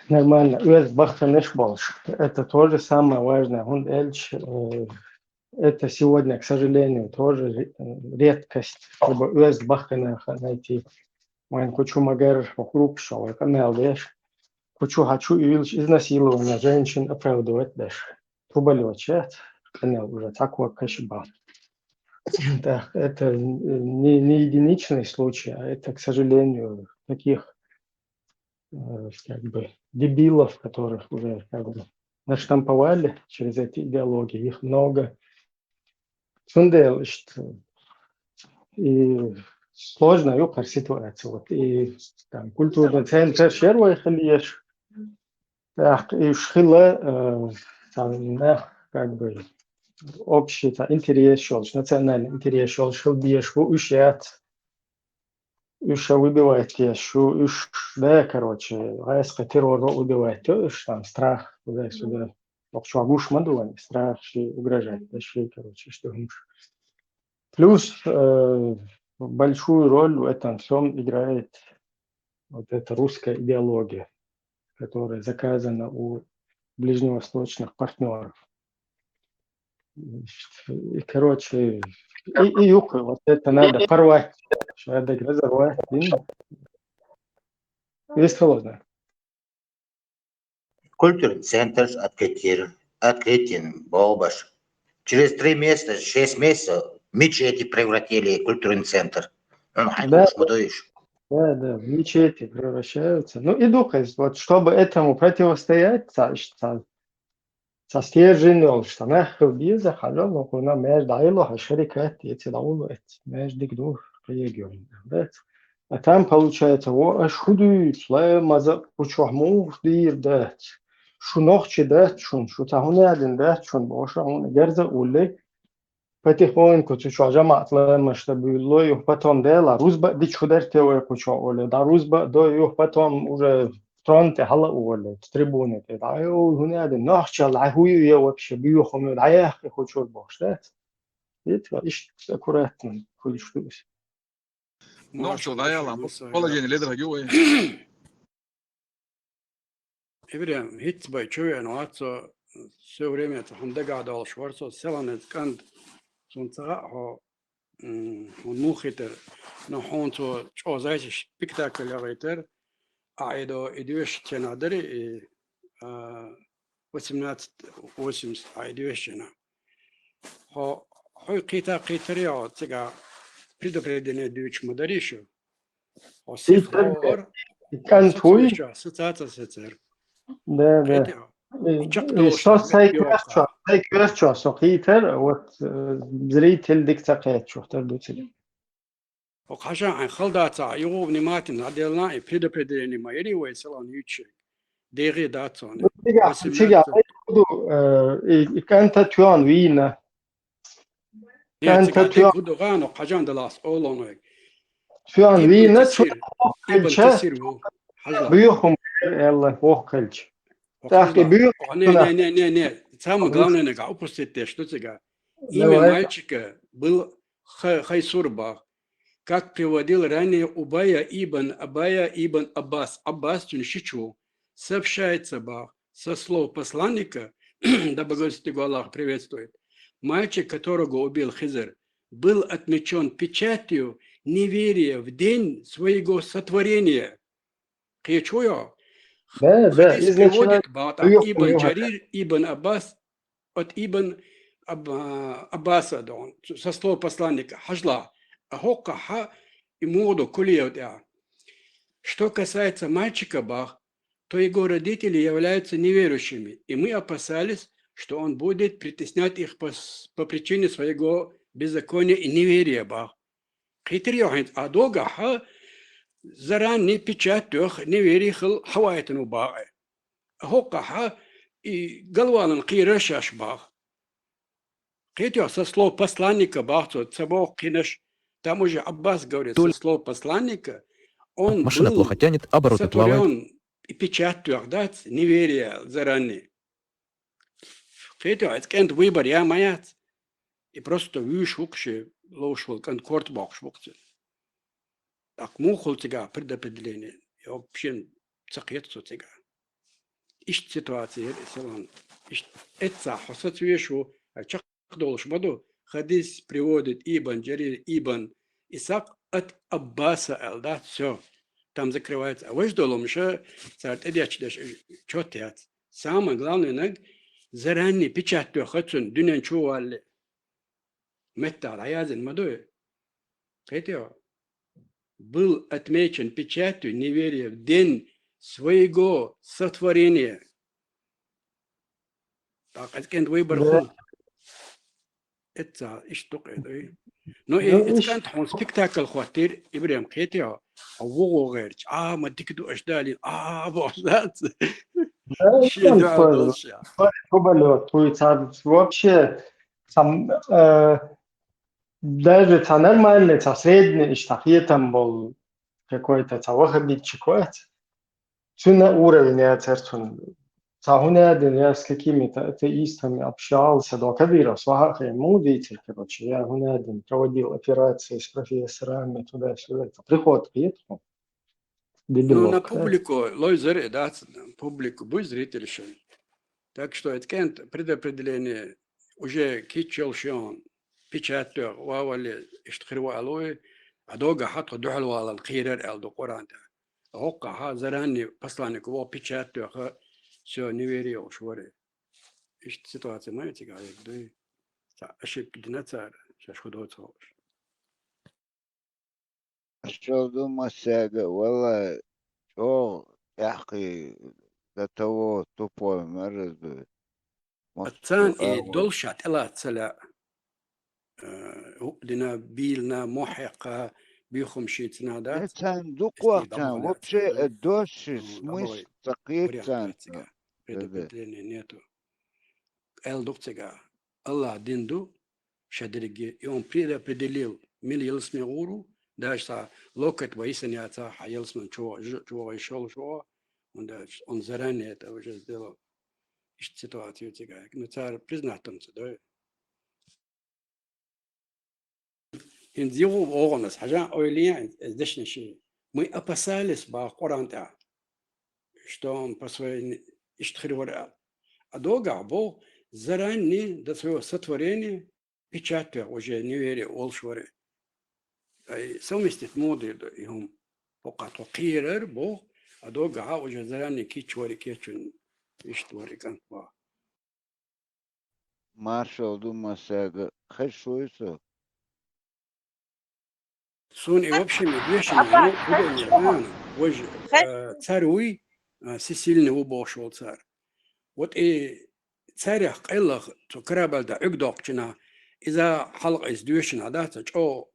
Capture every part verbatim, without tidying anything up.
Нормально. Оьзда бахканаш болаш. Это тоже самое важное. ХӀунда аьлча, э, это сегодня, к сожалению, тоже ре-, э, редкость, чтобы оьзда бахканаш найти. Вайн кху чу магар группаш йолаш, къамаьл деш. Кху чу хьачу уьйлаш, изнасилование женщин оправдывать деш. Труболёт яц, къамаьл уже такой каши бал. Так, это не, не единичный случай, а это, к сожалению, таких, э, как бы, дебилов, которых уже как бы наштамповали через эти идеологии, их много. Цундел, что и сложная юкъар ситуация. Вот и там культурный центр шервой халиеш. Так, и шхила, э, там, да, как бы общий та интерес шолш, национальный интерес шолш, хил биеш, ху уж яц. Уж выбивать еш, шу уж, да, короче, гайс террор убивать, то есть там страх, туда-сюда. Ох, чё, гуш мадувани, страх, ши угрожать, да, ши, короче, что гуш. Плюс, э, большую роль в этом всем играет вот эта русская идеология, которая заказана у ближневосточных партнеров. И, короче, и, и юкъа, вот это надо порвать, что надо разорвать, и весь холодно. Культурный центр открытие, открытие болбаш. Через три месяца, шесть месяцев мечети превратили культурный центр. Ну, хай Да. Будуешь. Да, да, в мечети превращаются. Ну, и духа, вот, чтобы этому противостоять, ца, ца, ца стержень, ол, что она хубиза, хажал, но она между айло, а шарикат, эти дауло, эти между дух регион, да? А там получается, о, аж худуй, слая маза, кучу мух дир, да? Шу нохчи, да, чун, шу тахуна один, да, чун, боша, он, герза, улей. Потихоньку цу чу жамаӀат ламашта буьйлло, юха потом дела, рузба дичу дерте вай кху чу оле, да, рузба до, юха потом уже трон тӀа хьала оле, трибуна тӀа, да, ой, хӀуна да, нохчал, а хӀу ю я вообще, буьйху ю, да, яххи кху чура бохуш, да? Ит ва, иштта аккуратно хуьлуш ду иза. Нохчал дӀаяла, положение ледара хьагу вай. Ибрем, хӀинца бай чу веана вац со, все время цхьа хӀума дагахь долуш вара со, селханец кӀант, суна ца хаьа хьо, м, хьуна муха хетар, но хьуна цо чӀогӀа зайсаш спектакль яхийтар, а, и до, и доьшуш цена дари, и, а, восемнадцать восемьдесят, а, и доьшуш цена. Хьо, хьо кхета кхетар я, хьо цига предупреждение дуьйцуш ма дарий шу? Хьо сих хьо вара, КӀант вуй? Ассоциация сецер. Да, да. Кхетий хьо? И, Чакх и долуш со ца сай меттайо коьрчо, кхаъ. Сай коьрчо, со кхетар, вот, э, зритель дика ца кхетачух тар дуцилла. Хьо хьажа, хьайн хала дац, а, юха внимательно дӀаделла, и предупреждение ма яри вай салон юччерг. ДегӀе дац хьуна. Ну, цигахь, цигахь, хӀу ду, э, и, и кӀанта тоьхна вийна. КӀанта тоьхна. ХӀу ду гӀано, хьажан далас, олонойг. Тоьхна вийна, цу хӀокху хилча, буьйху хӀума аьлла, хӀокху хилча. ТӀаккха буьйху. Не, не, не, не, не. Самое главное, нагахь упустить деш ду цига. Имя мальчика был Ха-, Хайсур бах. Как приводил ранее Убая ибн Абая ибн Аббас, Аббас цуьнан шичу, сообщается бах, со слов посланника, да благословит его Аллах, приветствует, мальчик, которого убил Хизр, был отмечен печатью неверия в день своего сотворения. Кхечу йо? Да, да, хадис изначально приводит бах, Ибн Джарир, Ибн Аббас, от Ибн Аб-, Аббаса, да, он, со слов посланника, хьажла, а хӀокхахьа и муха ду кулиев тӀехь. Что касается мальчика бах, то его родители являются неверующими, и мы опасались, что он будет притеснять их по, с-, по причине своего беззакония и неверия бах. Кхетар йо хьуна, а догахьа заранее печать тоьхна неверие хила хьавайтина ву бах. ХӀокхахьа и галвалан кхийрар шаьш бах. Кхетий хьо, со слов посланника бах цо, ца боху кхинаш, там уже Аббас говорит, со слов посланника, он был сотворён, и печать тоьхна дац, неверие заранее. Кхетий хьо, иза кӀанта выбор я ма яц. И просто вуьйш ву-кх ше, ловш волу кӀант корта боккхуш ву-кх цуьнан. ТӀаккха муха хуьлу цигахь предопределение? Йо, шен ца кхета со цигахь. Иштта ситуаци яра и салон. Иштта эццахь хьо сацвеш ву, а чакхдолуш ма ду. Хадис приводит Ибн Джарир Ибн Исхакъ от Аббаса аьлла дац, всё. Там закрывается. А важа долу хӀумаша цара тӀедетташ деш чот яц. Самое главное наг заранее печать тоьхна цунна дуьнен чу валле. Меттахь дӀаязйина ма дуй. Кхетий хьо? Был отмечен печатью неверия в день своего сотворения. ТӀаккха иза кӀант вай бара хуьлу. Эцца иштта ду кхетий. Ну, и, ну, иза кӀант хьуна спектакль хӀоттийра, Ибрем, кхетий хьо? А вогӀу гӀерташ, а, ма дика ду аша далийна, а, бохуш дац. Шен дуьхьал долуш. Кубалев, туй цар вообще, сам, э, даже ца нормальный, ца средний, иштта хетам болу какой-то ца ваххабитчик вац. Цуьнан уровень яцара цуьнан. Ца хӀунда аьлла, я с какими-то атеистами общался, до Кадыров, сваха хе, муха дийцира, короче, я хӀунда аьлла проводил операции с профессорами, туда-сюда. Приход хетахь. Ну, на публику лойзар и дац, публику буй зритель шен. Так что это кӀант предопределение уже кийча йолуш йолу печать тоьхна, валле, иштта хир ву аьлла вай, а догахь тхо дуьхьал валарна кхерар аьлла ду Къуръан тӀехь. ХӀокхахь заранее посланник вогӀу печать тоьхна, всё, неверие йолуш вара. Иштта ситуация ма ю цигахь, дуй. Цхьа ошибка дина цара, шаьш хӀун доцу хууш. Аш ду массаьрга, валлай, чӀогӀа тӀаьхьакхий, до того тупой мерзость. Ацан и долуш ша тӀелаца ца лаьа. Э, хӀуъа дина, бийлина, мохь хьекха, буьйхамаш йийцина дац. Царна дукха вахчан, вообще, э, дош, смысл ца кхета царна. Предопределения нету. Аьлла ду-кх цигахь, АллахӀа дина ду, ша дерриге, и он предопределил, мила ялсамане гӀур ву, даже цхьа локоть ван йисина яцахь, хьан ялсамане чу вогӀу, чу вогӀу йиш йолуш вогӀу, хӀунда аьлча он заранее это уже сделал. Иштта ситуация ю цигахь. Ну, цара признать дан ца дой. ХӀинца юха а боху ас, хьажа, ойла е, иза дешнаш. Мы опасались, боху Къуръан тӀехь, что он по своей, иштта хир вара аьлла. А догахь боху, заранее до своего сотворения печать тоьхна уже неверие волуш вара. Ай, совместить муха дийр ду и хӀума? ХӀокхахь тхо кхерар боху, а догахь уже заранее кийча вара и кечвина, иштта вара и кӀант боху. Маршалла ду массаьрга, хезаш вуй со? Суна и вообще ма доьшуш, ну, хӀун ду и, а, важа, э, цара вуй, э, всесильный ву бохуш волу цара. Вот и царех къайлаха цу корабль тӀе Ӏуьрг доккхучунах, иза хьалха иза доьшуш хьан дац, цхьа чӀогӀа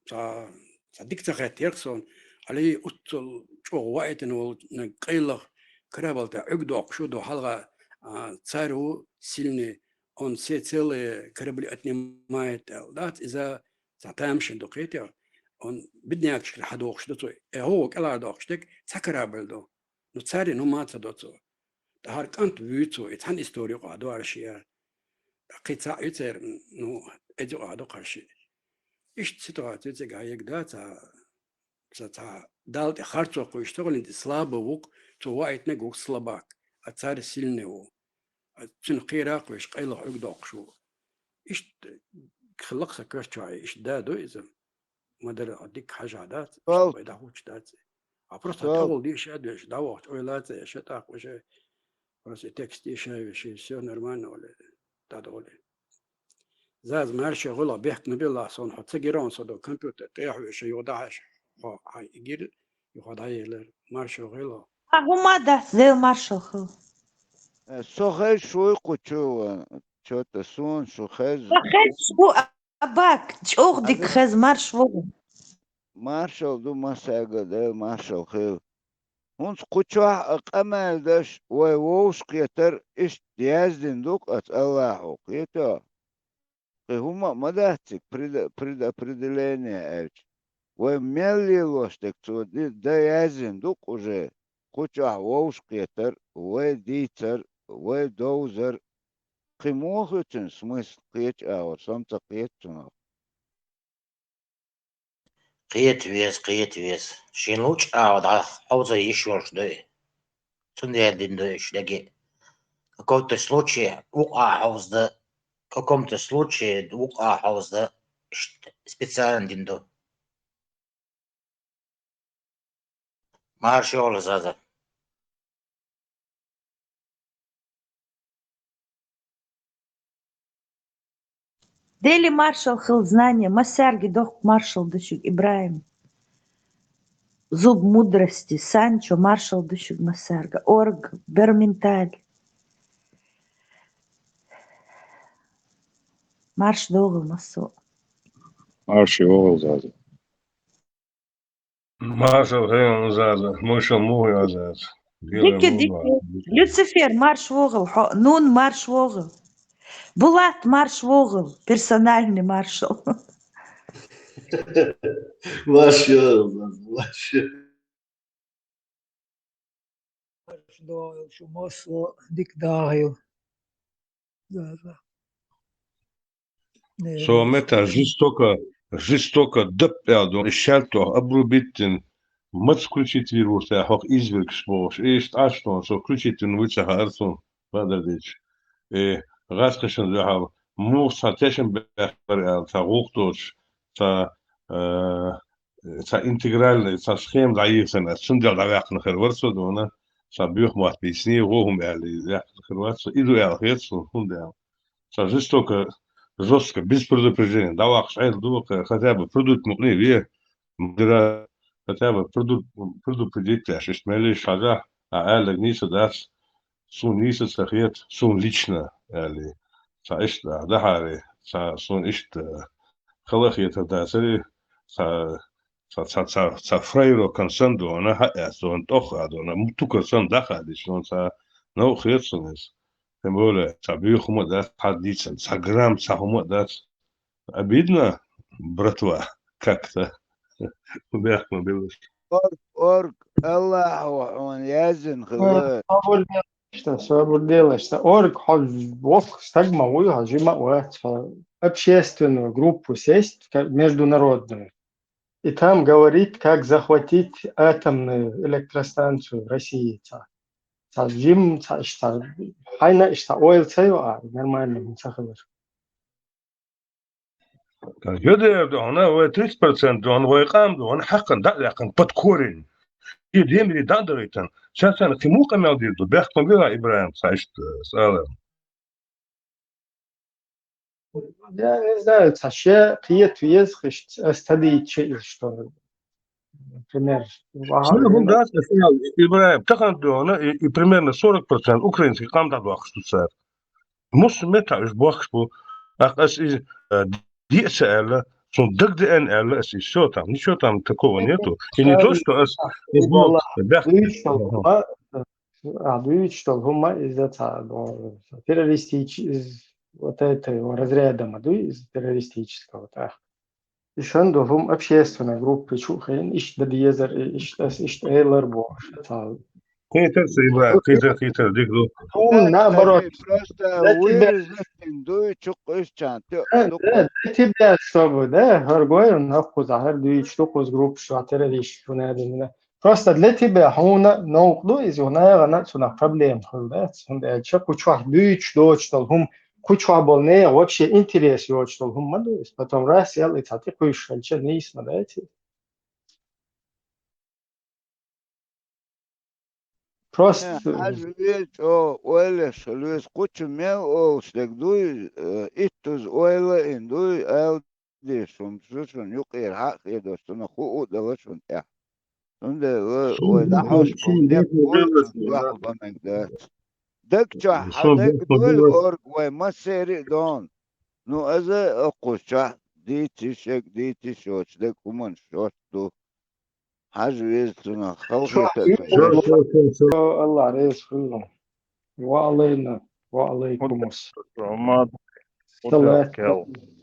цхьа, цхьа дика ца хеттера суна, Ӏали уццул чӀогӀа ваийтина волу наг къайлаха корабль тӀе Ӏуьрг доккхуш ву, ду хьалха, а, цара ву сильный, он все целые корабли отнимает аьлла. Дац иза цхьа тамашийна ду кхетий, он беднякашкара хьадохуш ду цо. Э, хӀокхо кӀелхьардоккхуш дерг цхьа корабль ду. Ну, царна хӀума а ца до цо. ТӀаккха хӀара кӀант вуьйцу, и цхьана истори юкъахь ду хӀара шиъ. ТӀаккха кхин цхьаъ ю церан, ну, эза юкъахь ду хӀара шиъ. Иштта ситуаци цигахь яга дац, а, ца, ца, Далла тӀе харцо кхуьйсуш ца хуьлу, слабый ву-кх, цо ваийтинарг ву-кх слабак, а цара сильный ву. А цуьнан кхера а кхуьйсуш, къайлаха Ӏуьрг доккхуш ву. Иштта хилла-кх сан коьрта чохь, иштта да ду иза. Ма-дарра, хьо дика хьажахь дац, иштта вай дӀахӀуттуш дац. А просто тӀехула деша а доьшу, дӀавахча ойла а ца еш, тӀаккха уже просто текст деша а веший, всё нормально вали, дӀадолий. Заза, марша гӀуьлахь, бехк ма билла суна, хьо ца гира хьуна со ду компьютер тӀехьа веший, юха дӀахьаьжча, хьо хьайн и гира, юха дӀаелира. Марша гӀуьлахь. Хьан хӀума дац, Дела маршалла хуьлда. Э, со хезаш вуй кху чу, э, чо-то суна шу хеза. Сан хезаш ву, Абак, чӀогӀа дика хеза, марша вогӀу. Маршалла ду массаьрга, Дела маршалла хуьлда. ХӀинца кху чохь а къамел деш, вай вовшахкхетар иштта яздина ду-кх оцу АллахӀо, кхетий хьо? Кхин хӀума а ма дац цига, преда-, предопределение аьлча. Вай мел лелош дерг цо ди-, дан яздина ду-кх уже, кху чохь вовшахкхетар, вай дийцар, вай довзар. Кхин муха ю цуьнан смысл, кхечу агӀор, со-м ца кхета цунах. Кхета веза, кхета веза. Шен лучу агӀор дӀа хьовза йиш йолуш ду и. Цундела дина ду уьш дерриге. Каком-то случае вукху а хьовзаде, каком-то случае вукху а хьовзаде, иштта специально дина ду. Марша йогӀалахь, Заза. Дели маршалла хуьлда, знание, массаьрга доккха маршалла ду шуьга, ИбрахӀим. Зуб мудрости, Санчо, маршалла ду шуьга массаьрга. Орг, Берменталь. Марша догӀийла массо а. Марша йогӀийла, Заза. Маршалла хуьлда, Заза, маршалла муха йо, Заза. Дика, дика. Люцифер, марша вогӀийла хьо, Нуна, марша вогӀийла. Булат, марша вогӀийла, персональный маршал. Марша йогӀийла, Заза, марша. Марша догӀийла шу массо а, дика догӀийла. Да, да. Со мета жестоко, жестоко дап аьлла ду, и шаьлтох обрубить дина, маца включить вийр ву ша хӀокху извергаш бохуш, и иштта Ӏаш ду, со включить вина вуй ца хаьара суна, бакъдар дийцича. И гӀазкхашна дуьхьал муха цхьа тешам баьккхира аьлла, цхьа гӀуллакх доцуш, цхьа, э, цхьа интегральный, цхьа схема дӀайийхина, цундела дӀаваьккхина хир вара со дуьйна, цхьа боьха мотт бийцина, гӀо хӀума аьлла, яьккхина хир вац со, и ду аьлла хета суна, хӀунда аьлча цхьа жестоко, жестко, без предупреждения, дӀаваккхаш Ӏедал ду, хотя бы предупредить мукъане а ве, мудира, хотя бы преду-, предупредить деш, иштта мел йиш хьажахь, а аьлларг нийса дац, суна нийса ца хета, суна лично, аьлла. Цхьа иштта дахьари, цхьа суна иштта хала хетар дацари, цхьа, цхьа, цхьа, цхьа, цхьа фрейро концерн дона, хьаэц дона, тӀох а дона, м-, тукар санна даха а дича, дона цхьа новкъа хета суна иза. Тем более, цхьа боьха хӀума а дац, хьан дийцина, цхьа грамм, цхьа хӀума а дац. Обидно, братва, как-то. Бехк ма биллаш. Орг, орг, Аллахьо хьуна яздина хилла. Собар делаш, собар делаш. Орг, хьо воккха стаг ма вуй, хьо жима а вац, хьо общественную группу сесть, ка-, международную. И там говорит, как захватить атомную электростанцию в России. Цхьа, цхьа жим, цхьа, иштта, хьайна иштта ойла ца йо а, нормально хӀума ца хилар. Жо дер ду хьуна, вай тридцать процент ду хьуна, вай къам ду хьуна, хьакхана дӀа а даьккхина, под корень. И демире дӀа а дарийтина. Ша царна кхин муха къамел дийр ду, бехк ма била, ИбрахӀим, цхьа иштта, э, цӀалар. Я не знаю, цхьа ше кхета веза, иштта, ас ца дийцича иза, что, например, Шуна хӀума дац, ас аьлла, ИбрахӀим, тахана ду хьуна, и, и примерно сорок процент украинский къам дӀадоккхуш ду цара. Муьлхха меттехь уьш бохкуш бу. ТӀаккха ас иза, э, диъ ца аьлла, цунна дагадеана аьлла ас иза. Всё там, ничего там такого нету. И не то, что ас, ас боху, бехк. Дуьйцуш долу хӀума, а, дуьйцуш долу хӀума иза цхьа, ну, террористич-, из-, вот этого разряда ма дуй, из террористического, так. И санна долу хӀума общественная группа чу а хиъна, иштта дан дезара, и иштта ас, иштта элира бохуш, цхьа. Кхетар ца, ИбрахӀим, кхетар, кхетар, дика ду. Тхуна, наоборот, просто для тебя. Вырезать дуй, чу къуьйсучарна, ту-, Э, ту-, да, для тебя, чтобы, да, хӀара гой, нах кхузахь, хӀара дуьйцуш ду кхуза группаш чохь террористаш хӀун аьлла. Просто для тебя хьуна новкъа ду иза, хьуна яхана цунах проблема хуьлу, да? ХӀунда аьлча кху чохь дуьйцуш доцуш долу хӀума, кху чохь болу нехан вообще интерес йоцуш долу хӀума ма ду иза. Потом раз, ял и цхьа тӀе кхуьйсуш хилча, нийса ма дац иза. Просто, э, хьажа веза чӀогӀа ойла еш хила веза, кху чу мел олуш дерг дуй, э, иттаза ойла а йина дуй, ала дезаш хӀума шу шуна юкъера хьа а хедош, цунах хуу а дала шуна тӀехь. Цундела вай дӀахьош болу некъ буй, цунна дуьхьал бан мега дац. Даг чохь хьан даг дуйла орга вай массеран а дона. Ну, аза а кхуза чохь дийца йиш, шега дийца йиш йоцу даг хӀуманаш шорта ду. Хьажа веза цунах, халахета а цунах. Аллах реза хуьлда. Ва алайна, ва алайкум ассалам. Салат.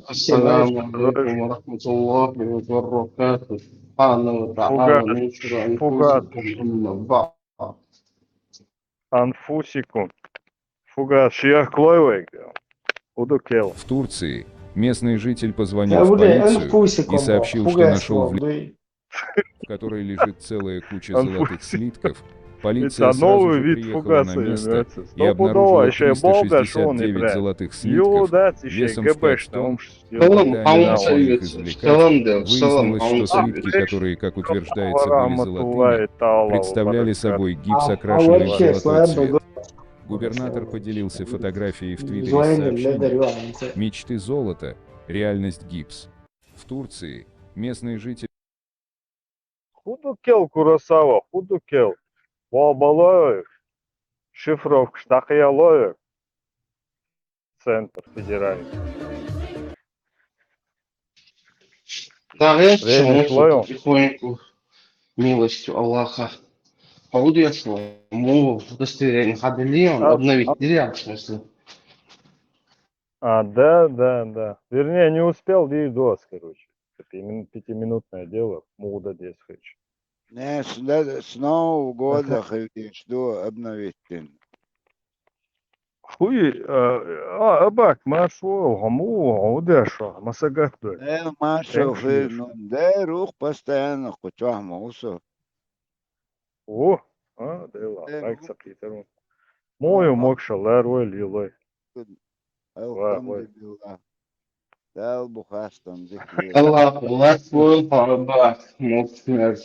Ассаламу алейкум ва рахматуллахи ва баракатух. Субхана ва тааля мин шурури анфусикум, амма баъд. Анфусикум. Фугас шех клой вайга. Удукел. В Турции местный житель позвонил в полицию и сообщил, что нашёл в лесу, в которой лежит целая куча золотых слитков, Полиция сразу же приехала на место и обнаружила триста шестьдесят девять золотых слитков весом в пять тонн. Когда они начали их извлекать, выяснилось, что слитки, которые, как утверждается, были золотыми, представляли собой гипс, окрашенный в золотой цвет. Губернатор поделился фотографией в Твиттере с сообщением: «Мечты золота, реальность гипс». В Турции местные жители... Худукел Курасава, худукел. Бабалоев. Шифровка штахиялоев. Центр федеральный. Да, я потихоньку, милостью Аллаха. Хьо удошло, му удостоверение хьаделлий, обновить дирий, в смысле? А, да, да, да. Вернее, не успел, да и дос, короче. Это именно пятиминутное дело, муда десять. Не, с, да, с Нового года хилдеш ду обновить дин. Хуй, а, а, абак, маршо, гаму, удеша, масагат ду. Э, маршо хи, ну, да, рух постоянно кучахма усо. О, а, дела, э, лайк сакитарун. Мою мокша ларой лилой. Алхамдулиллах. Дал бухастан дикли. Аллах, Аллах, бу хаба мокшнер.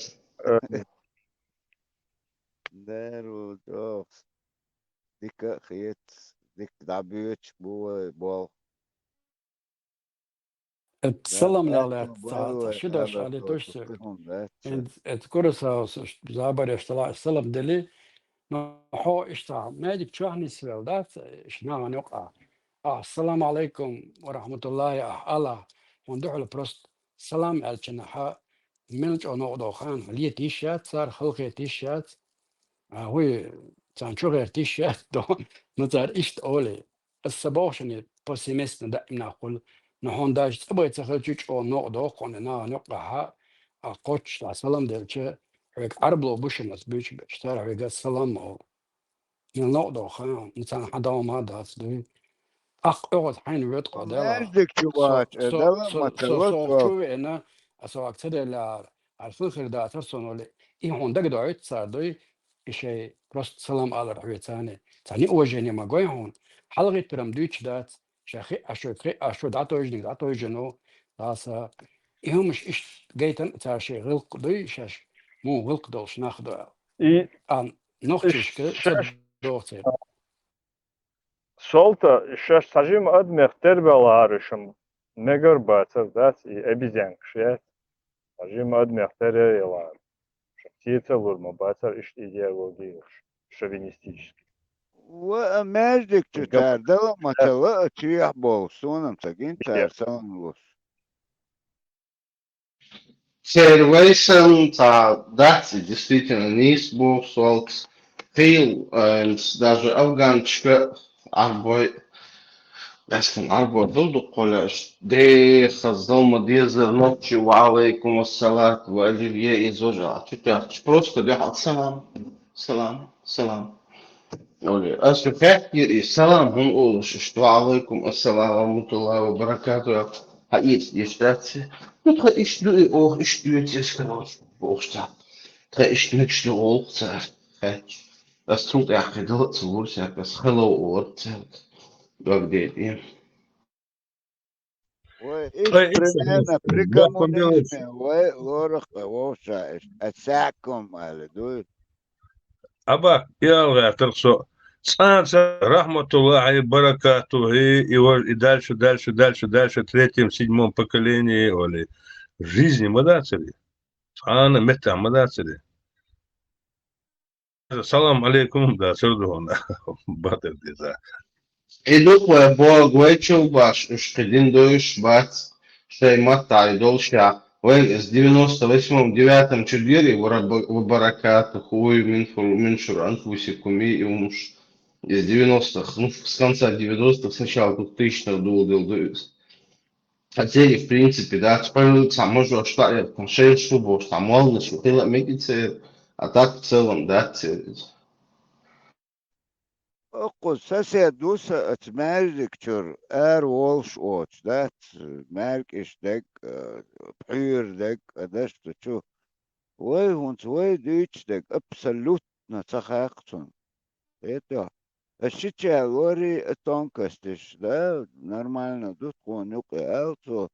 Дару дох. Дика хет, дик дабюч бу бол. Салам лале, ца, ца, ши дош али тушсе. Эт курасаус забареш тала салам дели. Но хо ишта, медик чохни свел, да, ишна нука. Ассаламу алейкум ва рахматуллахи, а, ала. Он духла просто салам алчана ха, мел чо нук дохан, лет ишат, цар халхет ишат. А хуй, цан чо гер тишат, до, ну цар ишт оли. Ас сабохшани повсеместно даимна хул. Но хьона даже цӀа бай ца хилча чӀо нук дохкъуна нагӀа нукъахьа, а кхоччуш дӀа салам делча, хьоьга Ӏарбало бушамас буьйчу беш, цара хьоьга салам ма олу. Мел нук доху хан, муцарна хьан догӀма дац дуй. Ахкъ оьгӀаз хьайна воьду кхо дела. Маьждиг чу вац, со, э, со, дала со, ма со, тала со, со. Чу веана, а со ак ца делла, арфун хир дацар сон вали. И хьуна дага доуьйту цара дуй, и шай просто салам алар хьоьцани. Царна уважение ма гой хьуна. ХьалагӀиттарам дуьйцуш дац. Ша хи а шо, хи а шо, дӀатойжаниг дӀатойжано, даса. И хӀумаш иштта гайтан цара шай гӀилкх дуй, шаьш муха гӀилкх долуш нах ду аьлла. И а нохчашка ша доху церан. Солта, шаьш цхьа жима адамех тербелла хӀара шун мегар бацар дац, и обезьянкаш яц. Цхьа жима адамех тера ялахьара. Шун цецалур ма бацара иштта идеология, шовинистический. Ва а маьждиг чу цара дала ма тала а чехь болу, сонам ца гин цара салам луш. Церан вайсан ца дац, и действительно нийса боху солкс. Хил, э, даже афганчка Ӏарбой, Аскан Ӏарбой дул дуккхула, деха залма дезар нохчи, ва алейкум ассалат, ва алив е изожа, чу тяхча просто дехьа салам, салам, салам. Оле, ас ю хаьттира и салам хӀун олуш, иштта, ва алейкум ассалам ва рахматуллахи ва баракату, хьаэца деш дац. Ну, тха иштта ду и оха, иштта доьцу эскаралаш, бохуш цхьа. Тха иштта мегаш ду олу цара, хаьттича. Ас цул тӀаьхьа кхидала а ца лур саьрга, ас хало олар цаьрга. Дог дедий. Вай, иш примерно при коммунизме, вай, лорах, вовша, иш, а саккум али, дуй. Аба, и алгӀаьттара со. Цкъа ца рахматуллахи баракатухи, и вож, и дальше, дальше, дальше, дальше, третьем, седьмом поколении, оли. Жизни ма дацари. Цкъа а меттахь ма дацари. Салам алейкум, да, сардуна. Бадр деза. И дукха вай Бог вай чу баш, уьш кхидин доьш бац, шайн маттахь долуш я. Вайн из девяносто восьмом, девятом чу дери, ва раб-, ва баракатуху, мин фур-, мин шур анфусикум, и умуш. Из девяностых, ну, с конца девяностых, с начала двухтысячных долу дел ду из. Хотели, в принципе, да, цхьа можа аш таӀе, шайн шу бохуш, цхьа моллаш, хила а мегица, а так в целом, да, ца. Оккхуза сосед ву сан оцу маьждиг чуьра ара волуш оцу, дац, маьркӀаш дерг, а, пхьуьйра дерг, а, дашна чу. Вай хӀунца вай дуьйцуш дерг абсолютно ца хаьккха цунна. Кхетий хьо? Ас шича лорий а тонкосташ, да, нормально ду тхона юкъе аьлла цо,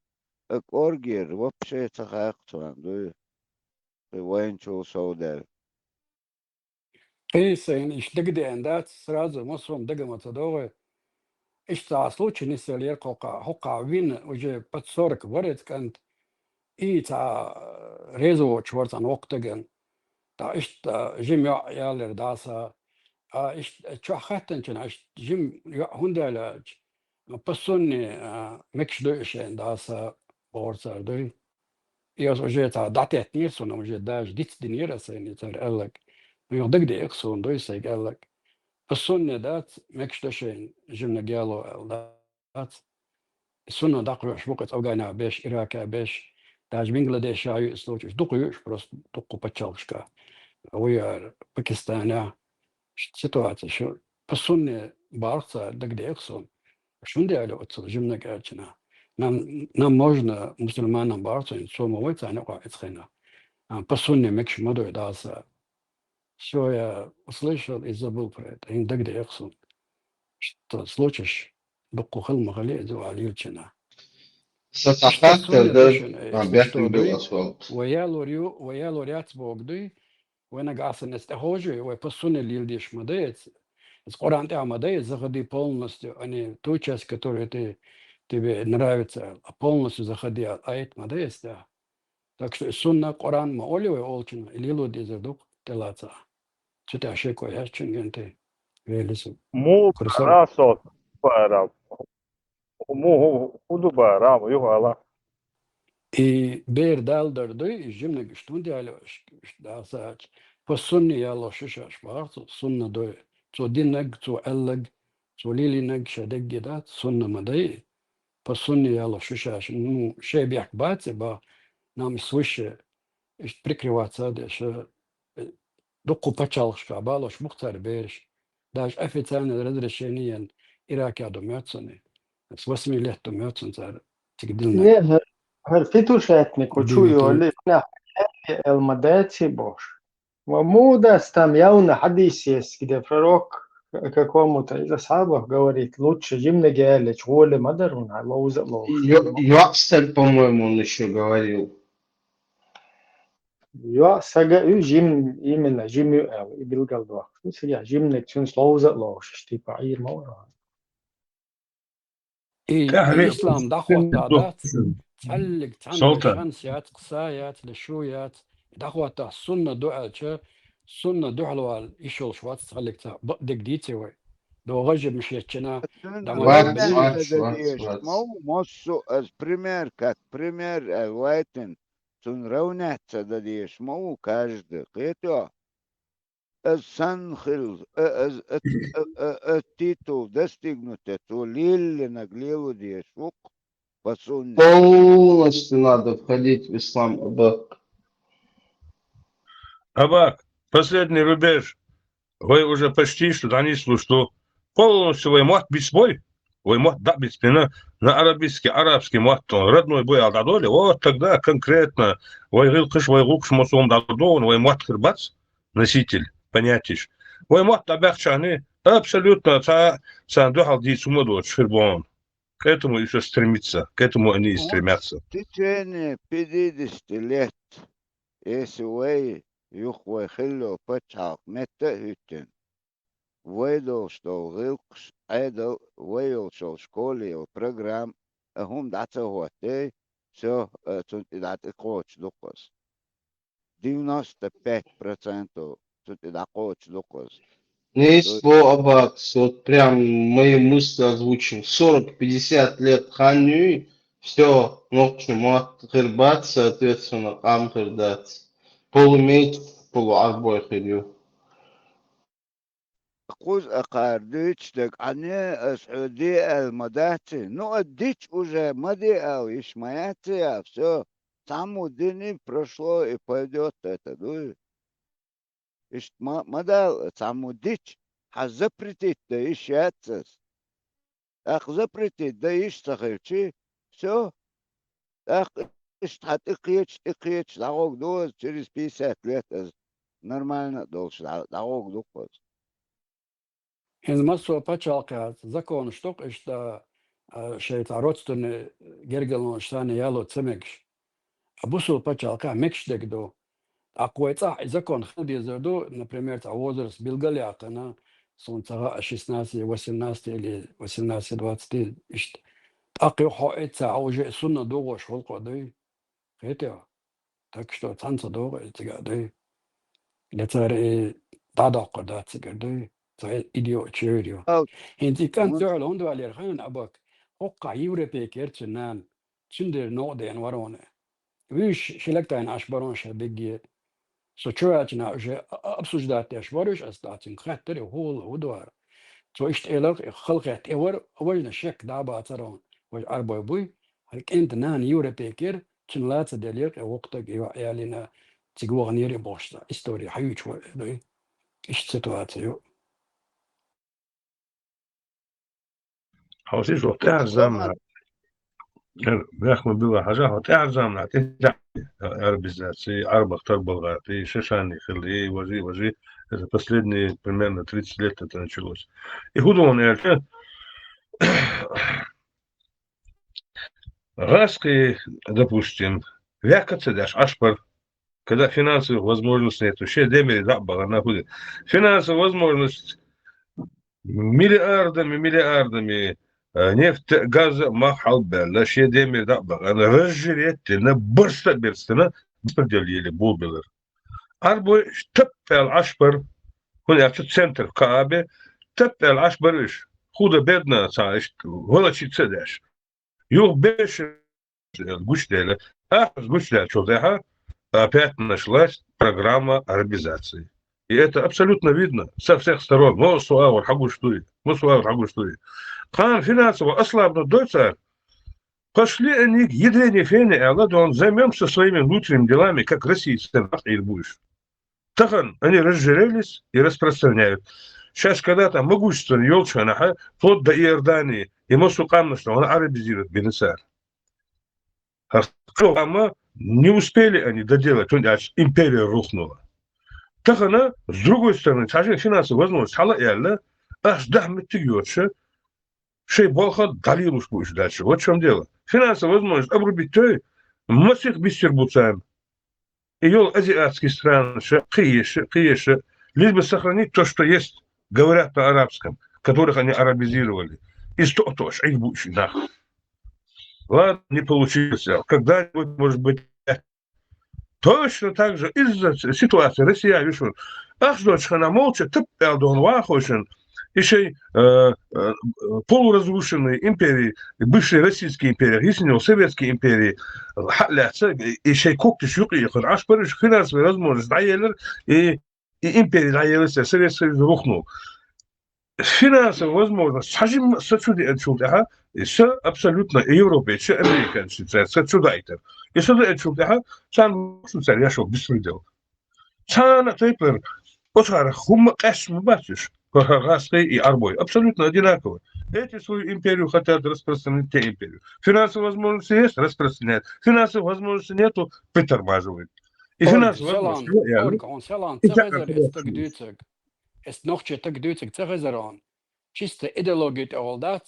а кӀоргера вообще ца хаьккха цунна, дуй, кхы вайначул совдаьлла. Кхы сайна иштта дагадеана дац, сразу массо а дага ма ца догӀий. Иштта цхьа случай нисъеллера кхокхахь, хӀокхахь вина уже под сорок вара иза кӀант. И цхьа реза воцуш вара цхьана воккхачу дагана. ТӀаккха иштта жима йоӀ яллера дӀаса. А, иштта чохь хаьттинчунна, иштта жима йоӀ хӀунда аьлла аьлча, по сунне, а, мегаш ду и шайна дӀаса, бохура цара, дуй. И аса уже цхьа дӀатеттинера суна, уже даже дицдинера аса сайна цара аьлларг. Ну, юха дагадеара суна, дуй, сайга аьлларг. По сунне дац, мегаш ду шайна жиманиг яло аьлла дац. Сунна дӀакхоьхьуш бу-кх иза Афганехь беш, Иракехь беш, даже Бангладешехь ю и случай, дукха ю уьш просто дуккха пачхьалкхашкахь. Вуй яра, Пакистанехь. Ситуаци шу по сунне бахара цара, дагадеара суна. Шу хӀунда аьлла оццул жиманиг аьлча? Нам, нам можно, мусульманам бахара цо, цо ма вай царна юкъахь оцу хенахь. А, по сунне мегаш ма ду и дӀаса. Всё, я услышал и забыл про это. ХӀинца дагадеара суна. Что случайш дуккха хила ма хилла иза вала лелачунна. Сан цхьа хаттар дар, а, бехк ма биллалц валт. Вай ялор ю, вай ялор яц бохург дуй, вай нагахь санна эцу тӀехьожий, вай по сунне леладеш ма дай иза. Иза Къуръан тӀехь ма дай, заходи полностью, а не ту часть, которая ты, тебе нравится, а полностью заходи, а это ма дай иза. Так что и сунна, Къуръан ма олий вай олучунна, и лело дезар ду-кх тӀелаца. Цу тӀехь шеко яц чуьнган тӀе велиза. Муха Курсал. Расо бара. Муха хӀу ду бара, ма юха ала. И бер дала дар дуй, и жиманиг иштта хӀунда яьлла, ш-, ш-, дӀасача, по сунне яло шу шаьш бахара цо, сунна дуй. Цо диннаг, цо аьллаг, цо лелийнаг шайн дегге дац, сунна ма дай. По сунне яло шу шаьш, ну, шайн бехк бац и бах, нам и свыше, иштта прикрываться а деш, э, дуккха пачхьалкхашкахь балош бу-кх цара бераш. Даже официальное разрешение Иракехь ду моьтту суна. С восьми лет ду моьтту суна цара цига диннаг. Не, хӀара, хӀара петушатник, чу йолий, нах, эл ма даций бохуш. Ва муха дац там явно хьадис есть, где пророк к-, какому-то из асхьабов говорит: «Лучше жиманиг яллачу гӀоле ма дара хьуна, ловза а ловзуш». Ё-, Йоцталь, по-моему, он ещё говорил. ЙоӀ сага ю жим, именно жим ю аьлла, и билгалдоккхуш ду цига, жиманиг цуьнца ловза а ловзуш, типа, Ӏийр ма вара. И ислам дӀахӀотта дац, цхьаллиг цхьанна шанс яц, кхин са яц, лешу яц. ДӀахӀотта сунна ду аьлча, сунна дуьхьал вала йиш йолуш вац цхьаллиг цхьа, бакъдерг дийций вай? ДогӀа жимаш еччина, дӀа ма Вац, догӀа вац, вац, вац. Ма ву массо а, ас пример, как пример, э, вайтина, цунна равнять ца дан дезаш ма ву каждый, кхетий хьо? Ас санна хилла, а, ас, а, а, а, а, титул достигнуть, цо лелийнарг лело дезаш ву-кх, по сунне. Полностью надо входить в ислам, Абак. Абак, последний рубеж. Вай уже почти что дӀанислуш ду. Полностью вай мотт бицбой. Вай мотт дӀа а бицбина, на арабский, арабский мотт, он родной бу аьлла дӀадолий. Вот тогда конкретно вай гӀиллакхаш, вай гӀуллакхаш массо а дӀадолий, вай мотт хир бац. Носитель понятиеш. Вай мотт дӀабаьхчахьана, абсолютно цхьа а царна дуьхьал дийца хӀума доцуш хир бу хьуна. К этому и всё стремится, к этому они и стремятся. В течение пятидесяти лет, если вай, юха вай хилла йолу пачхьалкх метта а хӀуьттина, вай долуш долу гӀиллакхаш, Ӏедал, вай йолчу школе йолу программа, а хӀума дӀа ца хӀоттий, всё, а, цунна тӀе дӀа тӀекхочуш ду-кх аса. Девяносто пять процентов цунна тӀе дӀакхочуш ду-кх аса. Нийса боху, Абакас, вот прям мои мысли озвучил. Сорок-пятьдесят лет хан юй, всё, нохчийн мотт хир бац, соответственно, къам хир дац. Полумесяц, полуӀарбой хир ю. Кхуза а кхара дуьйцуш дерг, Ӏа, не, ас хьоьга де аьлла ма дац и. Ну, а дича уже ма де аьлла, йиш ма яц и, я, всё. Цхьаммо дина, прошло и пойдёт это, дуй. Иштта ма, ма дала, цхьаммо дича, хьан запретить дан йиш яц ас. ТӀаккха запретить дан йиш ца хилча, всё. ТӀаккха иштта хьан тӀекхеча, тӀекхеча, дӀагӀорг ду аса через пятьдесят лет аса. нормально а долуш дӀа-, дӀагӀоргда-кх оцу. ХӀинца массо а пачхьалкхехь законаш ду-кх иштта, а, шайн цхьа родственный гергарлонаш санна яло ца мегаш. А бусулба пачхьалкхехь мегаш дерг ду. ТӀаккха вай цӀахь и закон хила дезар ду, например, цхьа возраст билгал а яьккхина, суна ца хаьа, шестнадцать, восемнадцать или восемнадцать, двадцать, иштта. ТӀаккха юха хьо эццахь уже сунна догӀуш гӀуллакх дуй. Кхетий хьо? Так что цхьаьна ца догӀу и цига а дуй. Я цара и дӀадоккхур дац цигара дуй. Цхьа идиот чуьйр ю. ХӀинца и кӀант дуьхьал хӀунда ваьллера хаьий хьуна, Абак? ХӀокхахь европейка яра цуьнан нана. Цуьнан дера новкъа деана вара хьуна. Вуьйш ши лаг тайна Ӏаш бара хьуна ша бигге. Со чу ваьлча нах уже а-, а-, обсуждать деш вара уьш, ас дӀа цуьнга хаьттира, хӀула хӀун ду хӀара. Цо иштта элира, и халахетта тӀе вара, важна шек дӀа бацара хьуна. Важа Ӏарбой буй, хӀара кӀентан нана европейка яра, цуьнан лаца делира, и воккха стаг, и йоӀ ялийна, цига ваханера и бохуш цхьа истори хьаюьйцуш вара дуй. Иштта ситуаци ю. Хьовсийша, хӀокху тӀаьхьарчу заманахь, э, Бехкамбила хьажахь, хӀокху тӀаьхьарчу заманахь тӀе даьхьна арабизаци, Ӏарбах тарбалгӀа, и Шишани хилла, и важи, важи, это последние примерно тридцать лет это началось. И хӀун ду хьуна аьлча, гӀазкхий, допустим, ваьхка ца деш Ӏаш бара, когда финансовых возможностей нету, шен ден мел дӀа а бахана, хӀун де. Финансовая возможность миллиардами, миллиардами, э, нефть, газ а мах хьалбаьлла, шен ден мел дӀа а бахана, разжиреть дина, барста а берстина, беспредел ели, болабелира. Ӏарбой тап аьлла Ӏаш бара, хӀунда аьлча центр Каабе, тап аьлла Ӏаш бара уьш, худо-бедно цхьа иштта волочиться а деш. Юха беш гучудели. Ахьа гучудаьллачул тӀаьхьа опять нашлась программа арабизации. И это абсолютно видно со всех сторон. Массо агӀор хьагуш дуй, массо агӀор хьагуш дуй. Кхана финансово ослабнуть дой цара, пошли они к ядрене фене, аьлла, дон, займёмся своими внутренними делами, как Россия церан Ӏийр бу уьш. Тахана они разжирелись и распространяют. Шаьш когда-то могущество йолчу хенахь, вплоть до Иордании, и массо а къаьмнашна вана арабизировать бина цара. ХӀара кхо къам не успели они доделать, хӀунда аьлча империя рухнула. Тахана, с другой стороны, цхьа шен финансовая возможность хьала а яьлла, ахча даха меттиг йоцуша, шайн болх дӀалелош бу уьш дальше. Вот в чём дело. Финансовая возможность обрубить дой, масех бистер бу царна. И йолу азиатские страны ша, кхин еза, кхин еза, лишь бы сохранить то, что есть, говорят на арабском, которых они арабизировали. Из то, то, ш-, их будущий нах. Ладно, не получилось. Когда-нибудь, может быть, точно так же из-за с-, ситуации Россия, видишь, вот, ахча доцучу хенахь молча тап аьлла дон вахошин, и шайн, э, э, полуразрушенные империи, бывшие российские империи, гисинал советские империи, хьалаьцна, и шайн когташ юкъа яхана, Ӏаш бара уьш, финансовая возможность дӀаелира, и, и империя дӀаелира, Советский Союз рухнул. Финансовая возможность хьажим са чу деанчул тӀаьхьа, и са абсолютно Европе, чу американцы цара са чу дайтар. И са деанчул тӀаьхьа, царна ву цара яшо беспредел. Цхьана а тайпара оцара хӀумма къаьсташ ма бац уьш, хӀара гӀазкхий и Ӏарбой. Абсолютно одинаково. Эти свою империю хотят распространить, те империю. Финансовые возможности есть, распространяют. Финансовых возможностей нету, притормаживают. И финансовые возможности, Орга, хьуна селан ца хезара, эс таг дуьйцург. Эс нохчи таг дуьйцург ца хезара хьуна. Чисто идеология тӀехула дац,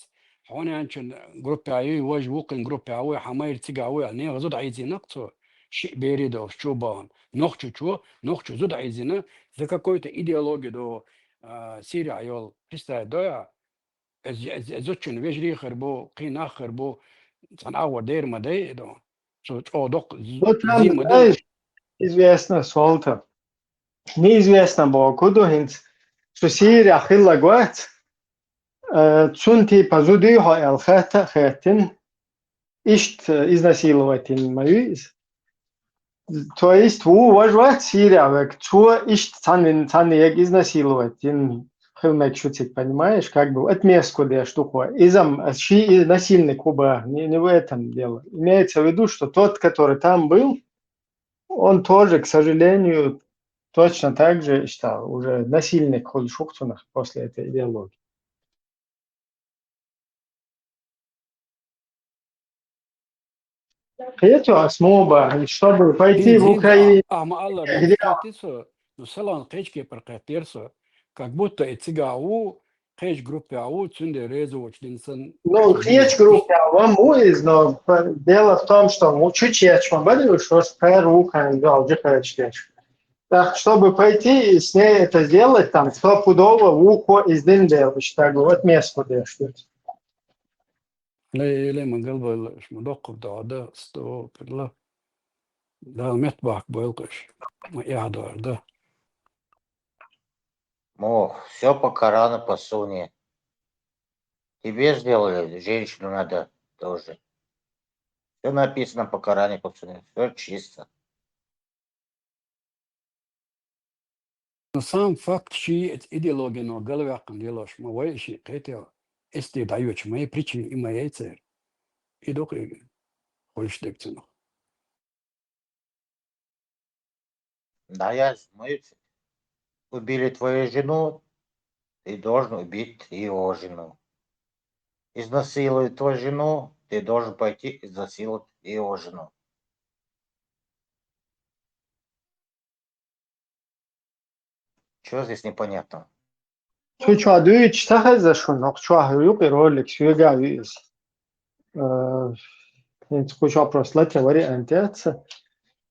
хьо ненчун группехь юй, важа вукхун группехь вуй, хьан майра цигахь вуй аьлла, нехан зуда Ӏийзийна-кх цо, шиъ берий долуш чу а бахана. Нохчочо, нохчо зуда Ӏийзийна, за какой-то идеологию ду, а, Сирехь йолу хьистадой а, эз-, эз-, эз зудчун вежарий хир бу, кхин нах хир бу, цхьана агӀор дера ма дай и ду. Цо чӀогӀа доккха з-, Вот там, зи ма ду. Известно, Солта. Неизвестно боху ду хӀинца, цу Сирехь хилларг вац, э, цунна типа зуда юй хьо аьлла хатта а хаьттина, иштта изнасиловать йина ма ю иза. То есть ву важа вац Сирехь верг, цо иштта цхьаьнна, цхьаьнна ерг изнасиловать йина хила мегаш ю цига, понимаешь, как бы отместку деш ду кхо. Иза-м, ас ши и насильник хӀу баха, не, не в этом дело. Имеется в виду, что тот, который там был, он тоже, к сожалению, точно так же, иштта, уже насильник хуьлуш ву-кх цунах после этой идеологии. Кхетий ас муха боху, чтобы пойти в Украину. Ахьа ма аллара, кхетий со, Ну, салам кхечу кепара кхеттера со, как будто и цигахь ву, кхечу группехь ву, цундела реза воцуш дина санна. Ну, кхечу группехь ван ву иза, но п-, дело в том, что ву чу чечма бали уж, просто кхер ву хьайн жал жи кхечу кечу. Так, чтобы пойти и с ней это сделать, там, стопудово ву ко из дин делаешь, так вот место деш. Ле, ле, ма галбайла, ма доккхур да, да, сто, пирла. Да, мет бак бойл каш. Ма яхь дор, да. Мо, все по Корану, по Сунне. Тебе сделали, женщину надо тоже. Все написано по Коране, по Сунне. Все чисто. Но сам факт ши идеология но галвяхкан делош, ма вай ши кхетел, эсте даёч, мои причины и мои цер. И док и хольш дек ценах. Да, я знаю. Убили твою жену, ты должен убить его жену. Изнасиловали твою жену, ты должен пойти изнасиловать его жену. Чё здесь непонятно? Цу чохь дуьйцуш ца хеза шуна, хӀокху чохь ю и ролик, соьга а ю иза. Э, хӀинца кху чохь просто латте вариант яц.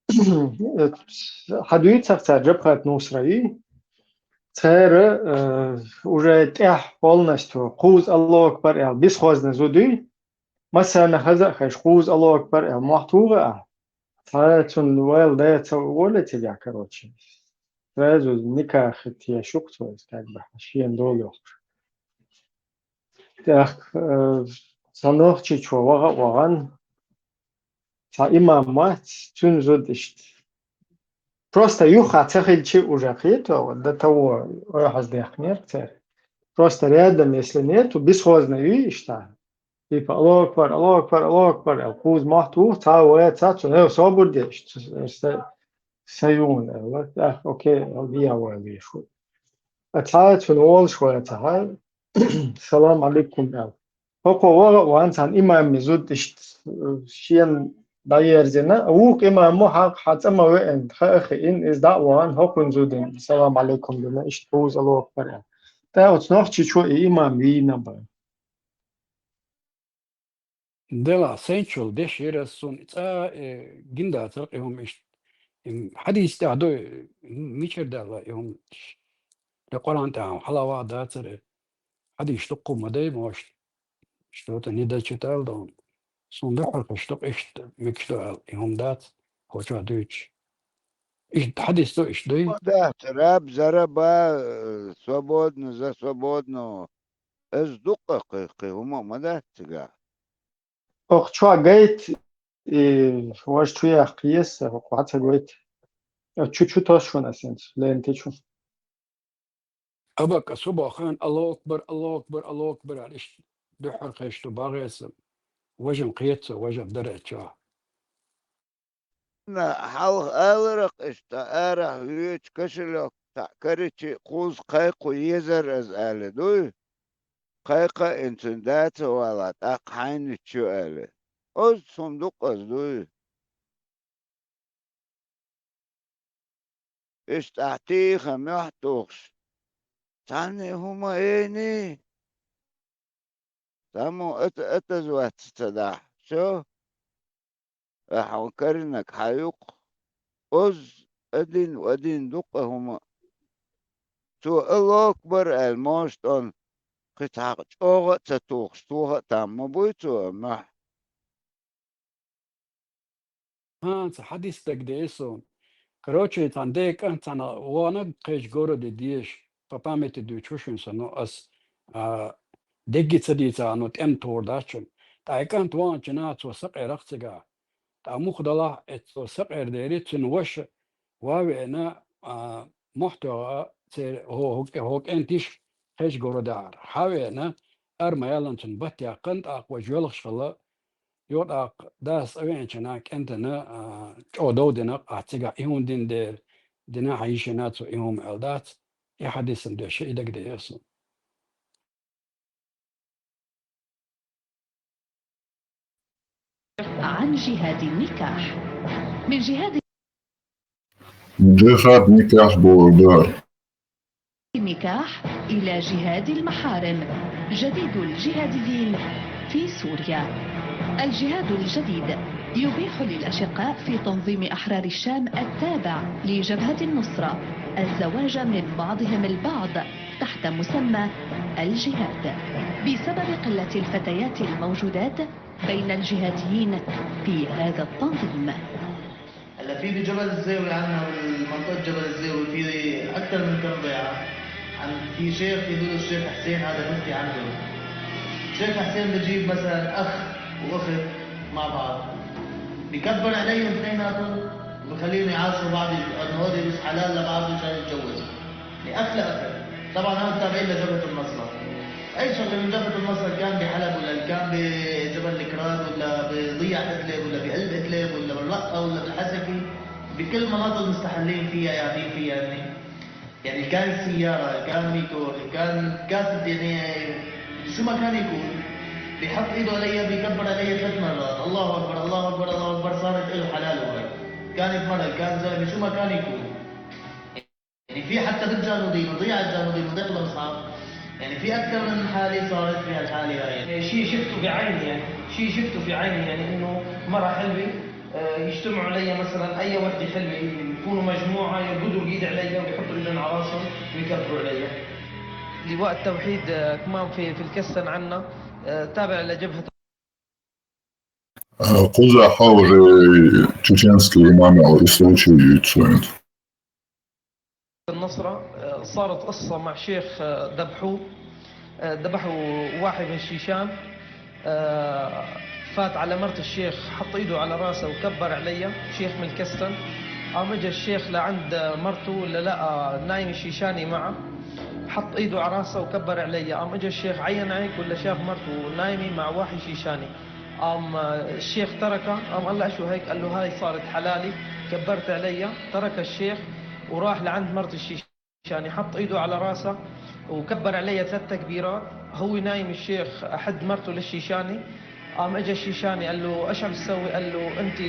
Хьан дуьйцахь цара Джабхат Нусра ю? Цара, э, уже тӀехь полностью кхуза Аллаху Акбар аьлла, бисхозна зуда ю? Массарна хаза а хезаш, кхуза Аллаху Акбар аьлла, мохь туху а? Цхьа цунна вайл да ца воле цигахь, короче. Сразу никахь хи тешух цо, как бы, шена долу йохуш. ТӀаккха, э, сан нохчичо ваха а вахана, цхьа имам вац, цуьнан зуда иштта. Просто юха ца хилчи уже хета, до того, ой, хьаздехнера церан. Просто рядом, если нету, бисхозна ю иштта. Типа, Аллаху акбар, Аллаху акбар, Аллаху акбар, аьлла, кхуза мохь туху, цхьа а ваьца, цунна, э, собар де, сан, сан юна, аьлла, тӀаккха, окей, аьлла, дӀа ваьлла везаш ву. А цхьа а цунна волуш ваьцахь, салам алейкум, аьлла. ХӀокхо ваха а ван цхьана имаман зуда иштта, э, шена дӀаерзина, а вукху имамо хьан, хьан цӀа ма веана, хаа а хиъна, иза дӀа а вахана, хӀокхуьнан зудина, салам алейкум дина, иштта кхуза Аллаху акбар, аьлла. ТӀаккха оцу нохчичо и имам вийна бан. Делахь, сайначул деш яра ас, суна цкъа, э, гина дацара и хӀума иштта. М, хьадис тӀехь ду, э, мичара даьлла и хӀума? Я Къуръан тӀехь хьала ваха дацара, э, хьадис дуккха ма дай, может, что-то не дочитал, да. Суна дуьххьара кхуьш ду-кх иштта, мегаш ду аьлла, и хӀума дац, кхочо дуьйцуш. Иштта хьадис ду, иштта дуй? Ма дац, раб, зараба, э, свободно, за свободно. Иза дуккха кхин, кхин хӀума а ма дац цигахь. Оха чохь гайта, и важа чу яккха еза, хӀокху хьан ца гайта. Чу, чу тосу шуна ас хӀинца, лента чу. Абакъа со боху хан, Аллаху акбар, Аллаху акбар, Аллаху акбар аьлла, иштта дуьххьара кхуьш ду бахьеса, важа-м кхета со, важа-м дара чохь. Хьалха аларах иштта, арахь воьдучу кошелёк цхьаъ карийчи, кхуза кхайкхо езара ас аьлла дуй? Кхайкха а ина цуьнан да ца вала, тӀаккха хьайнаш ю аьлла. Оцу хӀума дуккха ас дуй? Иштта ахь тийха мохь тухуш, цхьанна хӀума эний? Цхьаммо ата-, атаза вац ца дахь, всё. Ахьа каринарг хьан ю-кх? Оз адин, адин ду-кх хӀума. Цо Аллаху акбар аьлла, мостон кхин цхьа чӀогӀа а ца тухуш, тоха а там ма буй цо мохь. ХӀан, цхьа хьадис дагадеа суна. Короче, цхьана ден кӀант цхьана вахана кхечу городе дезаш, по памяти дуьйцуш ву шуна со, но ас, а, дегги ца дийцахь, но тӀем тухур дац шуна. Ткъа и кӀант ваханчу наха цо сакъерах цигахь. Ткъа муха далахь, эцо сакъердери, цуьнан ваша ван а веана, а, мохь тоьхна, церан хӀо-, хӀо-, хӀо кӀентий кхечу городе Ӏара. Хьан а веана, ара ма яьллина цуьнан бат яьккхина, тӀаккха важа йоьлхуш хилла, Юха тӀаккха дас цӀа веанчу наха кӀентана, а, чӀогӀа дов дина, ахь цигахь и хӀума дина дера, дина хьан йишина цо и хӀума аьлла дац, и хьадисана доьшуш и дагадеа суна. عن جهاد النكاح. من جهاد Джихад никахь бу дара. النكاح إلى جهاد المحارم، جديد الجهاديين في سوريا. الجهاد الجديد يبيح للأشقاء في تنظيم أحرار الشام التابع لجبهة النصرة الزواج من بعضهم البعض تحت مسمى الجهاد، بسبب قلة الفتيات الموجودات بين الجهاديين في هذا التنظيم. هلا في بجبل الزاوية عنا، بالمنطقة جبل الزاوية، في أكثر من كم ضيعة. عن في شيخ يقولوا الشيخ حسين، هذا مفتي عندهم. الشيخ حسين بجيب مثلا أخ وأخت مع بعض، بكبر عليهم اثنيناتهم وبخليهم يعاشروا بعض، إنه هودي بس حلال لبعض مشان يتجوزوا. يعني أخ لأخ. طبعا هذا تابعين لجبهة النصرة. أي شغلة من جبهة النصرة، كان بحلب ولا كان بجبل الكراد ولا بضيع إدلب ولا بقلب إدلب ولا بالرقة ولا بالحسكة، بكل مناطق المستحلين فيها، يعني فيها يعني. يعني كان سيارة، كان ميتور، كان كاسة، يعني شو ما كان يكون، بيحط إيده عليها، بيكبر عليها ثلاث مرات: الله أكبر، الله أكبر، الله أكبر. صارت إله حلال وهي. كان مرة، كان زلمة، شو ما كان يكون. يعني في حتى بالجانودين، وضيع الجانودين، وضيع الأصحاب. يعني في أكثر من حالة صارت في هالحالة هاي. يعني شي شفته بعيني، يعني شي شفته في عيني، يعني إنه مرة حلوة، آه، يجتمعوا علي مثلا أي وحدة حلوة، يكونوا مجموعة، يرقدوا الإيد علي ويحطوا إيدهم على راسهم ويكبروا علي. لواء التوحيد، آه، كمان في، في الكستن عنا، آه، تابع لجبهة Къуза хьалжи чеченский имам ислучи юцвент. النصرة، آه، صارت قصة مع شيخ، آه، ذبحوه، آه، ذبحوا واحد من الشيشان، آه، فات على مرت الشيخ، حط إيده على راسه وكبر عليا، شيخ من الكستن. قام إجا الشيخ لعند مرته، ولا لقى نايم الشيشاني معه، حط إيده على راسه وكبر عليا. قام إجا الشيخ عين هيك، ولا شاف مرته نايمة مع واحد شيشاني. قام الشيخ تركه، قام قال له: "شو هيك؟" قال له: "هاي صارت حلالي، كبرت عليا." ترك الشيخ وراح لعند مرت الشيشاني، حط إيده على راسه وكبر عليا ثلاث تكبيرات. هو نايم الشيخ حد مرته للشيشاني. قام إجا الشيشاني قال له: "إيش عم تسوي؟" قال له: "أنت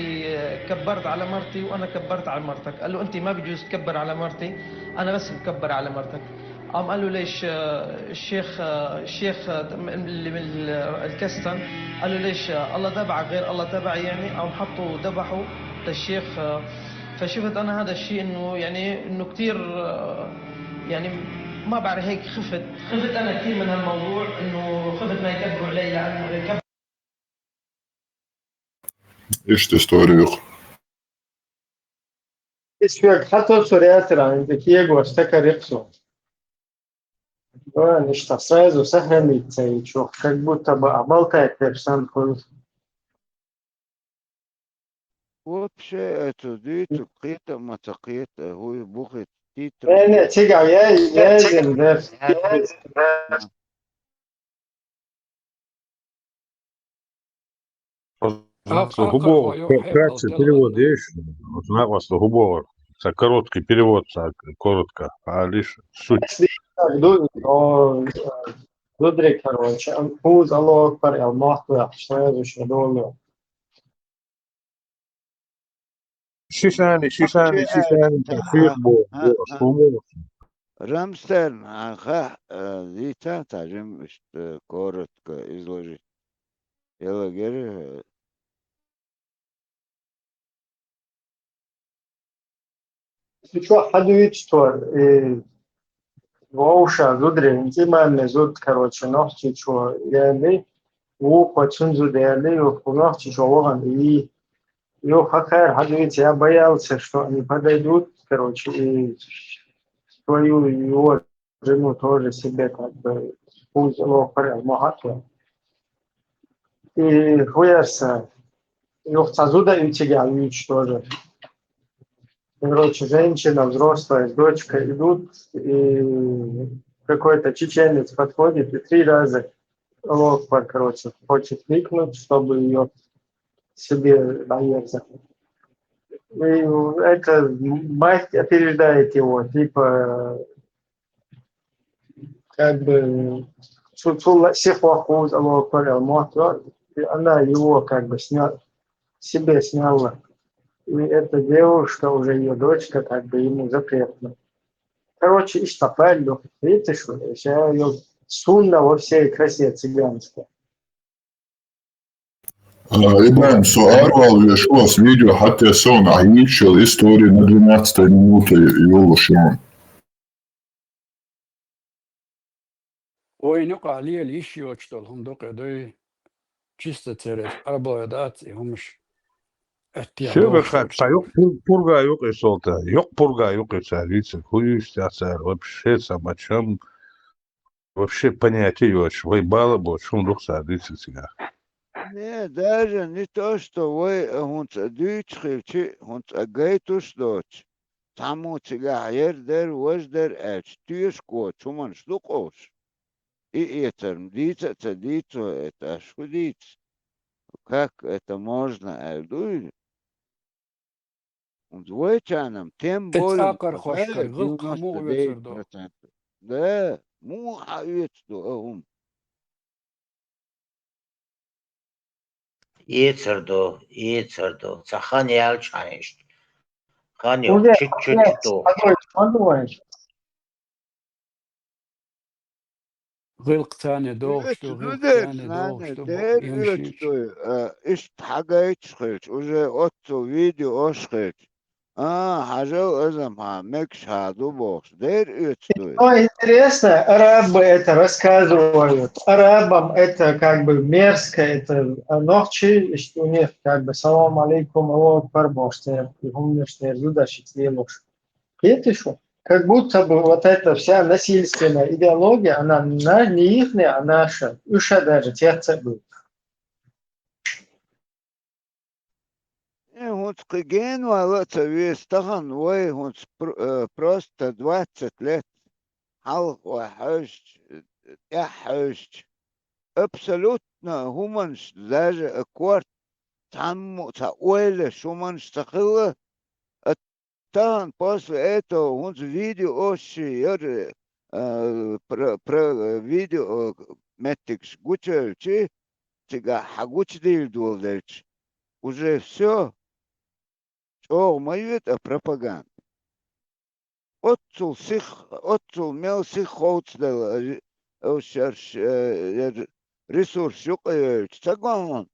كبرت على مرتي وأنا كبرت على مرتك." قال له: "أنت ما بجوز تكبر على مرتي، أنا بس بكبر على مرتك." قام قال له: "ليش، آه، الشيخ، آه، الشيخ، آه، اللي من ال-، الكستن؟" قال له: "ليش، آه، الله تبعك غير الله تبعي يعني؟" قام حطوا ذبحوا للشيخ، آه، فشفت أنا هذا الشيء إنه يعني، إنه كتير، آه، يعني ما بعرف، هيك خفت، خفت أنا كتير من هالموضوع، إنه خفت ما يكبروا علي، لأنه يكبروا Иштта история. Ишвек хьатосур яцара, хӀинца кегош ца карихсу. Ва, иштта сразу сохранить ца йичох, как будто бы а болтает персон хуй. Вообще, это, диту, кхета, маца кхета, хуй, бухет, титу. Не, не, цига, я, я, я, Оцу хӀун боху, кра-, кратче перевод деш, оцу накъостал хӀун боху, ца короткий перевод, ца коротко, алиш, суть. Так, ду-, о, зударий, короче, ам, хуз Аллаху Акбар, я махту, я сразу же долю. Шишани, шишани, шишани, тахфир бу, бу, суму. Рамстерн, аха, э, дита, тажим, ишт, э, коротко изложить. Елагер, э, Сучо хьадуьйцу тхо, и вовша зударий, имамный зуда, короче, нохчийчо яьлли, вукхо цуьнан зуда яьлли, юха нохчийчо вахана, и юха хьакхара хьадуьйцу, я боялся, что они подойдут, короче, и свою его жену тоже себе как бы хуз лохарел махатла. И хуярса, юха цхьа зуда и цигахь вуьйцуш тоже. Короче, женщина взрослая с дочкой идут, и какой-то чеченец подходит и три раза Аллаху Акбар, короче, хочет крикнуть, чтобы ее себе наверзать. И эта мать опереждает его, типа, как бы, цу-, цу-, всех вокруг, Аллаху Акбар, Аллаху Акбар, и она его как бы сня-, себе сняла. и эта девушка, уже её дочка, как бы ему запретна. Короче, иштта паллу, видите, что сейчас её сунна во всей красе цыганская. А, Ибрагим, со арвал веш вас видео, хӀаьта сон а йийцар история на двенадцатой минуте йолуш ян. Вайна юкъахь лела йиш йоцуш долу хӀума ду-кх и дуй, чисто церан арабовла дац и хӀумаш. Аттех Шуьга долуш хатта долу. Юкъ пур-, пурга юкъе солта, юкъ пурга юкъе цара йийцар, хӀун юьйцу тӀехь цара, вообще цхьа мачам, вообще понятие йоцуш, вай бала а боцуш, хӀун ду-кх цара дийцар цигахь? Не, даже не то, что вай а хӀунца дуьйцуш хилчи, хӀунца а гайтуш доцуш, цхьаммо цигахь яра дара, важа дара аьлча, тоьшаш воцу хӀуманаш ду-кх уьш. И эцар-м дийца а ца дийцо, это аш хӀун дийца? Как это можно аьлла дуй? ХӀунца вайчарна-м тем более цӀаккхархошкара гӀиллакх муха оьцур ду? Да, муха хьан оьцур ду а хӀума? Эцар ду, эцар ду. Ца хан яьлча хьан иштта. Хан ю, уже чуть-чуть ду. ГӀиллакх царна догӀуш ду, гӀиллакх царна догӀуш ду, боху, дер оьцу дуй, а, иштта хьагайтуш хилча, уже оццул видео ош хилча. А, хьажал, азам хьан мегаш хьан ду бохуш, дер оьцу дуй. Что интересно, арабы это рассказывают. Арабам это как бы мерзко, это, а, нохчи, что у них как бы салам алейкум, Аллаху акбар бохуш, церан и хӀуманаш дер зуда шиц лелуш. Кхетий шу? Как будто бы вот эта вся насильственная идеология, она на, не ихняя, а наша. Уьш а даже цецбуьйцу. Э, хӀунца кхин генвала а ца веза тахана вай, хӀунца пр-, э, просто двадцать лет хьалха вай хьаьжча, тӀаьхьа хьаьжча. Абсолютно хӀуманаш даже а корта цхьаммо а цхьа ойла еш хӀуманаш ца хилла, а тахана после этого хӀунца видео ош ши яра, а, про-, про-, видео меттигаш гучуевлчи, цигахь хьан гучудийла доладелча, уже всё, чӀогӀа ма йоьду а пропаганда. Оццул сих, оццул мел сих ховцаделла, э, шерш, э, яра ресурс юкъайевлча ца гонхьуна,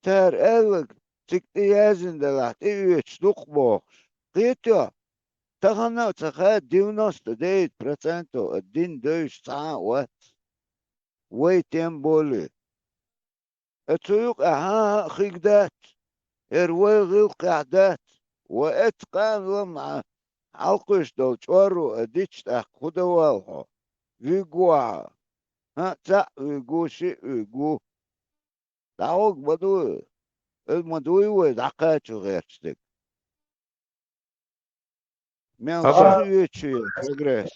цара аьлларг цига тӀе яздина делахь, тӀеоьцуш ду-кх бохуш. Кхетий хьо? Тахана а ца хаьа, девяносто девять процентов а дин девзаш цхьа а вац. Вай тем более. Э, цу юкъахь хьан а хиг дац, хӀара вай гӀиллакхехь дац, ва эцу къанлам хьан хьалкхуьйсуш долу чӀорро а дича тӀаккха хӀун дан валла хьо? Вуьйгу ахьа? ХӀаъ, цхьаъ вуьйгу, шиъ вуьйгу. ДӀагӀорг ма ду, иза ма дуй вай дӀакхачо гӀерташ дерг. Мел сиха оьцуш ю прогресс.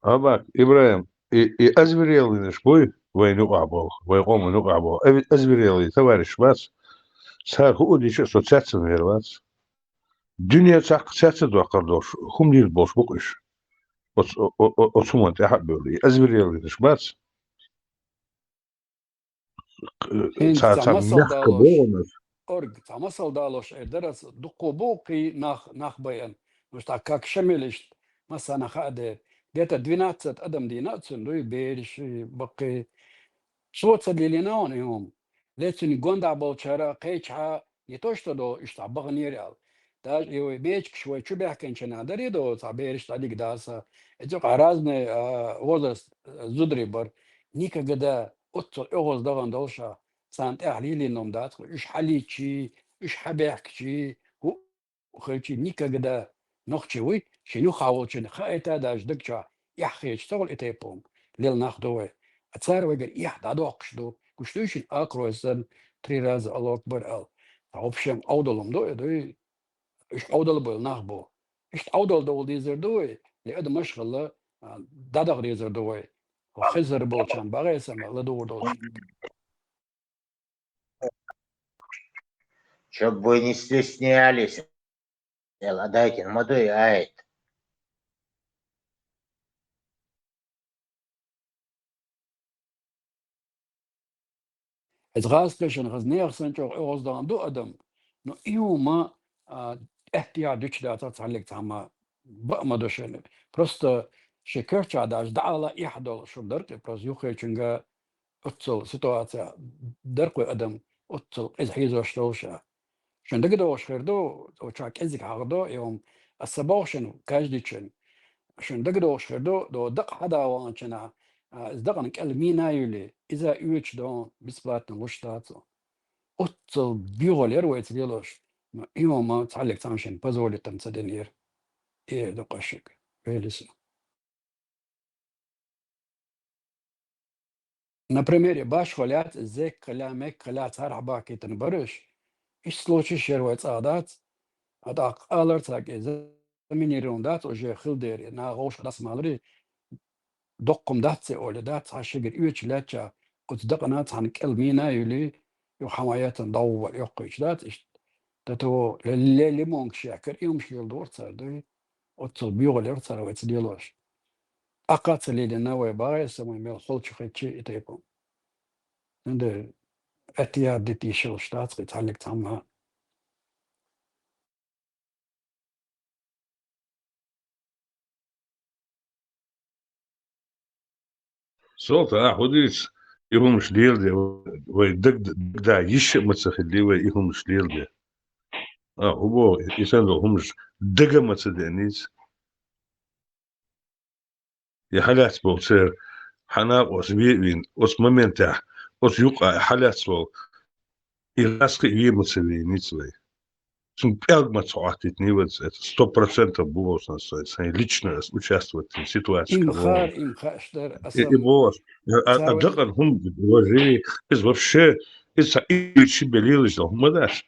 Абак, Ибрахим, и, и озверелыйнаш буй вайн юкъахь болу, вайн къоман юкъахь болу. Озверелый товарищ бац, цара хӀун а дича а со цецван вер вац. Дуьне цхьаъ цецдоккхур долуш, хӀума дийр болуш бу-кх уьш. Оцу, о-, о-, оцу хӀуманна тӀаьхьа а бевлла, и озверелыйнаш бац. ХӀинца цхьа, цхьа цхьа масал мехкан далош, бохург, цхьа масал далош эр дара аса, дуккха бу кхин нах, нах байъина. Муьста как Шамилишта, массарна хаа дера. Где-то двенадцать адам дийна а цуьнан дуй, бераш, баккхий. Цо ца лелийна хьуна и хӀума. Ле цуьнан гондахь болчара кхечахьа не то что до, иштта баханера аьлла. Даже и вай мечигаш вай чу баьхкинчу нах дарий до, цхьа бераш дӀадига даса. Эцу къа разный, а, возраст, а, зударий бара. Никогда оццул оьгӀаз дахана долуш а, царна тӀехь лелийна хӀума дац, уьш хьалийчий, уьш хьабаьхкичий, хӀу-, хилчий, никогда нохчий вуй, шен юххехь волчунна хаийта а даже даг чохь эхь хеташ ца хуьлу и тайпа хӀума лела нах ду вай. А цара вайгара эхь дӀадоккхуш ду, гуш дуй шуна акхарой санна, три раза Аллаху акбар аьлла. Ткъа вообще Ӏовдал хӀума ду и дуй? Иштта Ӏовдал бевлла нах бу. Иштта Ӏовдал довла дезар ду вай, и адамаш а хилла, а, дӀадаха дезар ду вай. Хезар болчарна бахьа санна ладугӀур долчунна. Чтоб вы не стеснялись, аьлла, Адайтина ма дуй, айта. Из гӀазкхи шун, хаза нехан санна чӀоагӀа оьгӀаз даьнна ду адам. Но и хӀума, а, эттӀа яхь дуьтуш дацар цхьаллиг цхьамма, баа ма ду шуна. Просто ши керча даже дӀаала эхь долуш хӀума дара-кх, просто юххечуьнга оццул ситуаци дара-кх адам, оццул къиза хьийзош долуш а. Шуна дагадогӀуш хир ду, оцу чохь кӀезиг хьахадо, и хӀума аса ца боху шуна, каждыйчун. Шуна дагадогӀуш хир ду, до дакъа хьада ваханчунна, а, иза дакъана кӀел мина а юьллий, иза оьцуш ду бесплатно луш дац. Оццул боьхалла яра вайца лелош. Но и хӀума цхьаллиг цхьамма шуна позволить ца динера. Эр ду-кх ас шуьга. Вели со. На примере башхо лаьцна, зеккха лаьцна, меккха лаьцна, хӀара хьа бахкийтина бараш, иштта случайш яра вай цӀа дац, а тӀаккха алар цхьа кӀеза, заминирован дац, уже хила дера, наха вовшах дӀасамаларе, доккха-м дац цӀе олий дац, цхьа шигара оьцуш лаьттача, оцу дакъана цхьана кӀел мина а юьллий, юха хьан ван яцан дӀагӀо вара йоккхуьйтуш дац, иштта. До того ле-, ле-, лимонка шекар, и хӀумаш леладора цара, дуй? Оццул боьхалла яра цара вайца лелош. Акхаца лелийна вай багӀе, самай мел холчу хетчи и тайпа. ХӀунда аьтту яхь дита йиш йолуш дац-кх и цхьаллиг цхьамма. Солта, ахь хӀун дийца, и хӀумаш леладе, вай даг-, дагда йиш а ма ца хилли, вай и хӀумаш леладе. А, хӀун боху, и санна долу хӀумаш дага ма ца деаница. И хьалаьцна болу церан хьан накъост ве а вийна, оцу моментехь, оцу юкъа хьалаьцна болу, и гӀазкхи а ве ма ца вийна ницкъ вай. Цунна пӀелг ма ца Ӏоттийтиний вай, это сто процентов бу сан, сан, сан лично ас участвовать дина ситуация. Им хаар, им хаарш дара, и, и боху ас. А, а, а дакъана хӀума важи, иза вообще, иза сан и ши белилаш дан хӀума дац.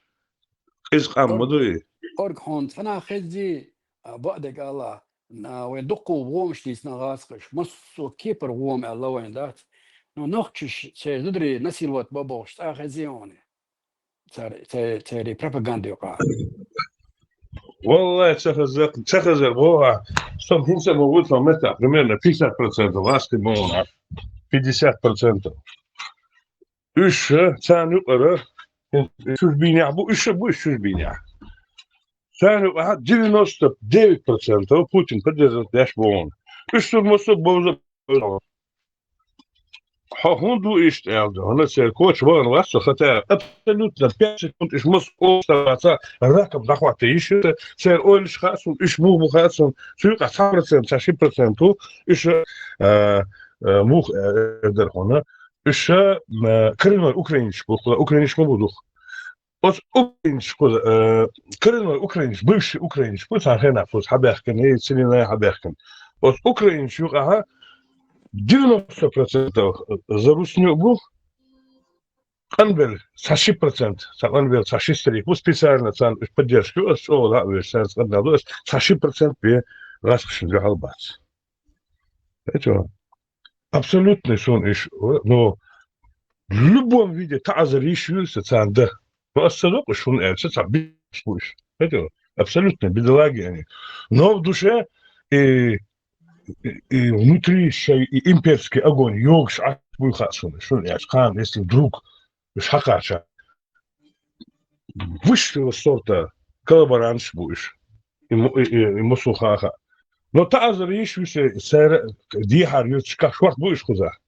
Иза къам ма ду и. Орг хьуна цхьана хеззи, а, баъдег ала, а, вай дуккха вомаш дийцина гӀазкхаш, массо кепара вома аьлла вайн дац. Ну, нохчаш церан зударий насиловать бан бохуш цӀа хезий хьуна? Цар-, цер-, церий пропаганда юкъа. Валлай, ца хезар, ца хезар боху, со хӀинца ма ву сан меттахь, примерно пятьдесят процентов гӀазкхи ма ву, пятьдесят процентов. Уьш, царна юкъара, чужбийнехь бу, уьш а бу, уьш чужбийнехь. Царна юкъахь девяносто девять процентов Путин поддерживать деш боху. Уьш цуьнан массо а бовза. Хьо хӀунда ду иштта аьлла ду? ХӀунда церан коча вахана вац со, хотя абсолютно пять секунд уьш массо а оцу ваца раком дӀахӀотта йиш ю, церан ойлаш хаьа суна, уьш муха бу хаьа суна, цу юкъахь цхьа процент, цхьа ши процент ву, уьш, а, а, муха, а, эр дара хьуна, уьш, а, коренной украинцаш бу, украинцаш ма бу дукха. Оцу украинцаш кхуза, э, коренной украинцаш, бывший украинцаш бу, цхьана хенахь кхуза хьабаьхкина, и Целинная хьабаьхкина. Оцу украинцаш юкъахь девяносто процентов за русню бу, къанбелла цхьа ши процент, цхьа къанбелла цхьа ши старик бу, специально царна уьш поддержка ю, ас чӀогӀа дӀа а веш, царца къанбелла ду, ас цхьа ши процент бен гӀазкхашна дуьхьал бац. Хьо чу? Абсолютный суна иш, ну, в любом виде таӀзар йиш ю сан царна дан. Ну, ас ца доккхуш хӀунда аьлча, цхьа беш бу иш. Хьо чу? Абсолютно бедолаги они. Но в душе и, и, и внутри шай, и имперский огонь йогуш Ӏаш буй хаьа суна, хӀунда аьлча, кхана, если вдруг уьш хьакхача, высшего сорта коллаборанташ бу уьш. И му-, и, и, и мусул хаха. Но таӀзар йиш вуьше, церан дехьара юьрташ кхах шорта бу уьш кхузахь.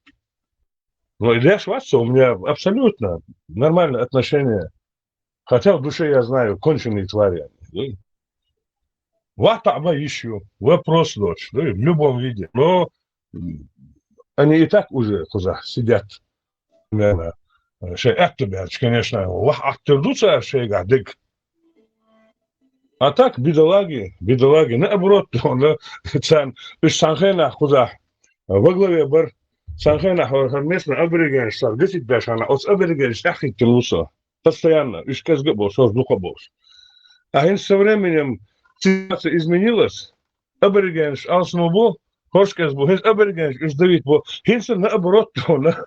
Но и деш вац со, у меня абсолютно нормальное отношение. Хотя в душе я знаю, конченые твари они. Да? Ватта ма йиш ю, вопрос доцуш, да, в любом виде. Но, м, они и так уже кхузахь сидят. Примерно, э, шайн аьтто баьлча, конечно, ваха Ӏаттар ду цара шайгахь дерг. А так, бедолаги, бедолаги, наоборот, царна, уьш цхьана хенахь кхузахь, э, во главе бар, цхьана хенахь хӀара, хӀара местный аборигенаш цара гасить беш хьана, оцу аборигенаш тӀаьхьахӀиттина ву со. Постоянно, уьш кӀезга а болуш, хӀорш дукха а болуш. А хӀинца со временем ситуация изменилась, аборигенаш алсам бу, хӀорш кӀезга бу, хӀинца аборигенаш уьш давить бу, хӀинца наоборот, тхуна.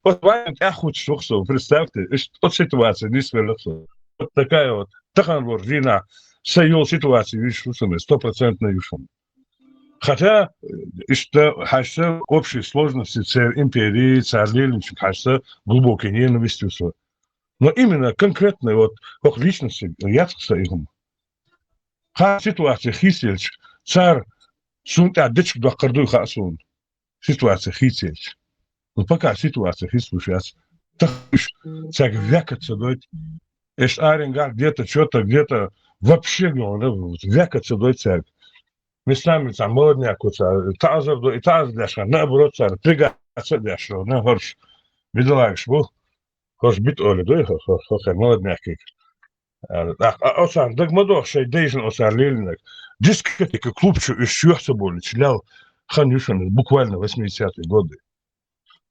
Вот вайн тӀаьххуьттуш ву-кх со, представьте, уьш оцу ситуация нисвелла-кх со. Вот такая вот, таханлерчу дийнахь, сан йолу ситуация йиш ю суна, стопроцентно йиш ю суна. Хотя, э, иштта хьаьжча, общей сложности церан империи, цар лелинчуьнга хьаьжча, глубокий ненависть ю со. Но именно конкретно вот хӀокху личности яц-кх сан и хӀума. Кхана ситуация хийцаелча, цара суна тӀехь дечиг доккхур дуй хаьа суна. Ситуация хийцаелча. Ну, пока ситуация хийцалуш яц. Тахана уьш цаьрга век а ца дойту. Эш аренга где-то, чё-то, где-то вообще, говорю, век а ца дойту цаьрга. Местами цхьа молодняк ву цара, таӀзар до, и таӀзар деш хьан, наоборот, цара пригаться а деш, на хӀорш бедолагаш бу, хӀорш бита олу дуй, хӀо-, хӀо-, хӀокхе молоднякиг. А, а, а оцарна дага ма догӀу шайн дайшна оцара лелийнарг. Дискотека, клуб чу уьш чоьхьа ца болуьйтуш лел хан ю шуна, буквально восьмидесятые годы.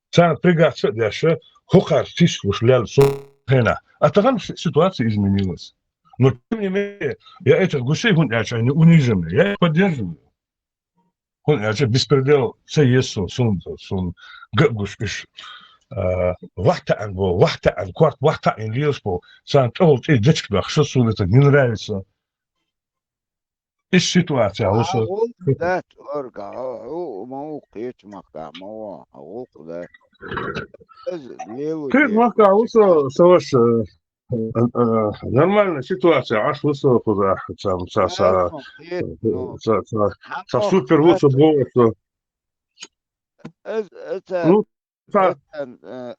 Царна пригаться а деш, хӀокхара тислуш лел со хенахь. А тахана си-, ситуация изменилась. Но тем не менее, я этих гусей, хӀунда аьлча они унижены, я их поддерживаю. ХӀунда аьлча беспредел ца еза суна, суна, суна ган гуш уьш, а, вахь таьӀна бо, вахь таьӀна, корта вахь таьӀна лелаш бо, царна тӀехула тӀе дечиг баьхкича, суна это не нравится. Иштта ситуация ву со. Хьан гӀуллакх дац орга, хьо, хьо, ма ву кхечу махкахь, ма ву, хьан гӀуллакх дац. Иза лело Кхечу деза. Махкахь ву со, со ваша, э, э, нормальная ситуация, Ӏаш ву со кхузахь, ца, ца, ца, Ясно, кхечу, ну, ца, ца, ца хьан супер ву со, боху со. Иза, иза, Ну, ца, иза, э,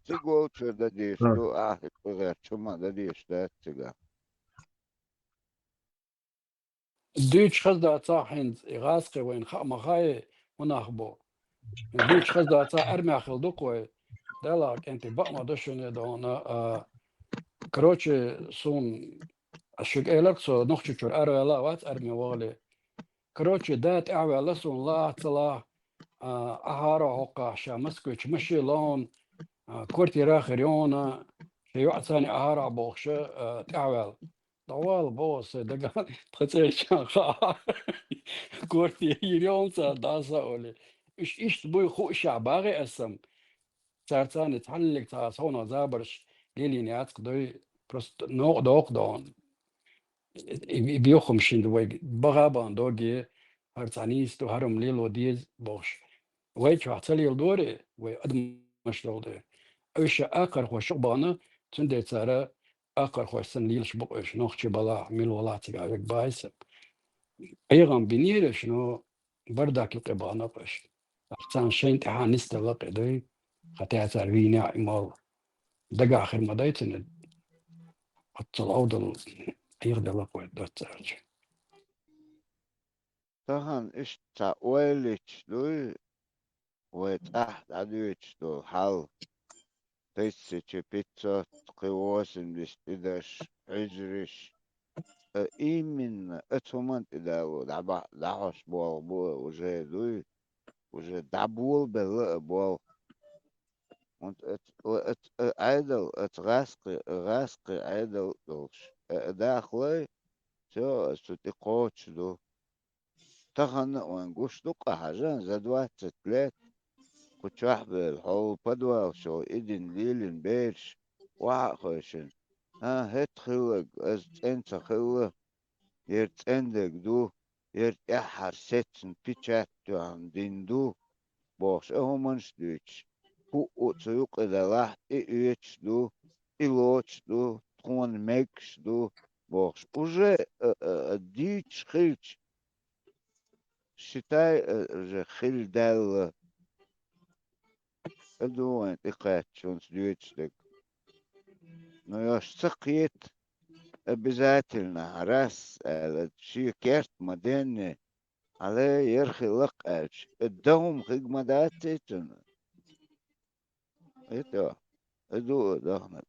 цига волчуьра дан дезаш ду, ахь и кхузахь чу ма дан дезаш дац цига. Дуьйцуш хаза дацахь хӀинца, и гӀазкхи вайна хаа ма хаьа, хӀун нах бу. Дуьйцуш хаза дацахь, армехь хилла ду-кх вай. Делахь, кӀентий, бакъ ма ду шуна, дона, а, короче, суна, ас шуьга элира-кх со, Нохчийчуьра араваьлла а вац арме вахале. Короче, да тӀаьхьаваьлла суна, лахь а ца лахь, а, Ӏахьара хьокхахь, ша Москвичу машен лоуна, а, квартира хир йоуна, шен йоӀца цхьаьна Ӏахьара бохуш, а, тӀаьхьаваьлла. ДӀавала боху аса, дага тхан цӀерачан хаа. Квартира йир йолу цара дӀаса а олий. Уьш иштта буй хууш а багӀи аса-м. Цара царна цхьаллиг цхьа совнах забарш лелийна яц-кх дуй, просто новкъа доккху дона. И, и, и бехамашин вайга баха а бан доге, хӀара цхьа нийса ду, хӀара-м лело деза бохуш. Вай чохь ца леладора, вай адамаш долу дела. Уьш акхархой шух бахана, цундела цара акхархой санна лелаш бу-кх уьш, нохчий балахь, мила валахь цигахь верг баьйса. КъегӀам бинера уьш, но бардак юкъе бахана-кх уьш. Царна шайна тӀаьхьа нисделла кхидуй, хатта цара вийна и мол. Дагахь хир ма дай цуьнан, оццул Ӏовдал Ӏехаделла-кх вай доццарча. Тахана иштта цхьа ойла йича дуй, вай цӀахь дӀадоьдуш долу хьал, тысяча пятьсот, кхин восемьдесят и даш, хьуьжарш, а именно оцу хӀуманна тӀе дало дӀабахьа, дӀахьош болх бу а уже дуй, уже дӀаболабелла а болх. ХӀунда аца, аца, а, Ӏедал, аца гӀаскхи, гӀаскхи Ӏедал а долуш, а, а дахалай, всё, аса цу тӀе кхочуш ду. Тахана а вайн гуш ду-кх, хьажа, за двадцать лет кху чохь бевлла, хьол подвал чу и дина лелийна бераш, охьа а хевшина. ХӀан, хӀетта хилларг, аса цӀена ца хилла, яра цӀендерг ду, яра тӀаьххьара сецна печать тоьхна дина ду, бохуш, а хӀуманаш а дуьйцуш, хӀуъу а цу юкъа делахь, и оьцуш ду, и лоцуш ду, тхуна мегаш ду, бохуш. Уже, а, а, а, дуьйцуш хилча, считай, а, уже хилла даьлла. А ду вайн тӀекхаьчча хӀинца дуьйцуш дерг. Но йош ца кхета, обязательно, раз аьлла, шен керта ма денна, хьале, яра хилла-кх аьлча, и дан хӀума хиг ма дац и цуьнан. И то, и ду а даханарг.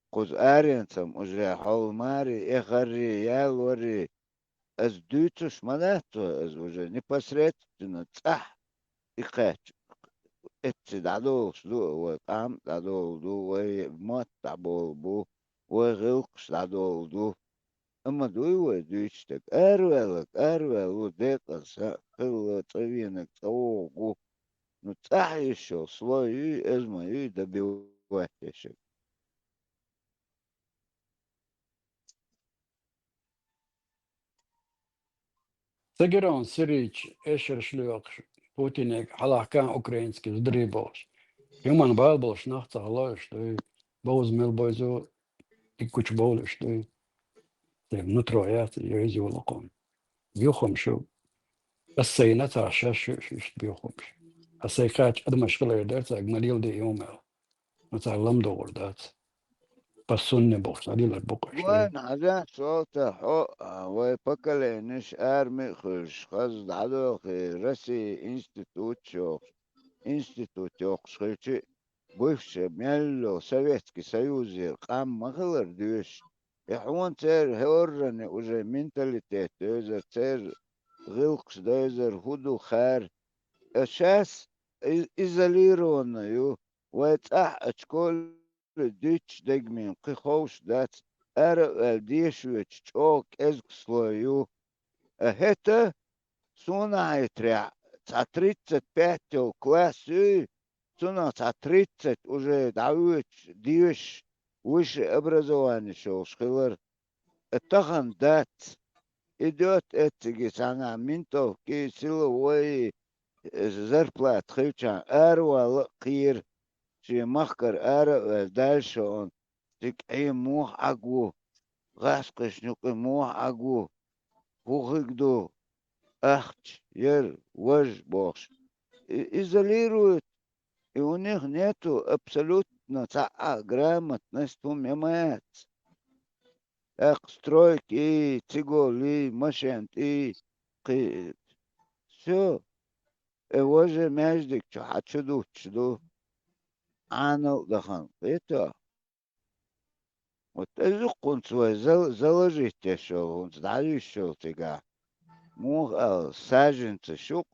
Кхуза аренца-м уже хьол маре, эхарре, ялорре, аса дуьйцуш ма дац вай, аса уже непосредственно цӀахь и кхаьчча, эцци дӀадолуш ду, вай къам а дӀадолу ду, вай мотт дӀаболу бу, вай гӀиллакхаш дӀадолу ду. Амма дуй вай дуьйцуш дерг, араваьлларг араваьлла ву, декъаза хилла, цӀа венарг цӀа вогӀу ву. Ну, цӀахь йиш йолу слой юй, эзма юй, добивать еш ерг. Ца гира хьуна Сирийчу эшарш лоькхуш, Путинега хьалахка украинский взрыв бохуш. Хьуман бала болуш нах ца хало уьш дуй, бовза мел бойзу, и гучу бовлуш дуй. Церан нутро яц, йойза йолу кхуна. Юхамаш ю. Аса сайна ца шаш ю иштта юхамаш. Аса сайн кхача адамаш хилар дара цаьрга ма леладе и хӀума аьлла. Ма цара лам догӀур дац. По сунне бохуш, дӀалелар бу-кх аша. Вайн хьажа, Солта, хьо, а, вай поколениш арми а хуьлуш, хаза дӀадохий, Россия институт йохуш, институт йохуш хилчи, бывший мел йолу Советский Союзера къам ма хилар доьшуш. И хьуна церан хӀорране уже менталитет девзар, церан гӀиллакхаш девзар, хӀун ду хара. Э, шаьш и-, изолированный ю, вай цӀахь а школе дуьйцучу дегнийн кхин ховш дац, ара а ваьлла дешоьчу чӀогӀа кӀезиг слой ю. Э, хӀета, суна хьайтарехь, цхьа тридцать пять йолу класс юй, цунах цхьа тридцать уже дӀавоьдуш, доьшуш, высшее образование йолуш хилар. Э, тахана дац. Идет эцциге цхьана ментовки, силовой, э, зарплата хилчахьана аравала а кхера, шен махкара ара а ваьлла, дальше он, цига Ӏе муха Ӏаг ву, гӀаскхишна юкъа муха Ӏаг ву, хӀун хиг ду, ахча, яра, важа бохуш. И-, изолирует, и у них нету абсолютно цхьа а грамотность хӀума ма яц. ТӀаккха стройка и, циголлий, машен тӀий, кхи-, всё. Э, важа маьждиг чу хьан чу дуттуш ду? Ӏанал а дахана, кхета? Вот иза кхунца вай зал-, заложить деш йолу, хӀунца дӀаюьйш йолу цигахь. Муха аьлла, саженцаш ю-кх,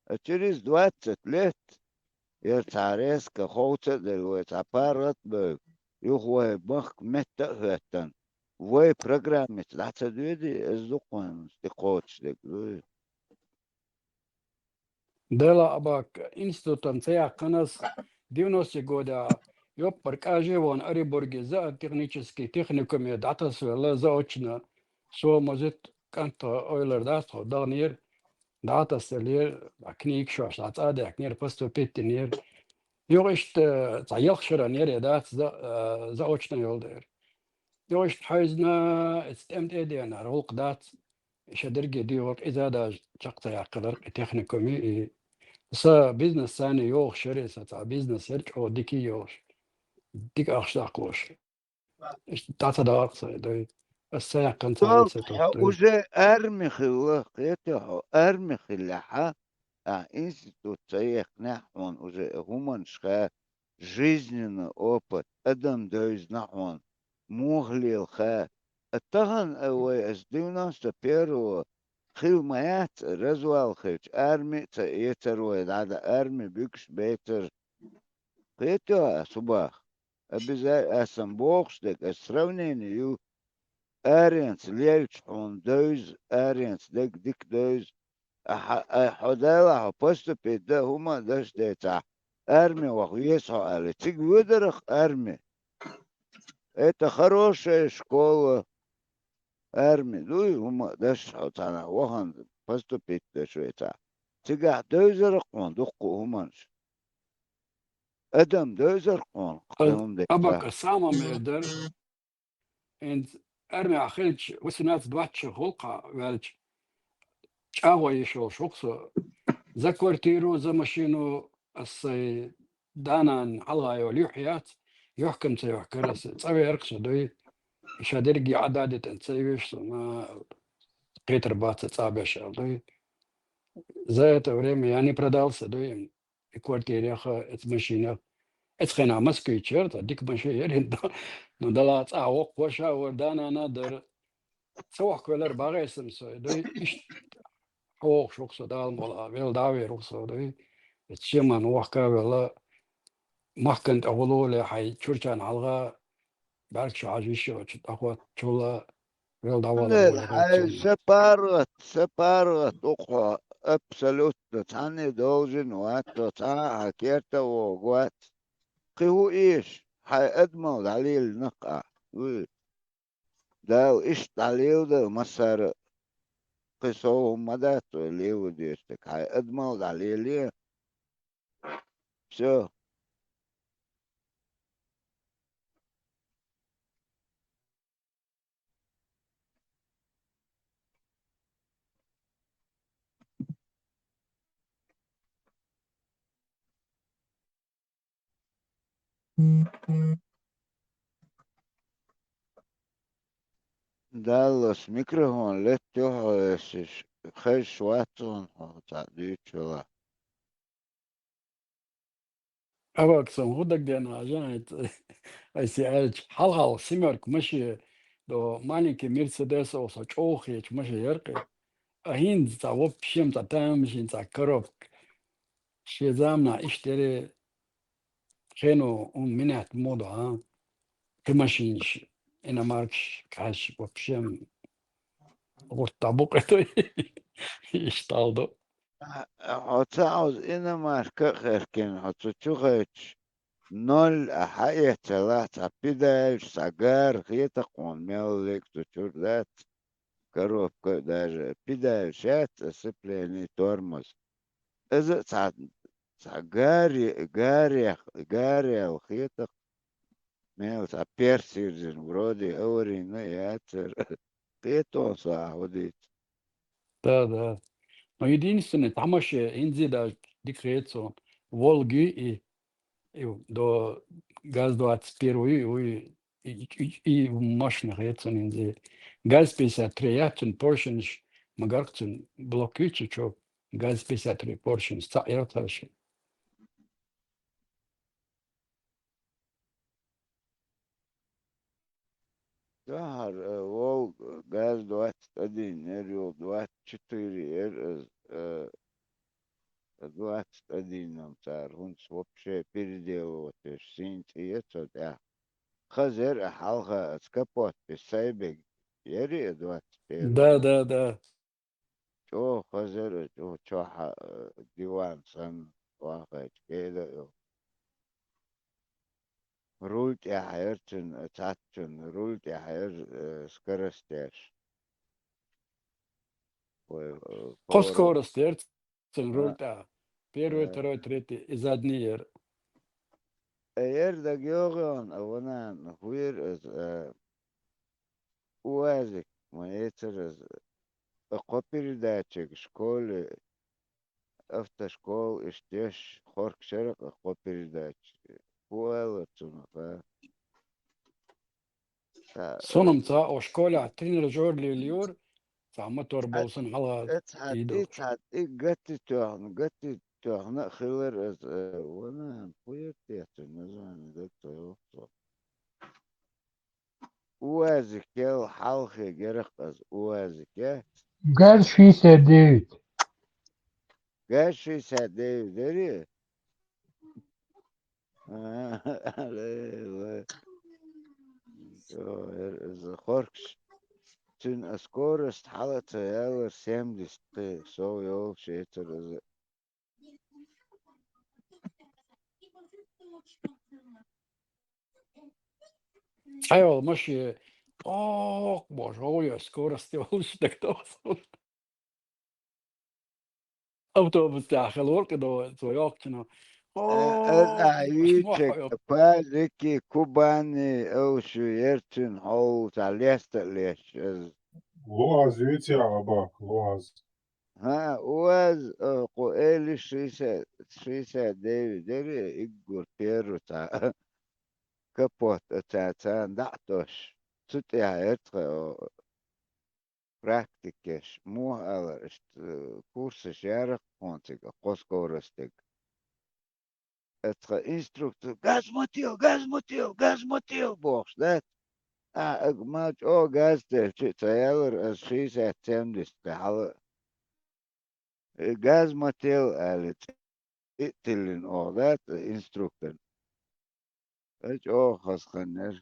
а через двадцать лет, яра цхьа резко ховца а делла вай цхьа паргӀат а бевлла, юха вай махка метта а хӀоьттина, вай программица дӀа ца доьдий, иза ду-кх вайна тӀекхочушдерг дуй. Дела Абак институтан ца яьккхина ас девяностые годехь, йоппар кӀаже а вахана Оренбурге зоотехнический техникуме дӀатасавелла заочно. Со мазит кӀант, тхо ойлар дац тхо, даханера, дӀатасавеллера, книгаш шоаш дӀа цӀа а даьккхинера, поступить динера. Юха иштта цхьа ялх шаран яра дац за-, а, заочно йолу дера. Юха иштта хьаьвзина, эца тӀем тӀе а деана, гӀуллакх дац. Ша дерриге дийгӀург иза даже чекх ца яьккхинарг и техникуме, и сан бизнес санна йогӀуш яра, сан цхьа бизнес яра чӀогӀа дика йогӀуш, дика ахча даккхалуш. Иштта дӀа ца дахара сан, дуй. Ас ца яьккхина царна ца хьо тохтуй. Уже арми хилла, кхета хьо, арми хиллехьа, а институт ца яьккхинехь хьуна уже хӀуманаш ха, жизненный опыт, адам девзина хьуна, муха лела ха. А тахана, а, вай ас девяносто первого хила ма яц, развал хилча, арми а ца эцар вай, дӀа-дӀа арми буьгуш бецар. Кхета ас хӀун бах? Обяза-, ас сан бохуш дерг, ас сравнение ю. Аренца лелча хьуна девза, аренца дерг дика девза. А хьа-, а хьо Дала хьо поступить дан хӀума а даш децахь, арми ваха веза хьо аьлла, цига воьдарах арми. Это хорошая школа. Арми дуй, хӀума а даш хьо цхьана вахана поступить деш вецахь. Цигахь девзарах хьуна дуккха а хӀуманаш. Адам девзарах хьуна, кхин хӀума децахь. Абака самом мер дара. ХӀинца армехь хилча, восемнадцать двадцать шо гӀуллакхахь ваьлча, чӀагӀо йиш йолуш ву-кх со. За квартиру, за машину ас сайн да-нана хьалха йолу юьхь яц, юьхькам ца йохкара ас, цӀа веара-кх со дуй. Ша дерриге Ӏадда а дитина ца веш со, ма кхетар бац сан цӀа беш аьлла дуй. За это время я не продал сан дуй. И квартирех, эца машинех. Эца хенахь Москвичера, ца дика машин яра хӀинца. Ну, дала цӀа воккхуш а вара, да-нана а дара. Ца вохкавеллара бахьесам со, дуй, иштта хьо вохуш ву-кх со, Дала мукъ лахь, велла дӀа а вер ву-кх со, дуй. Эца шеман вохка а велла, махкана тӀе гӀулло а ле, хьайн чурчан хьалха, бӀаьрг шу хьажа йиш йоцу, дӀахӀотта чул а, велла дӀавала Андер, вала хьайн хӀинца. Са паргӀат, са паргӀат укхо абсолютно цхьанне должен вац, со цхьа а хьан керта а вогӀу вац. Кхин хӀун эша, хьайн адамал дӀалелина-кх ахь. Вуй. Дала иштта дӀалеладала массара а. кхы сов хӀума дац, вай лело дезаш дерг. Хьай адамал дӀалеле. Всё. Даллас, микрофон летта хьо, хезаш вац хьо, цхьа дуьйцуш хилча. Аваксан хӀу дагадеана, Жан, айса аьлча, хьалхал семёрка машен, до маленький Мерседес, оса чӀоагӀа хеташ машен яр-кх. А хӀинца цхьа вообще цхьа тамашийна цхьа коробка. Шен заманахь иштта яр, хӀинца хӀун минет мо ду, а? Кхы машинаш, иномаркаш кхаьчча вообще гӀуртта букъе ду. Иштта ду. А, хьо ца Ӏовза иномарка а херкина, хьо цу чу хайташ, ноль а хьаэццалахь, цхьа педалаш, цхьа гар хетакх хьуна, мел лиг цу чура дац, коробка а даже, педалаш яц, а сцепление, тормоз. Иза а цхьа, цхьа гаре-, гарех-, гарел хетакх, мел цхьа перс йирзина, вроде аварийна а яцар. Кхетон сахьа хӀу дийца. Да, да. Но единственное, тамаше инзи даже дика хет сона. Волги и, и до ГАЗ двадцать первый, и, и, и, и машина хет сона инзи. ГАЗ пятьдесят три яц цун поршенаш, магарх цун блок ю чу чо, ГАЗ пятьдесят три поршенаш, цхьаъ яр царши. Тахьар, э, Волга, э, ГАЗ двадцать один яр, юха двадцать четыре яр, э, э, двадцать один-м цара, хӀунца вообще переделывать еш, сийна цӀи я цо тӀехь. Хаза яр а хьалха, аса капот бе сайбег яр а двадцать первый. Да, да, да. ЧӀоагӀа хазар, чӀоагӀа чохь, э, диван санна, вахайча кӀеда а йолу. Руль тӀехь яр цуьнан, цхьаццуьнан руль тӀехь яр, э, скоростеш. Ой, э, кхо скорость яр цуьнан руль тӀехь. Первый, второй, третий, и задний яр. Э, яр дага йогӀу, а ванан, хӀун яр иза, э, УАЗик, ма яцара иза. Кхо передачиг школе, автошкола, иштта еш, хоркшара кхо передача. ХӀун аьлла цунах, а? Ца, Суна-м э, ца, о, школехь тренажёр лелийора, ца мотор болу сан хьала. Э, цхьа тӀе, цхьа тӀе гатти тоьхна, гатти тоьхна а хилар иза, э, ванан, кхуьер тецна, название даг ца йоккху. УАЗик ял хьалхе герах аза УАЗик я. ГАЗ шестьдесят девять. ГАЗ шестьдесят девять дарий? А, ле, ле. Йо, иза хоркуш. Цуьнан а скорость хьала а ца ялар, семьдесят кхин сов йолуш яцара иза. Цхьайолу машен, ох, боже, ой, скорость йолуш дагадогӀу. Автобус тӀехь хила вара кхидо, цо йоккхучунах. Э, э, Ох, а, аш мохь йичиг, йо. Пазики, Кубани, Алши, Ерцин, хьол, цхьа леста а леш, э. ЛугӀаз виця абах, лугӀаз. ХӀа, УАЗ, э, кху эли шестьдесят, шестьдесят девять дери, иггур перу цхьа капот, э, цхьа, цхьа дӀа а тош. Цу тӀехь яр тхо, о, практикеш, муха алар, иштта, э, курсаш ярах хьуна цига, кхо скоростиг. Э, тхан инструктор: «Газ ма тел, газ ма тел, газ ма тел», — бохуш дац. А, аг ма чӀогӀа газ телча а ца ялар, ас шестьдесят, семьдесят кхин хьала. Э, газ ма тел, аьлла, цӀе а тиллина оха дац, э, инструктор. Э, чӀогӀа хаза хан яра.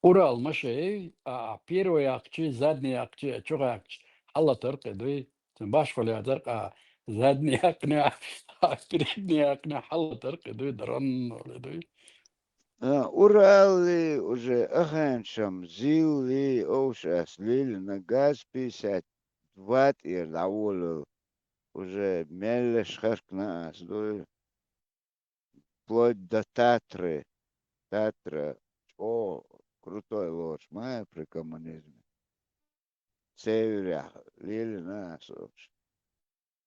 Урал машей, а, а, первый яккхачий, задний яккхачий, а, чу яккхачий, хьалатар кхин дуй. Цуьнан башхо лаьцар, а, задний яккхинехь, а, передний яккхинехь хьалатар кхин дуй, дрон вале дуй. А, Уралли уже ахӀенчам, зилли, овш ас лелина, ГАЗ пятьдесят два тӀера дӀаволал, уже меллеш херкна ас дуй. Вплоть до Татры. Татра чӀо крутой лош ма при коммунизме. Северя лелина ас овш.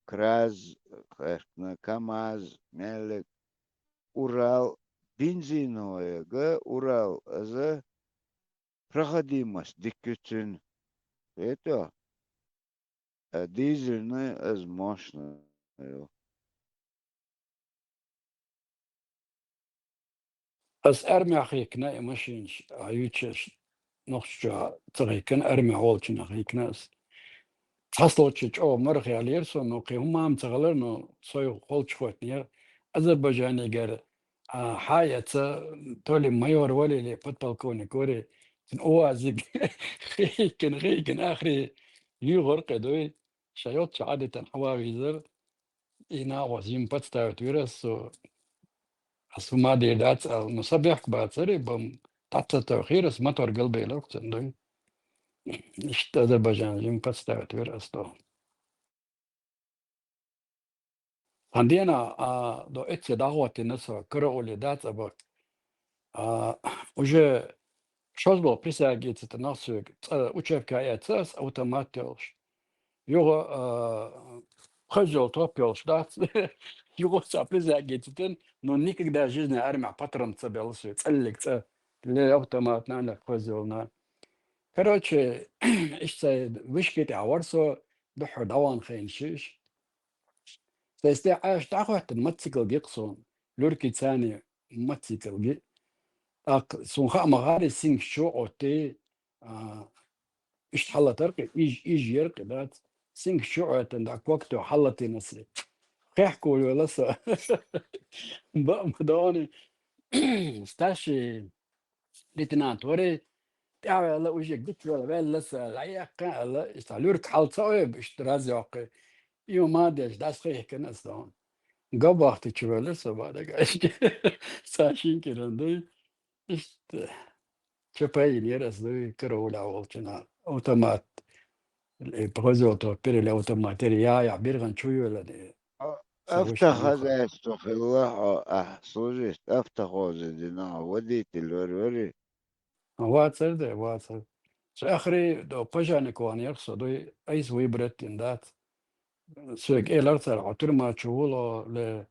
Краз херкна, КамАЗ, меллек, Урал, бензиновая га Урал, аза проходимость диккуцин. Это, а дизельный аз мощный. Ас армяхь хикна и машинаш, а ючаш нохча ца хикна, армяхь волчина хикна ас. Цхьаслоча чӀо мархи алер со, но кхи хӀумам ца гӀалар, но сой холчхотнер Азербайджанигар, а, хьаяца, то ли майор вали, или подполковник вари, цин увазиг хикин, хикин, ахри югъор къедуй, шайот ча адитан хьава визар, и нагъос им подставить вирас, со, ас хӀума дир дац ал, но са бехк бацари, бам тӀацатав хирас, мотор галбайлар цин дуй. Ишта Азербайджан им подставить вирас то. Хандена, а, до эцце дагъотина со, караули дац абак. А, уже шозло присягицата нахсуг, ца, учебка яцас автомат йолш. Юга, а, хозел топ йолш дац. Юга ца присягицатан, но никогда в жизни армия патрон ца белсу, целлик ца, ле автоматна, ле хозелна. Короче, ишца вышкит авар со, духу даван хейн шиш. Сесте аш тахват мотоцикл гиксон, люрки цани мотоцикл ги. Так, сун ха магъари синг чу отти, а, ишт халатар къи, иж, иж ер къи дац. Синг чу оттан да кокто халатинас. Хехкул вела са. Ба, ба дони. Старший лейтенант вари, тӀявела уже гитвела, велла са, лаякка ала, иста люрк халца ой, ишт рази окки. Иу мадеш, дас хехкана сон. Габахти чувела са бада гаш. Са шинкиран дуй. Ишт чапай нерас дуй, караула волчана. Автомат. Э, похозил то, перели автомат, я, я, бирган чуюла де. А, автохозяйство хилла, а, а, служит, автохозы дина, водитель вари, вари. Вацар да, вацар. Ца ахри до пожарник ван ярх со, дой айс выбрать дин дац. Сой гелар цар, а тюрьма чувуло ле,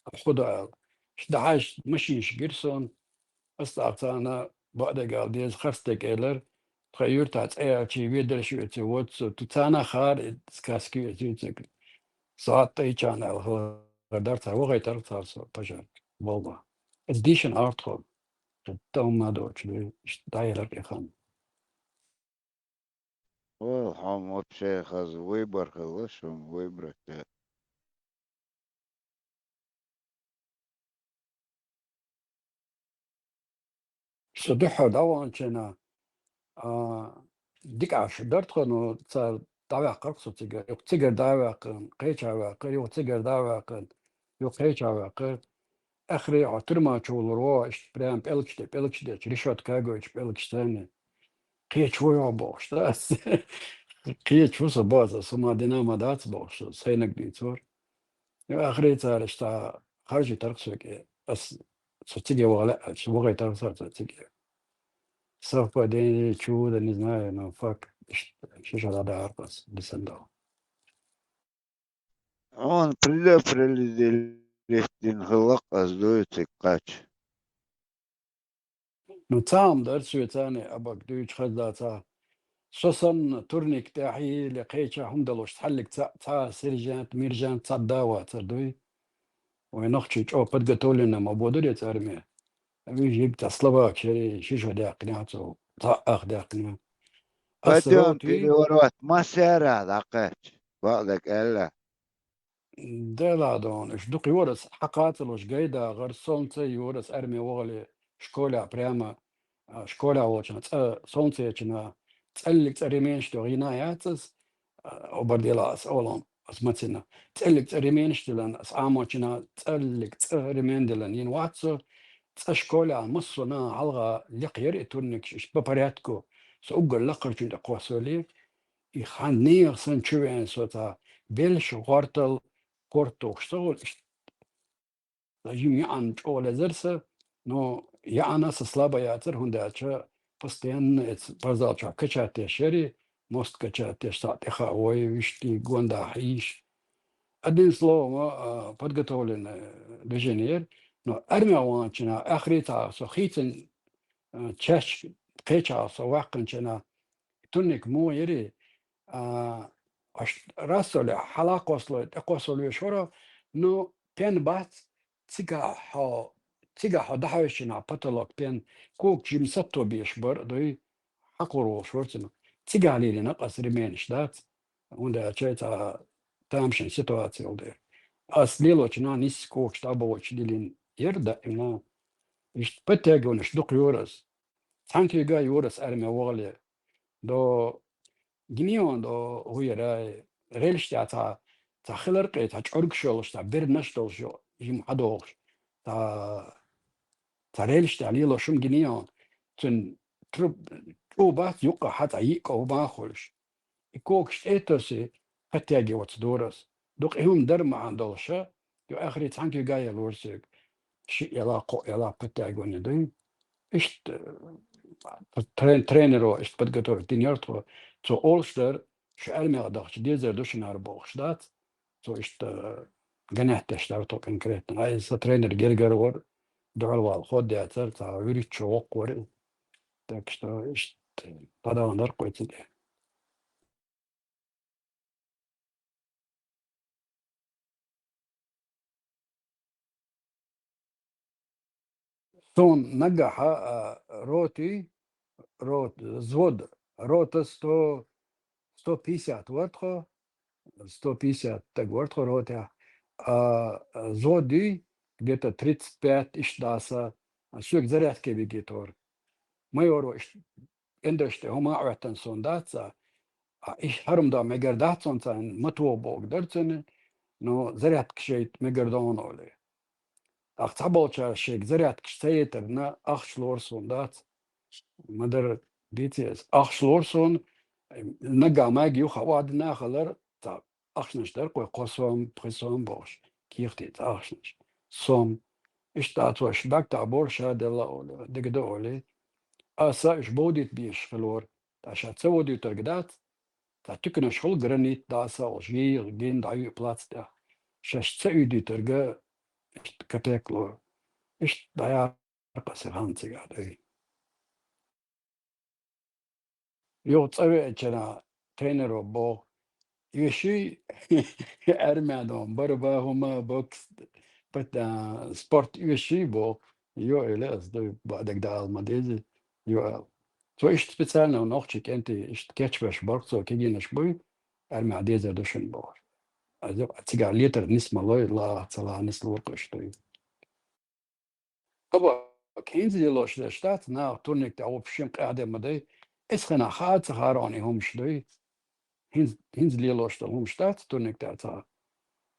а худа ал. Ш-, дахаш машин ш гирсон, ас ацана бадагал дез харстек элер, тха юрта цӀе чи ведер шу эци вот со, ту цана хар, э, сказки эци цик. Саат тай чана ал хла дар цар, вогай тар цар со, пожар. Волга. Эс дишен артхо. Томма дочли, ш-, дайрак эхан. Ол хам вообще хаз выбор хилла шум выбрать. Со духьа даванчена, а, дик аш дартхану ца давякъар со цигар. Юх цигар давякъан, къеча вякъар, юх цигар давякъан, юх къеча вякъар. Ахри а тюрьма чулур во, ишт прям пелкште, пелкште, решётка гойч, пелкштане. Къеч во бохш, да? Къеч во со база, сама динама дац бохш, сайнак дицур. Ахри цар ишта харжи тарх соке, ас со циге вагъала, ас вагъай тарх сар со циге. Совпадение, чудо, не знаю, но факт, ш-, шишала да арпас, десендал. Он предопределить дин хилакъ аз дуй циккъач. Ну, цаам дар цуьцани абак дуьйцу хаздаца. Со санна турник тӀехь или кхеча хӀума далуш цхьаллиг ца, ца сержант, мержант ца да вацар дуй. Вай нохчий чӀо подготовленный ма бодуре цӀарме. Вижиг ца словак шери шишо дяхкина цо, ца ах дяхкина. Ас Пойдём ротви переворот, массера дакъач, бакъдак аьлла. Дела дон, уж дукха юрас хьакхацалуш гайдагӀар, солнце юрас арме вогӀали школа прямо, а, школа волчана, цӀа, солнцечина, цӀаллиг цӀа ременш догӀина яцас, а, обар дела ас олам, ас мацина. ЦӀаллиг цӀа ременш дилан, ас амочина, цӀаллиг цӀа ремен дилан, ин вацу, цӀа школе массо а нана хьалха лекха яр и турникаш, иштта по порядку, со уггар лакхарчун тӀе кхоссавеле, и хьан нехан санна чу веана со цхьа белш, гӀортал, корта тухуш ца хуьлу, иштта жима яӀан чӀогӀа лезар сан, но яӀана сан слабо яцар, хӀунда аьлча постоянно эца спортзал чохь качать деш яри, мост качать деш, цхьаъ тӀе хаавой, вуьшта гондахь йиш. Одним словом, а, подготовленное движение яр, но армех ваханчу хенахь, ахри цхьа со хийцин, а, чаьш кхечахь со ваьккхинчу хенахь, турник муха яри, а, аш расовле, хьала кхоссало, тӀе кхоссало веш вара, ну, пен бац, цигахь хьо, цигахь хьо дӀахьаьвсича хьан потолок пен, когаш жима сатто беш бара, дуй, хьакхур волуш вара цунах. Цигахь лелийна ас ремень, дац, хӀунда аьлча цхьа тамашийна ситуаци йолу дела. Ас лелочу хенахь нийсса когаш дӀабохуьйтуш лелийна яра даимна. Иштта подтягиванеш дукха йора ас. Цхьана куьйга йора ас арме вахале. До гинеон до гӀуй яра, рельс тӀехь цхьа, цхьа хилар къе, цхьа чӀоргаш йолуш, цхьа бернаш долуш йо, жима хьадогӀуш. Цхьа, цхьа рельс тӀехь лелош хӀума гинеон. Цуьнан труб-, чӀу бац, юккъахь хьан цхьа йиъ ков бан хуьлуш. И когаш тӀе а тосий, подтягиваться дора ас. Дукха и хӀума дара маьӀна долуша, ю ахри цхьана куьйга ялора соьга. Шиъ яла, кхоъ яла подтягивание дуй. Иштта, э, трен-, тренеро иштта подготовить дина яра тхо. Цо олуш дара, шу армех дахча дезар ду шуна хӀара бохуш дац. Цо иштта, э, гонять деш дара тхо конкретно. Ай, сан тренер гергара вара, дуьхьал вала хӀоттаьцара, цхьа вуьрхӀитта шо воккха вара. Так что иштта, тхадахана дара кхуьйцу тӀе. Суна нагахь, а, роти, рот-, взвод, рота сто, сто пятьдесят вара тхо, сто пятьдесят стаг вара тхо ротехь, а, взвод дуй, где-то тридцать пять иштта даса, соьга зарядке бигитора. Майоро иштта кӀендерш тӀе хӀума а Ӏоьттина суна дац, а, а, и хӀара хӀума дан мегар дац суна царна, ма тоха бохург дара цуьнан, но зарядка шайта мегар дона олий. ТӀаккха цхьаболчара шайга зарядкаш ца етарна, ахча лора суна дац. Ма-дарра дийци ас. Ахча лора суна, нагахь майга юха а охьадина а хилар, цхьа ахчанаш дара кхуьй, кхо сом, пхи сом бохуш, кехатий цхьа ахчанаш. Сом. Иштта цо аша баьгтахь бора, ша делла олий, дика ду олий. Аса уьш бовдийта безаш хилора. Ткъа ша ца водуьйтург дац, цхьа туьканаш хуьлу гранит даса олуш, гий, гин дӀаюьйу плац тӀехь. Шаьш ца уьйдуьйтург иштта капек ло. Иштта дӀаяхьара аса хан цигахь дуй. Юха цӀа веачара тренеро боху: «Уьш юй, армяно, барба, хӀума, бокс, пат-, а, спорт уьш юй?» — боху. «Йо», — эли ас, дуй, баъдерг дала ма деза, йо, аьлла. Цо иштта специально нохчий кӀентий иштта кечбеш бара, цо кегийнаш буй, армехь дезар ду шуна бохуш. Аса цигахь летар нисма лой, лаха ца лаха нислур кхуьш дуй. Хаба, хӀинца лелош дерш дац, наха турник тӀехь вообще къаьхьа де ма дай. Эцхенахь хаа ца хаар хьуна и хӀумаш дуй. ХӀинца, хӀинца лелош долу хӀумаш дац турник тӀехь цхьа.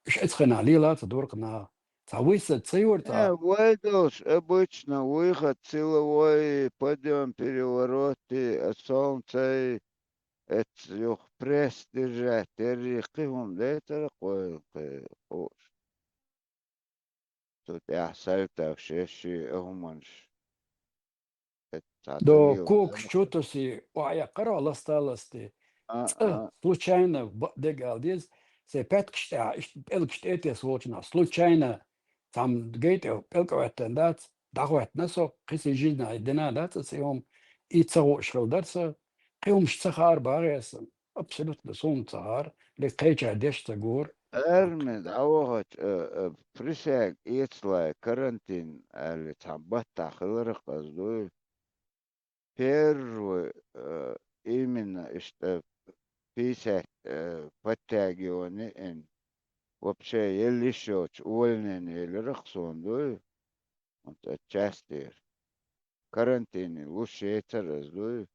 Уьш эцхенахь лела ца дуркъа наха. Цхьа вуй сан ца юра цхьа. Э, вай долуш, обычно, выход силовой, подъём, перевороты, а солнце, эц юха пресс держать, терри кхин хӀума дайтара кхой, кхин хӀуш. Цу тӀехь сальто шаьш ши а хӀуманаш. До когаш чу тосий, охьаэккхара ласта ласти. А, цӀа а. Случайно ба-, дегал деза, сайн пяткаш тӀехь, иштта пӀелгаш тӀе а тесна волчунах, случайно, цхьамма гайтӀе пӀелг а хӀоьттина дац, дӀахӀоьттина со, кхин сан жизнь дина дац аса и хӀума, и ца хууш хила дара сан, кхин хӀумаш ца хаара бахье сан. Абсолютно суна ца хаар, ле кхечара деш ца гора. Арми дӀавахача, э, э, присяга эцале карантин аьлла цхьа баттахь хиларх ас дуй. Первый, э, именно иштта пятьдесят, э, подтягивание эн. Вообще, елла йиш йоцуш увольнение еларх суна дуй. Вот отчасти. Карантине луш яцара ас дуй.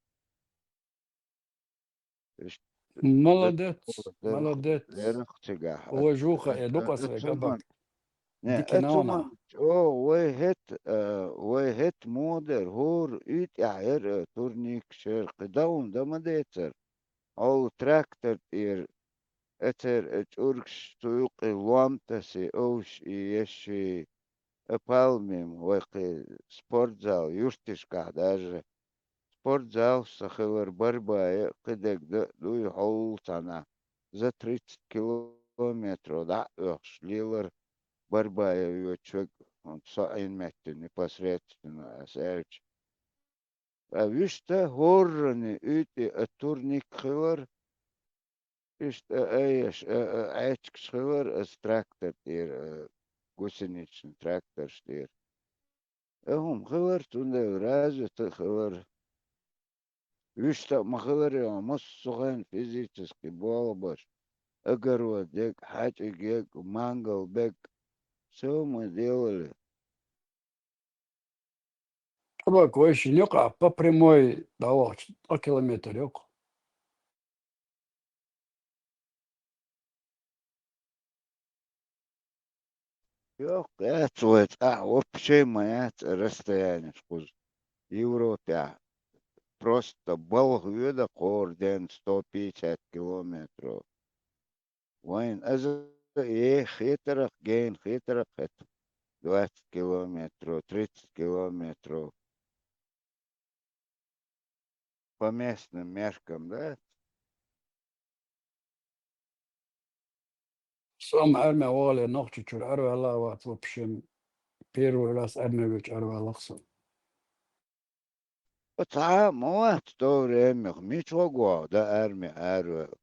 Иштта. Молодец, молодец. Лерах цигахь. Вай жуха, э, дукъас вай габар. Не, дикина а цу вана. Ма чӀогӀа вай хӀета, а, вай хӀета муха дара, хӀора уьйтӀехь яра, а, турникаш яра, кхин дӀа хӀума дан ма дацара. Хьол трактор тӀера, эцар, а, чӀургаш, цу юкъе лом тасий, овш и, еш и, а, палмим, вай кхин спортзал, юьрташкахь даже. Спортзал сан хилар Барбая, кхидерг дан а дуй, хьол цхьана за тридцать километров дӀа а оьхуш лелар Барбая йоцуш верг, хӀунда со Ӏийна меттиг непосредственно ас аьлча. Ткъа вуьшта хӀоррани уьйтӀе а турник хилар, иштта а, а, еш, а, а, Ӏаьчкаш хилар, аса трактор тӀера, а, гусеничный тракторш тӀера. А хӀума хилар, цундела развито а хилар. Вуьшта а ма хилар, массо а хенахь физически болх беш, огород ег, хьаьчиг ег, мангал бег, всё мы делали. Ткъа бакъ вай шина юкъа по прямой дӀавахча, ткъа километр йоккху. Йоккха яц вай цӀахь, вообще ма яц расстоянеш кхуза. Европехь просто балха воьду кхара денна сто пятьдесят километров. Вайна аза е хетарах, гена хетарах хета двадцать километров, тридцать километров. По местным меркам, да? Со-м армия вале Нохчийчуьра араваьлла а вац, в общем, первый раз армия веча араваьллакх со. Цхьа а ма вац то время, мича гӀо гоху да армия араваьлла.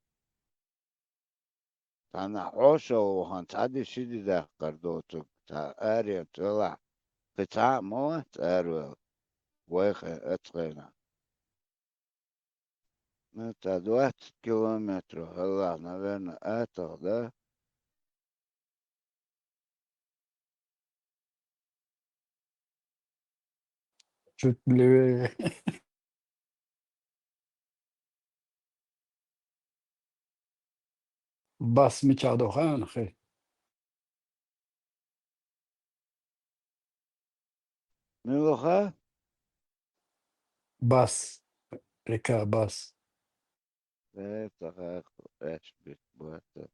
Цхьана хьошалгӀа вахана цхьа де ши де даккхар доцург, цхьа аренца велахь, кхин цхьа а ма вац араваьлла, вай хе-, оцу хенахь. Ну, цхьа двадцать километров хӀаллахь, наверное, атагӀа, да? Чуть левее. Бас мичахь ду хаьий хьуна? Мила ха? Бас. Река Бас. Э, ца хьакха, эш бит бата.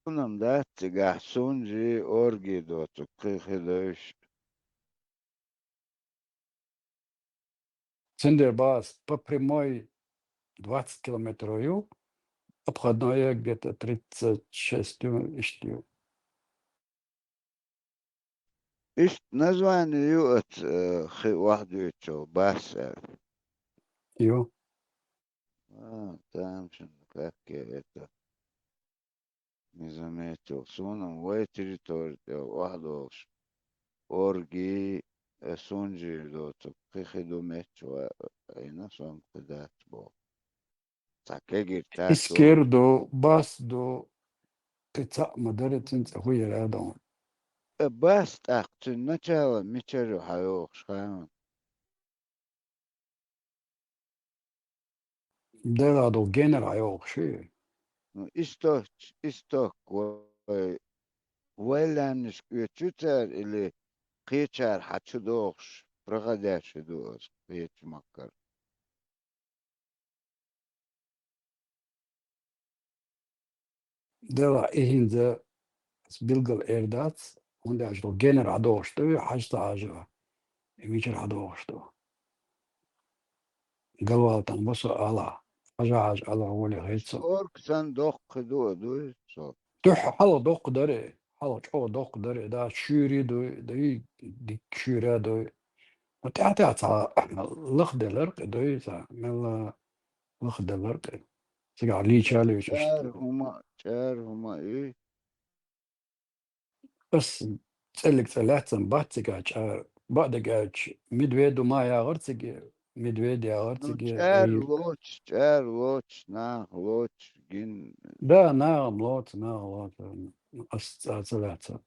Хьуна-м дац цигахь Сунжи, Орги доцург, кхин хи дойш. Цундела бахьа по прямой двадцать километров ю, обходное где-то тридцать шесть ю, иштта ю. Иштта название ю оцу, э, хи охьадуьйцучул, Бас аьлла? Ю. А, тамашийна, как я это не заметил. Суна-м вай территори тӀе охьадолуш Орги, э, Сунжи доцург, кхин хи ду меттачу а, айна, со-м кхин дац боху. Цхьа кегира тасо. Искер ду, Бас ду, кхин цхьаъ ма дара, цуьнан цӀе хӀун яра ду. Э, Бас тӀаккха цуьнан начало мичара ю хьан йохуш хаьий хьуна? Делахь ду генара хьан йохуш ю? Ну, исток, исток вай, вай лаьмнашка оьцуш ю цара или кхечара хьан чу дохуш, проходящий ду аса кхечу махкара? Делахь и хӀинца ас билггал эр дац, хӀунда аьлча ду генара хьан дохуш ду, хьажа ца хьажа, и мичара хьан дохуш ду. Галвала тӀехь бу со ала, хьажа хьажа ала гӀоле хӀетта со. Орг санна доккха ду а дуй со. Дуьхьа хьалха доккха дара, хьалха чӀогӀа доккха дара, да, шуьйра дуй, дуй, дикка шуьйра дуй. Ма тӀаьхьа тӀаьхьа цхьа лахделар кхин дуй, цхьа мелла лахделар кхин. Цигахь лийча лийча иштта. ЧӀара хӀума, чӀара хӀума и. Ас цӀеллиг цӀе лаьцна бац цигахь чӀара. Бакъдерг аьлча, медведь ма яхара цига, медведь яхара цига. Ну, чӀара лоцуш, чӀара лоцуш, наха лоцуш, гин. Да, наха-м лоцу, наха лоцу. Ас цӀа ца лаьцна.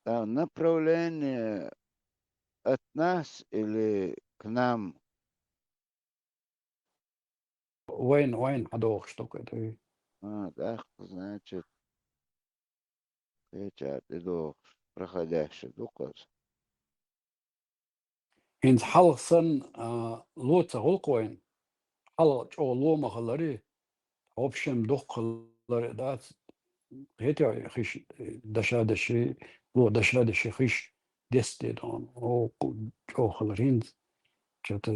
А направление от нас или к нам? Вайна, вайна хьан дохуш ду кхин дуй. А, тӀаккха, значит, Кхечара тӀедогӀуш, проходящий ду-кх из. ХӀинца хьалха санна, а, ло ца гӀуллакх вайна, хьалха чӀогӀа ло ма хиллара, в общем, дукха хиллара дац, хетий хиш, дашадеши, ло дашадеши хиш дестедон. О, чӀогӀа хиллара хӀинца, чё-то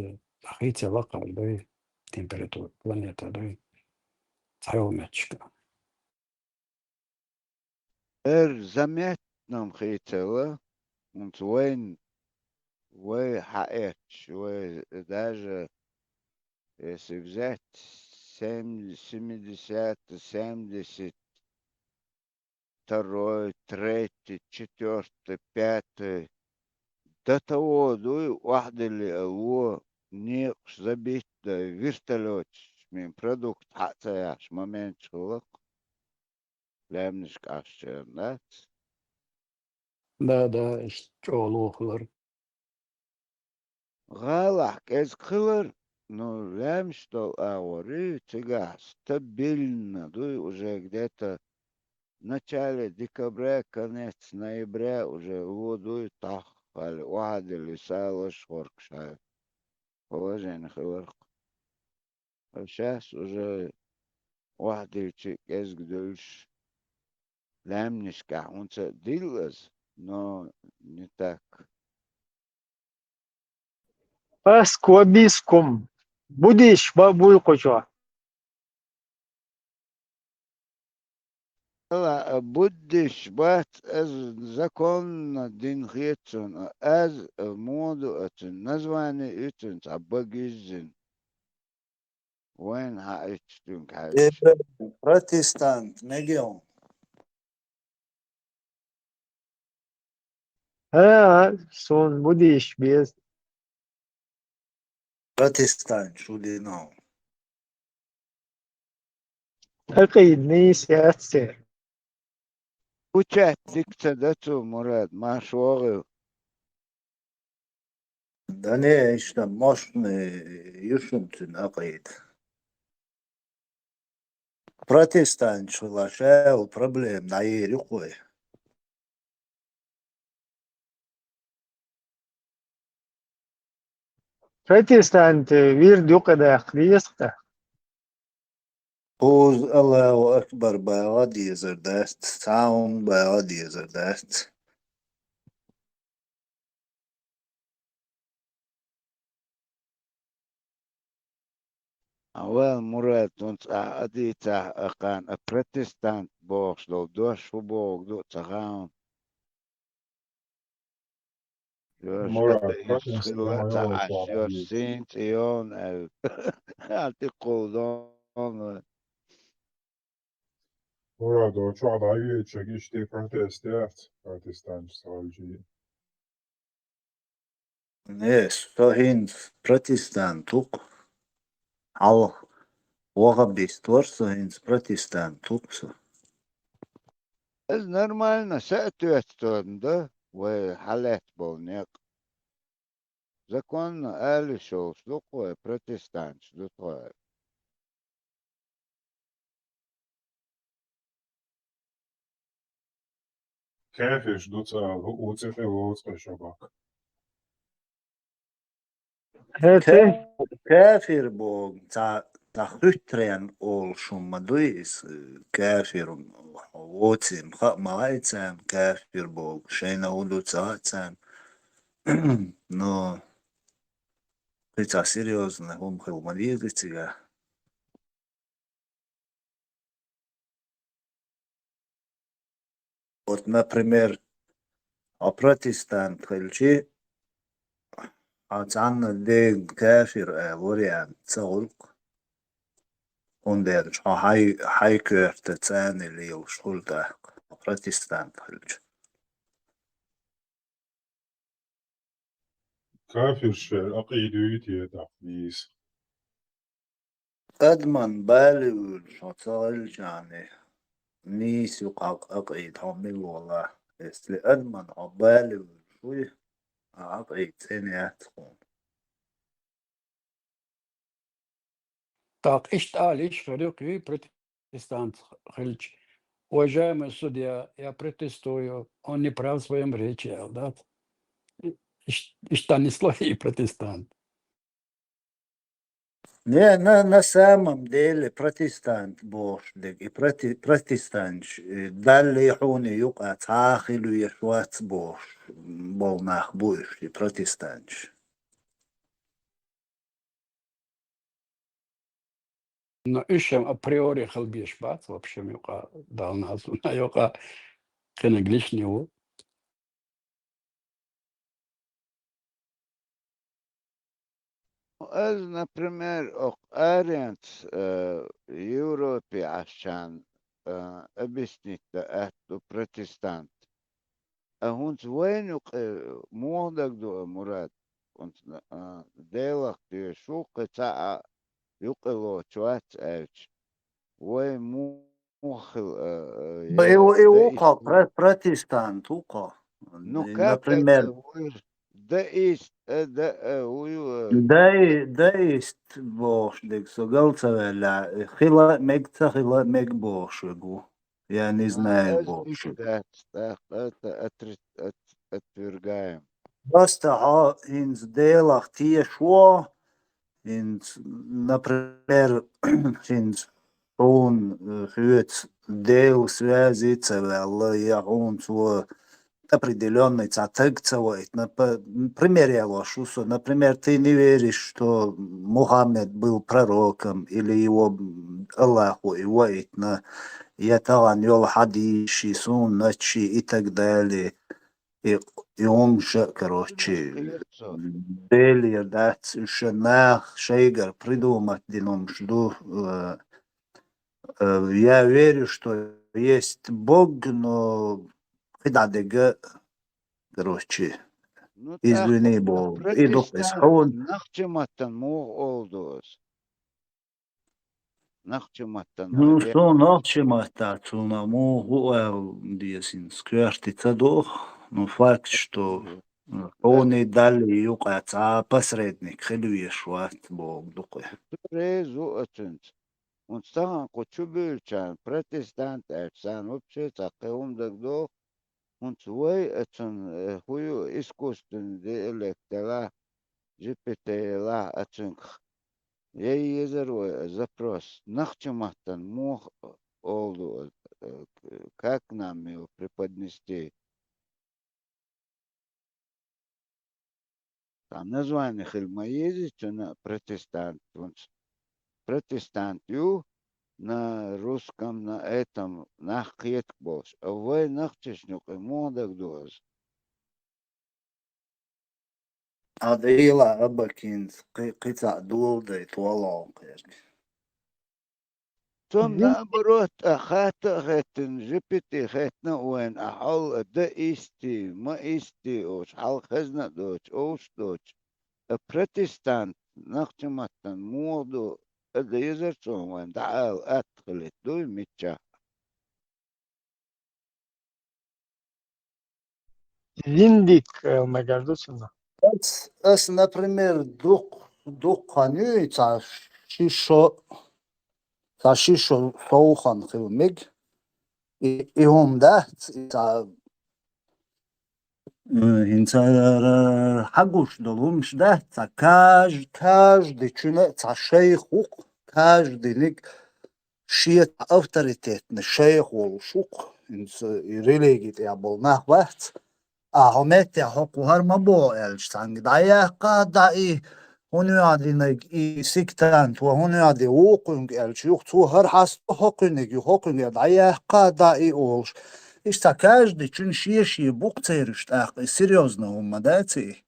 хийцаелла кхара дай, температура планета дай, цхьайолчу метташка. Эр заметно хийцаелла, хӀинца вайна, вай хьаэцча, вай даже, если взять семь-, семидесятый, семьдесят второй, третий, четвёртый, пятый, до того дуй, охьадиллина а ло, некъаш забитта дай, вертолёташ, мин продукт хьа а ца яхьаш, моменташ хилла-кх. Лаьмнашка Ӏашчеран дац? Да, да, иштта чӀогӀа ло хилар. ГӀалахь кӀезиг хилар, ну, лаьмнаш долу агӀор, и, цигахь стабильно дуй, уже где-то в начале декабря, конец ноября уже ло дуй, таххали охьадиллина салаш, хоркуш хьайна. Положение хилар-кх. Сейчас уже охьадиллича кӀезиг дуьллуш, лаьмнашкахь хӀинца а дилла ас, но не так. Паскуа бискум. Будиш ба буй кху чохь. Ала, а, буддиш бац, аз законна дин хета цунна, аз, а, моду а цуьнан, название ю цуьнан цхьа бага йиззина. Вайна хьаэцча цуьнга хьаьвсича. Э, протестант, мегион. ХӀа, суна буддиш беза. Протестант шу динал. Акъида нийса яц церан. Учать дика ца дан цо, Мурад, марша вогӀийла. Да не, иштта мощный ю шуна цуьнан акъида. Протестанташ хилла шайла проблема дӀайийр ю-кх вай. Протестант вирд юкъа даккха деза-кх тхан. Кхуза Аллаху Акбар бала дезар дац, цхьа хӀума бала дезар дац. Вал, Мурад, хӀинца ахь а дийцахь, а кхана а протестант бохуш долу дош хӀун бохург ду ца хаьа. Йош Мурад, ата иш протестант хилла ца йолуш Ӏаш, йош дийца. Сийна цӀе йовна аьлла. Ахьа тӀекхула дона. Мурад, чохь дӀавеача иштта протест яц, протестант ца хилча. Не, со хӀинца протестант ву-кх. Хьалха ваххабист вара со, хӀинца протестант ву-кх со. Иза нормально, са а тоьттуш ду, вай хьалаьцна болу некъ. Законно ала йиш йолуш ду-кх вай, протестанташ ду тхо. Кафирш ду ца ала, хӀу цӀе тӀе лоцу кхин шо баккха. Ка-, кафир боху, цхьа, цхьа хуьттаренна олуш хӀума ма дуй иза, кафир воцийла хаа ма лаьа царна, кафир боху, шайна хӀун ду ца хаьа царна. Но кхин цхьа серьёзный хӀума хила ма деза цигахь. Вот, например, хьо протестант хилчи, хьо цхьанна деган кафир аьлла вариант ца хуьлу-кх. ХӀунда аьлча хьо хьай, хьай коьрта цӀанал лелаш хуьлу тӀаккха, хьо протестант хилча. Кафиршера акъида юй те тӀаккха нийса? Адаман бала вуьйлуш хьо ца хилчахьана, нийса ю-кх акъида хьо мила валахь. Если адаман хьо бала вуьйлуш вуй, а акъида цӀена яц хьуна. ТӀаккха иштта ала йиш хир ю-кх протестант хилча, Уважаемый судья, я протестую, он не прав в своем речи, да? И, и ш- и штанисло и протестант. Не, на, на самом деле протестант бохуш дерг, и проти-, протестанташ, и Далла хьуна юкъа цхьа а хила веш вац бохуш болу нах бу уьш, и протестанташ. Но уьш-м априори хила безаш бац, в общем, юкъа Далла назуна юкъа кхиниг лишний ву. Ас, например, окху аренца, э, Европе Ӏашчарна, э, объяснить дан аьтту протестант. А хӀунца вайна юкъе муха дагадо, Мурад? ХӀунца, а, Делах тешаш ву, кхин цхьа а юкъе лоцуш вац аьлча, вай муха хила, а, а, Ну, и, я ву- и ву даист кхо, ву? Про-, протестант ву кхо. Ну, И, как например, это ву? Даист, э, да, э, ву ю, э, Даи-, даист бохуш дерг со гал ца ваьлла, хила а мег, ца хила а мег бохуш верг ву. Я не А, знаю, ас бохуш иштта верг. Дац, тӀаккха это отри-, от-, отвергаем. Просто хьо хӀинца Делах тешаш ву, хӀинца, например, хӀинца хьуна, э, хьоьца Делан связи ца ваьлла, я хьуна цо определённый цхьа таг ца ваийтина. П-, пример ялош ву со. Например, ты не веришь, что Мухаммед был пророком, или его, м, Аллахо и ваийтина, я тахана йолу хьадисаш, суннаташ и так далее. И, и хӀумаш, короче, Делера дац, уьш нах шайгара придумать дина хӀумаш ду. Э, э, я верю, что есть Бог, но кхидӀа дерг, короче, Ну, извини, тӀаккха бо, и ду-кх иза протестант хьуна. Нохчийн маттана муха олу ду аса? Нохчийн маттана Ну, вай суна нохчийн маттахь цунах муха ву аьлла деза хӀинца коьрте ца доху. Ну, факт, что, м, хьуна и Далла юкъа цхьа а посредник хила веш вац боху ду-кх. Реза ву аса цуьнца. ХӀунца тахана кху чубуьйлучарна протестант аьлча, царна вообще цхьа кхин хӀума дагадогӀу, хӀунца вай а цунна, э, хӀун ю, искусственный интеллект елахь, G P T елахь а цуьнгахь. Яй езар вай запрос. Нохчийн маттана муха олу ду, э, как нам его преподнести? Там название хила ма еза, цуьнан протестант, хӀунца протестант ю, на русском, на этом нах кхеташ болуш. А вай нохчашна юкъе муха дагадо аса? Ада ила абакинца кхи-, кхин цхьаъ доладай тхол а кхерга. Цунна наоборот, а хатта а хеттина, G P T хеттина а вайна, а хьол а да исти, ма исти, оцу хьал хезна а доцу, овш а доцу, а протестант нохчийн маттана муха ду, а дан езар цунна вайна дӀаала атта хилийта дуй миччахь? Зиндик, э, мегар ду цунна. Ас, ас, например, дукх-, дукха хан ю и цхьа ши шо, цхьа ши шо шовхан хила мега. И, и хӀума дац, и цхьа, м, хӀинца ара хьагуш долу хӀумаш дац, цхьа каж-, каждый чуьна цхьа шайх ву-кх, каждыйниг шен авторитетный шайх волуш ву-кх, хӀинца и религи тӀехь болу нах бац. Ахьа хьо меттехь хӀокху хӀара ма боху аьлча, цхьаьнга дӀаяккха а дӀа и, хӀун яа динарг и сектант ван, хӀун яа де вукхуьнга аьлча, юха цо хӀара хьаста хӀокхуьниг ю, хӀокхуьнга дӀаяккха а дӀа и олуш. Иштта каждый чуьнан шен-шен бу-кх цераш тӀаккха, и серьёзно хӀума ма дац и.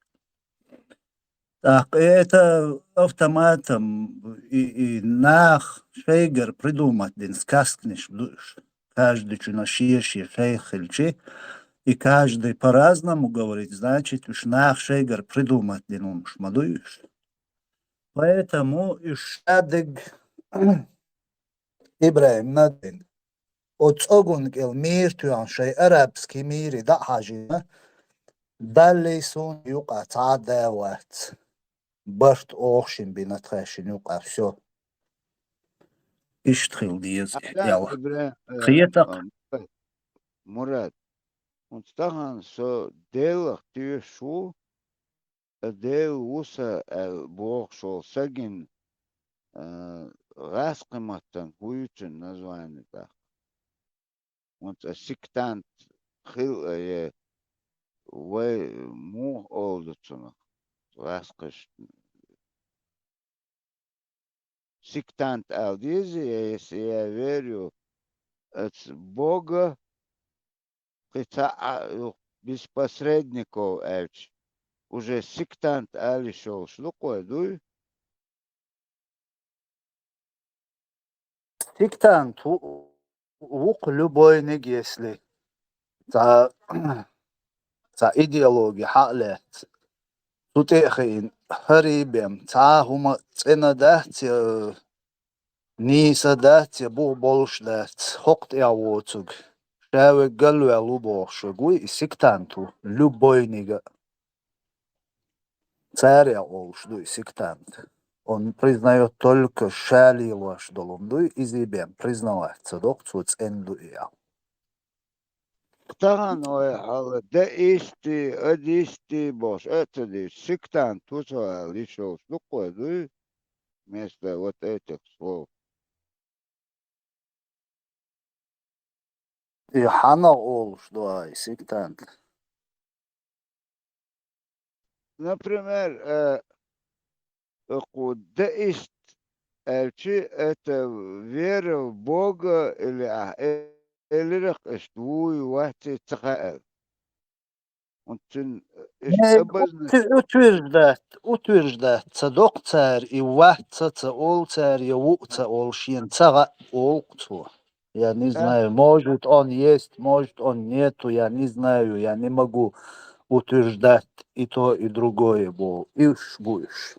ТӀаккха это автоматом и, и нах шайгара придумать дина сказканаш ду уьш. Каждый чуьнан шен-шен шайх хилчи, и каждый по-разному говорит, значит, уьш нах шайгара придумать дина хӀумаш ма дуй уьш. Поэтому уьш шадерг ИбрахӀимна а дина. Оцу цӀоган кӀел мийра тоьхна шайн арабский мийре дӀа а хьажийна, Даллий суна юкъа цхьа а да вац. Барт оха шина бина тхаьшшина юкъа, всё. Иштта хила деза Ахьа, ял. ИбрахӀим, э, Кхетакх. э, Мурад, хӀунца тахана со Делах тешаш ву, а Дела ву са аьлла бохуш волу сагина, а, гӀаскхи маттана хӀун ю цуьнан название тӀаккха? ХӀунца сектант хила а е, вай муха олу ду цунах? ГӀаскхашна сектант ала деза, я если я верю, оцу Бога кхин цхьа а, ю, без посредников аьлча, уже сектант ала йиш йолуш ду-кх вай, дуй? Сектант ву-, ву-кх любойниг, если цхьа, цхьа идеологи хьа а лаьцна, цу тӀе а хиъна, хӀара бен цхьа а хӀума цӀена дац я, нийса дац я, бух болуш дац, хӀокху тӀехь воцург, ша верг галваьлла ву бохуш верг вуй, и сектант ву, любойнига. Цара а олуш ду и сектант. Он признаёт только ша лелош долу хӀума дуй, иза бен признавать ца до-кх цо цӀена ду и аьлла. Тахана вай хьала деисты, адисты бохуш а ца дийцча, сектант ву цо ала йиш йолуш ду-кх вай, дуй? Вместо вот этих слов. И хьанна олуш ду ахь, сектант? Например, э, кху деист аьлчи, это вера в Бога или ахь э-, элирах иштта вуй, вац и ца хаьара. Цуьнан, э, иштта Не, обозначить утвер-, утверждать, утверждать ца до-кх цара, и вац а ца олу цара, я ву а ца олу, шена ца хаьа олу-кх цо. Я не Да. знаю, может, он есть, может, он нету, я не знаю, я не могу утверждать и то, и другое, бо, и уж бу уж.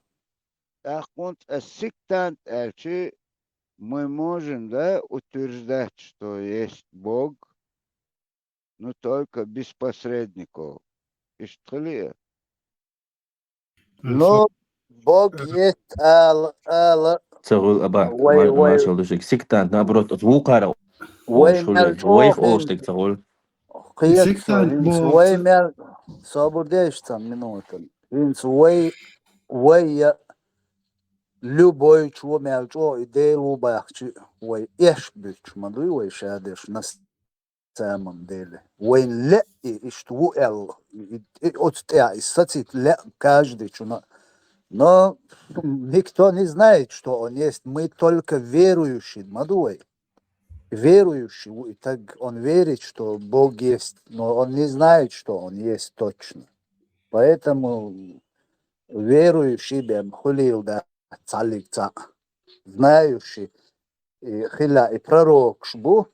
ТӀаккха хӀунца ас сектант аьлчи, мы можем, да, утверждать, что есть Бог, но только без посредников. Иштта хили а? Ну, Бог есть ала, ала. Ца гӀуьллу аба, вай, ма-, вай. Машалла ду шуьга. Сектант, наоборот, оцу вукхара Вай олуш хуьлу, мел вайх чӀогӀа олуш дерг ца гӀуьллу. Кхета со, хӀинца вай мел, собар де иштта цхьана минута. ХӀинца вай, вай я любой чу мел чӀогӀа и Дела ву баьхча, вай эш буьтуш ма дуй вай ша дерш на самом деле. Вайна лаьа и иштта ву аьлла, и, и, оцу тӀехь и сацийта лаьа каждый чуна. Но никто не знает, что он есть. Мы только верующие ма ду вай. Верующий ву и таг, он верит, что Бог есть, но он не знает, что он есть точно. Поэтому верующий бен хуьлийла дац цхьаллиг цхьаъ. Знающий, и хила и пророкаш бу,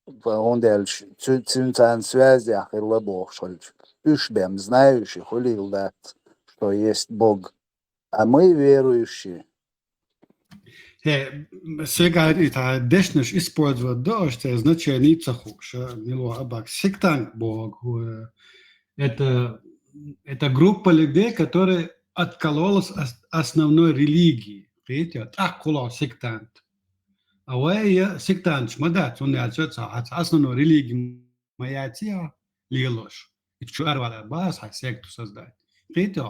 хӀунда аьлча цу-, цуьнан царна связь хилла бохуш хилча. Уьш бен знающий хуьлийла дац, что есть Бог. А мы верующие. Хе, м, сега и та дешнаш использовать до, что значение ца хууш, а, мило абак. Сектант боху, э, это, это группа людей, которые откололась от основной религии. Видите, вот так куло сектант. А вай я сектант, ма да, цунна яц, ца, ца основной религии ма яц я лелош. И чу арвала бац, хьайн секту создать. Видите,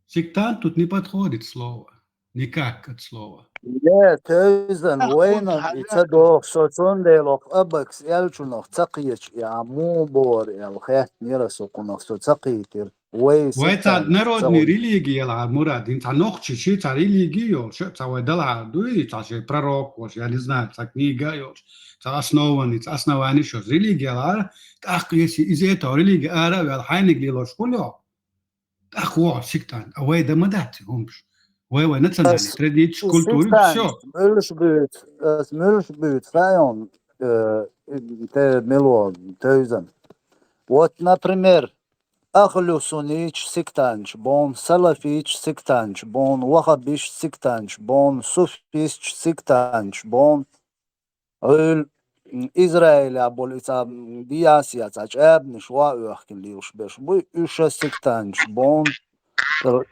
сектант тут не подходит слово. Никак от слова. Нет, тевзан, вайна и ца доху, со цундела абакс элчунах ца кхеча, я муха бора эл хеттера со кхунах, со ца кхийтира. Вай Вай цхьа сектант ца народный вай. Религия ела, Мурад, хӀинца нохчи ши цхьа религия йолуш, цхьа вай далахьара дуй, цхьа ши пророк волуш, я не знаю, цхьа книга йолуш, цхьа основанный, цхьа основание шо религия ела, тӀаккха если из этого религия ара а ваьлла, хьайниг лелош хуьлу, тӀаккха вогӀу сектант. А вай дан ма дац и хӀумаш. Вай, вай национальный Ас традиции, культура, сектант, всё. Муьлш буьйцу, ас муьлш буьйцу, хайон, э, те мило, тевзан. Вот, например, ахлю сунниташ сектанташ боху, салафиташ сектанташ боху, ваххабисташ сектанташ боху, суфисташ сектанташ боху. Ил, м, Израилехь болу и цхьа, м, биас я цхьа чӀабанаш ван оьхкина лелаш берш буй, уьш а сектанташ боху.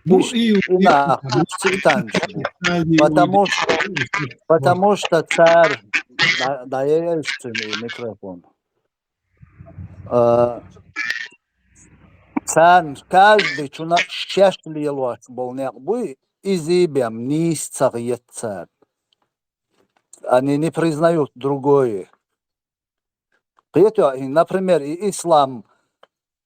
Бу Иш-, и, и и нах и сектанташ бу. Потому что, потому что цара, Да, да, я, я ищу микрофон. А, царна каждый чуна шеш лелош болу некъ буй, иза бен нийса ца хета царна. Они не признают другое. Кхетий, и, например, и ислам,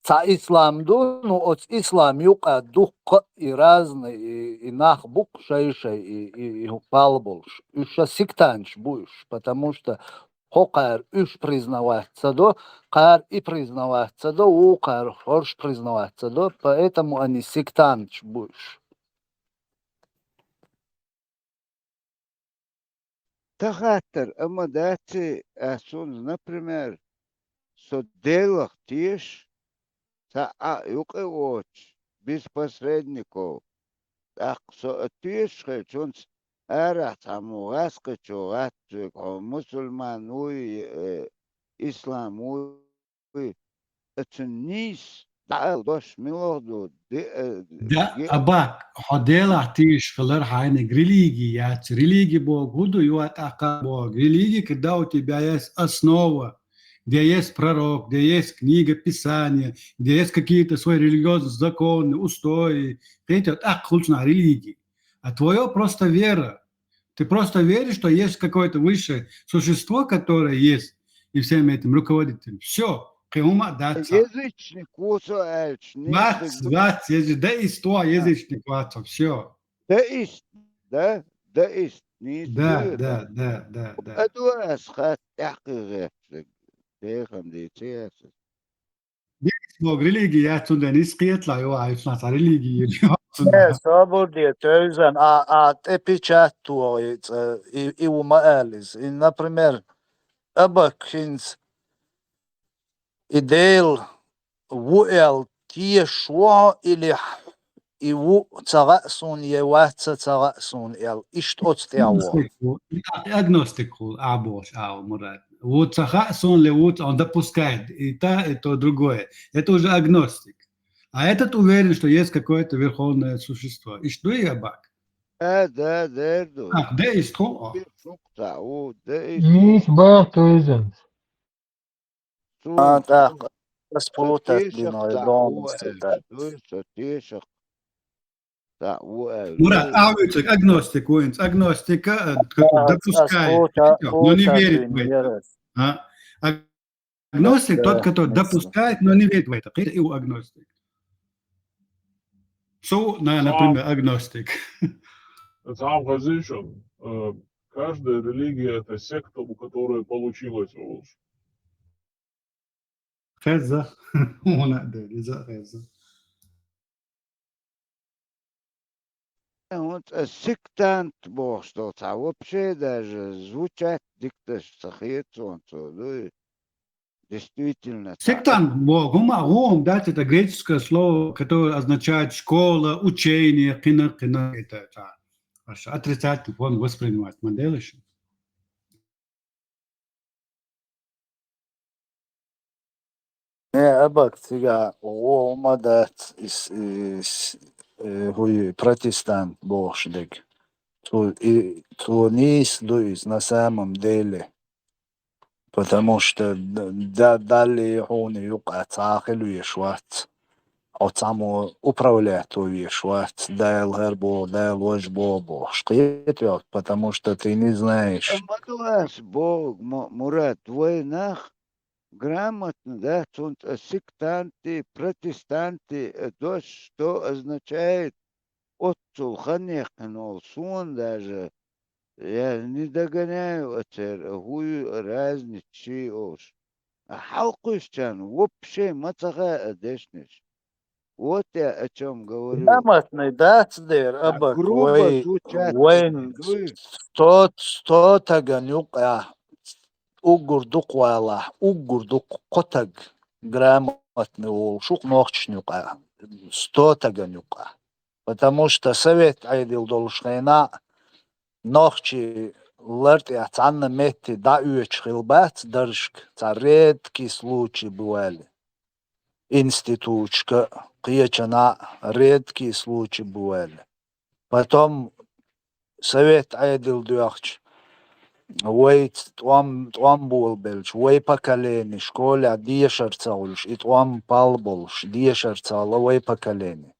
цхьа ислам ду, ну, оцу ислам юкъа дуккха а и разный, и, и нах бу-кх шай-шай, и, и, и бала болуш. Уьш ша сектанташ бу уьш, потому что хӀокхара уьш признавать ца до, кхара и признавать ца до, вукхара хӀорш признавать ца до, поэтому они сектанташ бу уьш. Тахаттар, амма дац и, ас цунна, например, со Делах теша, цхьа а юкъа воцуш, без посредников. ТӀаккха со а теша хилча, хӀинца арахь цхьаммо гӀаскхичо гӀаттавиг, хьо мусульман вуй, э, ислам вуй, оцунна нийса дӀаала дош муьлха ду, де-, э, Да, ге- Абак, хьо Делах теша хилар хьайниг религи яц. Религи боху хӀун ду, юха тӀаккха боху. Религи, когда у тебя есть основа, где есть пророк, где есть книга Писания, где есть какие-то свои религиозные законы, устои, кхетий, тӀаккха хуьлу цунах религи. А твоё просто вера. Ты просто веришь, что есть какое-то высшее существо, которое есть, и всем этим руководит. Всё, кхин хӀума а дац. Язычник ву со аьлча, Вац, нийса вац, язы-, да и сто язычник вац, всё. Да и с-, да, да и с-, нийса Да, ву да, да, да, да. А ду ас хатта тӀаьхьа гӀертарг, дехан дийца ясас. Дерриг боху религи яц, цундела иза кхеталахь, ю, а, ю, цхьа религи ю, ю, цундела. Не, собар де, тевзан, а, а, тӀе печать тоху, и, ца-, и, и ву ма аьлла иза. И, например, Абак хӀинца, и Дела ву аьлла тешаш ву хьо, или хь-, и ву ца хаьа суна, я вац ца хаьа суна аьлла, иштта оцу тӀехь ву. Агностик ву, агностик ву, а бохуш, а, Мурат. Ву ца хаьа суна, или ву ца, он допускает и та, и то другое. Это уже агностик. А этот уверен, что есть какое-то верховное существо. Иштта ду и Абак? Да, да, дер ду. А, да, иштта хӀу. Шух ца ву, да, иштта. Нийса боху иза. Цунна А, так, со тешах цхьаъ ву аьлча, дуй, со тешах цхьаъ ву аьлча. Мурат, а вы человек агностик, вы агностика, э, который допускает, но не верит в это. А? Агностик тот, который допускает, но не верит в это. И у агностик. Со, на-, например, агностик. Сам хазишон, э, каждая религия — это секта, у которой получилось у вас. Хеза. Она, да, Лиза, хеза. Вот, э, сектант бохуш долу цхьа вообще даже звучать дика даш ца хета суна цо, дуй. Действительно, цхьа Сектант боху, хӀума, хӀума дац, это греческое слово, которое означает школа, учение, кхина, кхина, это, это, аш отрицательный форму воспринимать, ма делаешь. Не, Абак, цигахь гӀо хӀума дац, ис-, ис-, э, хӀуй протестант бохуш дерг. Цо, и, цо нийса ду иза, на самом деле. Потому что д-, да-, Далли хьуна юкъа цхьа а хила веш вац. Хьо цхьаммо управлять ван веш вац, Дала хӀара боху, Дала важа боху бохуш. Кхетавел, потому что ты не знаешь. Ма ду ас боху, Ма-, Мурат, вай нах грамотно дац, цунца сектанты, протестанты, э, дош, что означает, оццул хан яьккхина волу суна даже, я не догоняю а церан, а хӀуй разница ший олуш. А хьалкхуьйсучарна вообще ма ца хаьа дешнаш. Вот я о чём говорю. Грамотный дац дера, Абак, грубо вай, звучать вайн дуй. Сто, сто таган юкъа, уггар дукха валахь, уггар дукха кхо таг грамотный волуш ву-кх нохчашна юкъа, сто таган юкъа. Потому что совет Ӏедал долуш хенахь нохчий лар тӀехь цхьанна метте дӀаоьцуш хилла бац даржашка, цхьа редкий случай бу аьлла. Институташка, кхечанхьа редкий случай бу аьлла. Потом совет Ӏедал доьхча, Вайца тӀом-, тӀом болабелча, вай поколени школехь дешар ца хуьлуш, и тӀом пал болуш, дешар ца хилла вай поколени.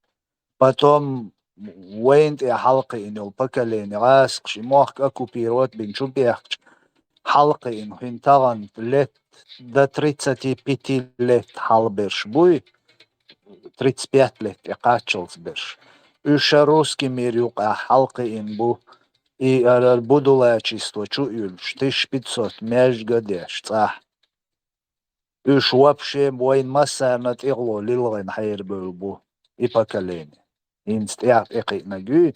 Потом вайна тӀе хьалакхиъна йолу поколени, гӀазкхаша, и мохк оккупировать бина чу бехкича, хьалакхиъна хин тахана лет, до тридцати пяти лет хьалаберш буй, тридцать пять лет тӀекхаччалц берш. Уьш ша русский мир юкъахь хьалакхиъна бу, и ара будулачество чу а юьллуш, тысяча пятьсот маьждиг а деш цӀахь. Уьш вообще вайн массарна тӀехула лилгӀина хьерабевлла бу и поколени. ХӀинца тӀехь тӀекхиънарг юй.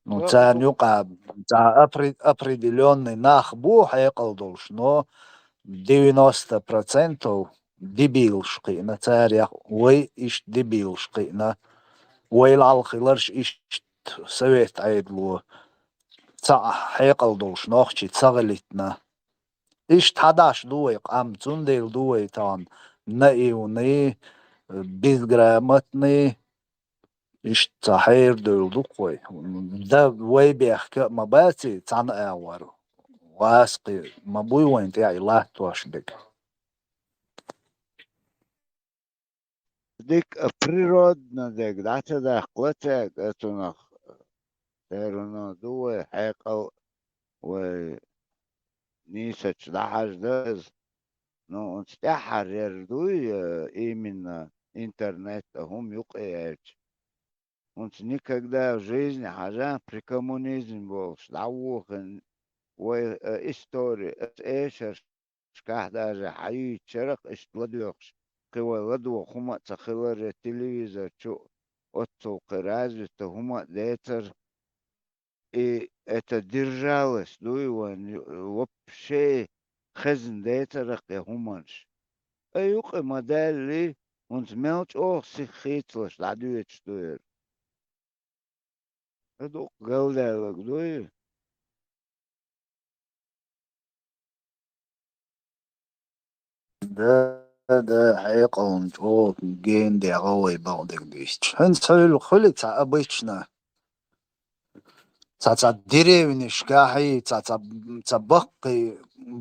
Ну, царна юкъа цхьа опре-, определённый нах бу хьекъал долуш, но девяносто процентов дебилаш кхиъна царех, вай иштта дебилаш кхиъна, вай лахьал хиларш иштта совет Ӏедало цхьа хьекъал долуш нохчий ца гӀилитна. Иштта хьадаш ду вай къам, цундела ду вай тахана наивный, безграмотный, иштта цхьа хьерадевлла ду-кх вай. Да, вай бехка а ма баций цхьана агӀор. ГӀазкхи ма буй вайн тӀехь и латтош берг. Дика а природно дерг дӀа ца даккхала цаьрга а цунах, церан ду вай хьекъал, вай нийсачу дӀахьажда иза. Ну, оцу тӀаьххьара яра дуй, э, именно интернет а хӀума юкъа яьлча. Оцу никогда в жизни хьажа при коммунизме болуш дӀавохийна вай, э, истори, аса эшарш кахь даже хьайийчарах иштта ладоьгӀуш, кхин вай ладогӀа хӀума а ца хилар, я телевизор чу оццул кхин развито хӀума а децар. И это держалось, дуй вайн, вообще хезна децарах я хӀуманаш. Ткъа юкъа ма даьллий, хӀунца мел чӀогӀа сиха хийцалаш дӀадоьдуш ду яра. Ткъа дукха галдаьлларг дуй? Да, да, хьекъална чӀогӀа гена дегӀа вай бакъдерг дуьйцуш. ХӀинца хьуьлла хуьлу цхьа обычно. Цхьа-цхьа деревнешкахь, цхьа-цхьа, цхьа баккхий,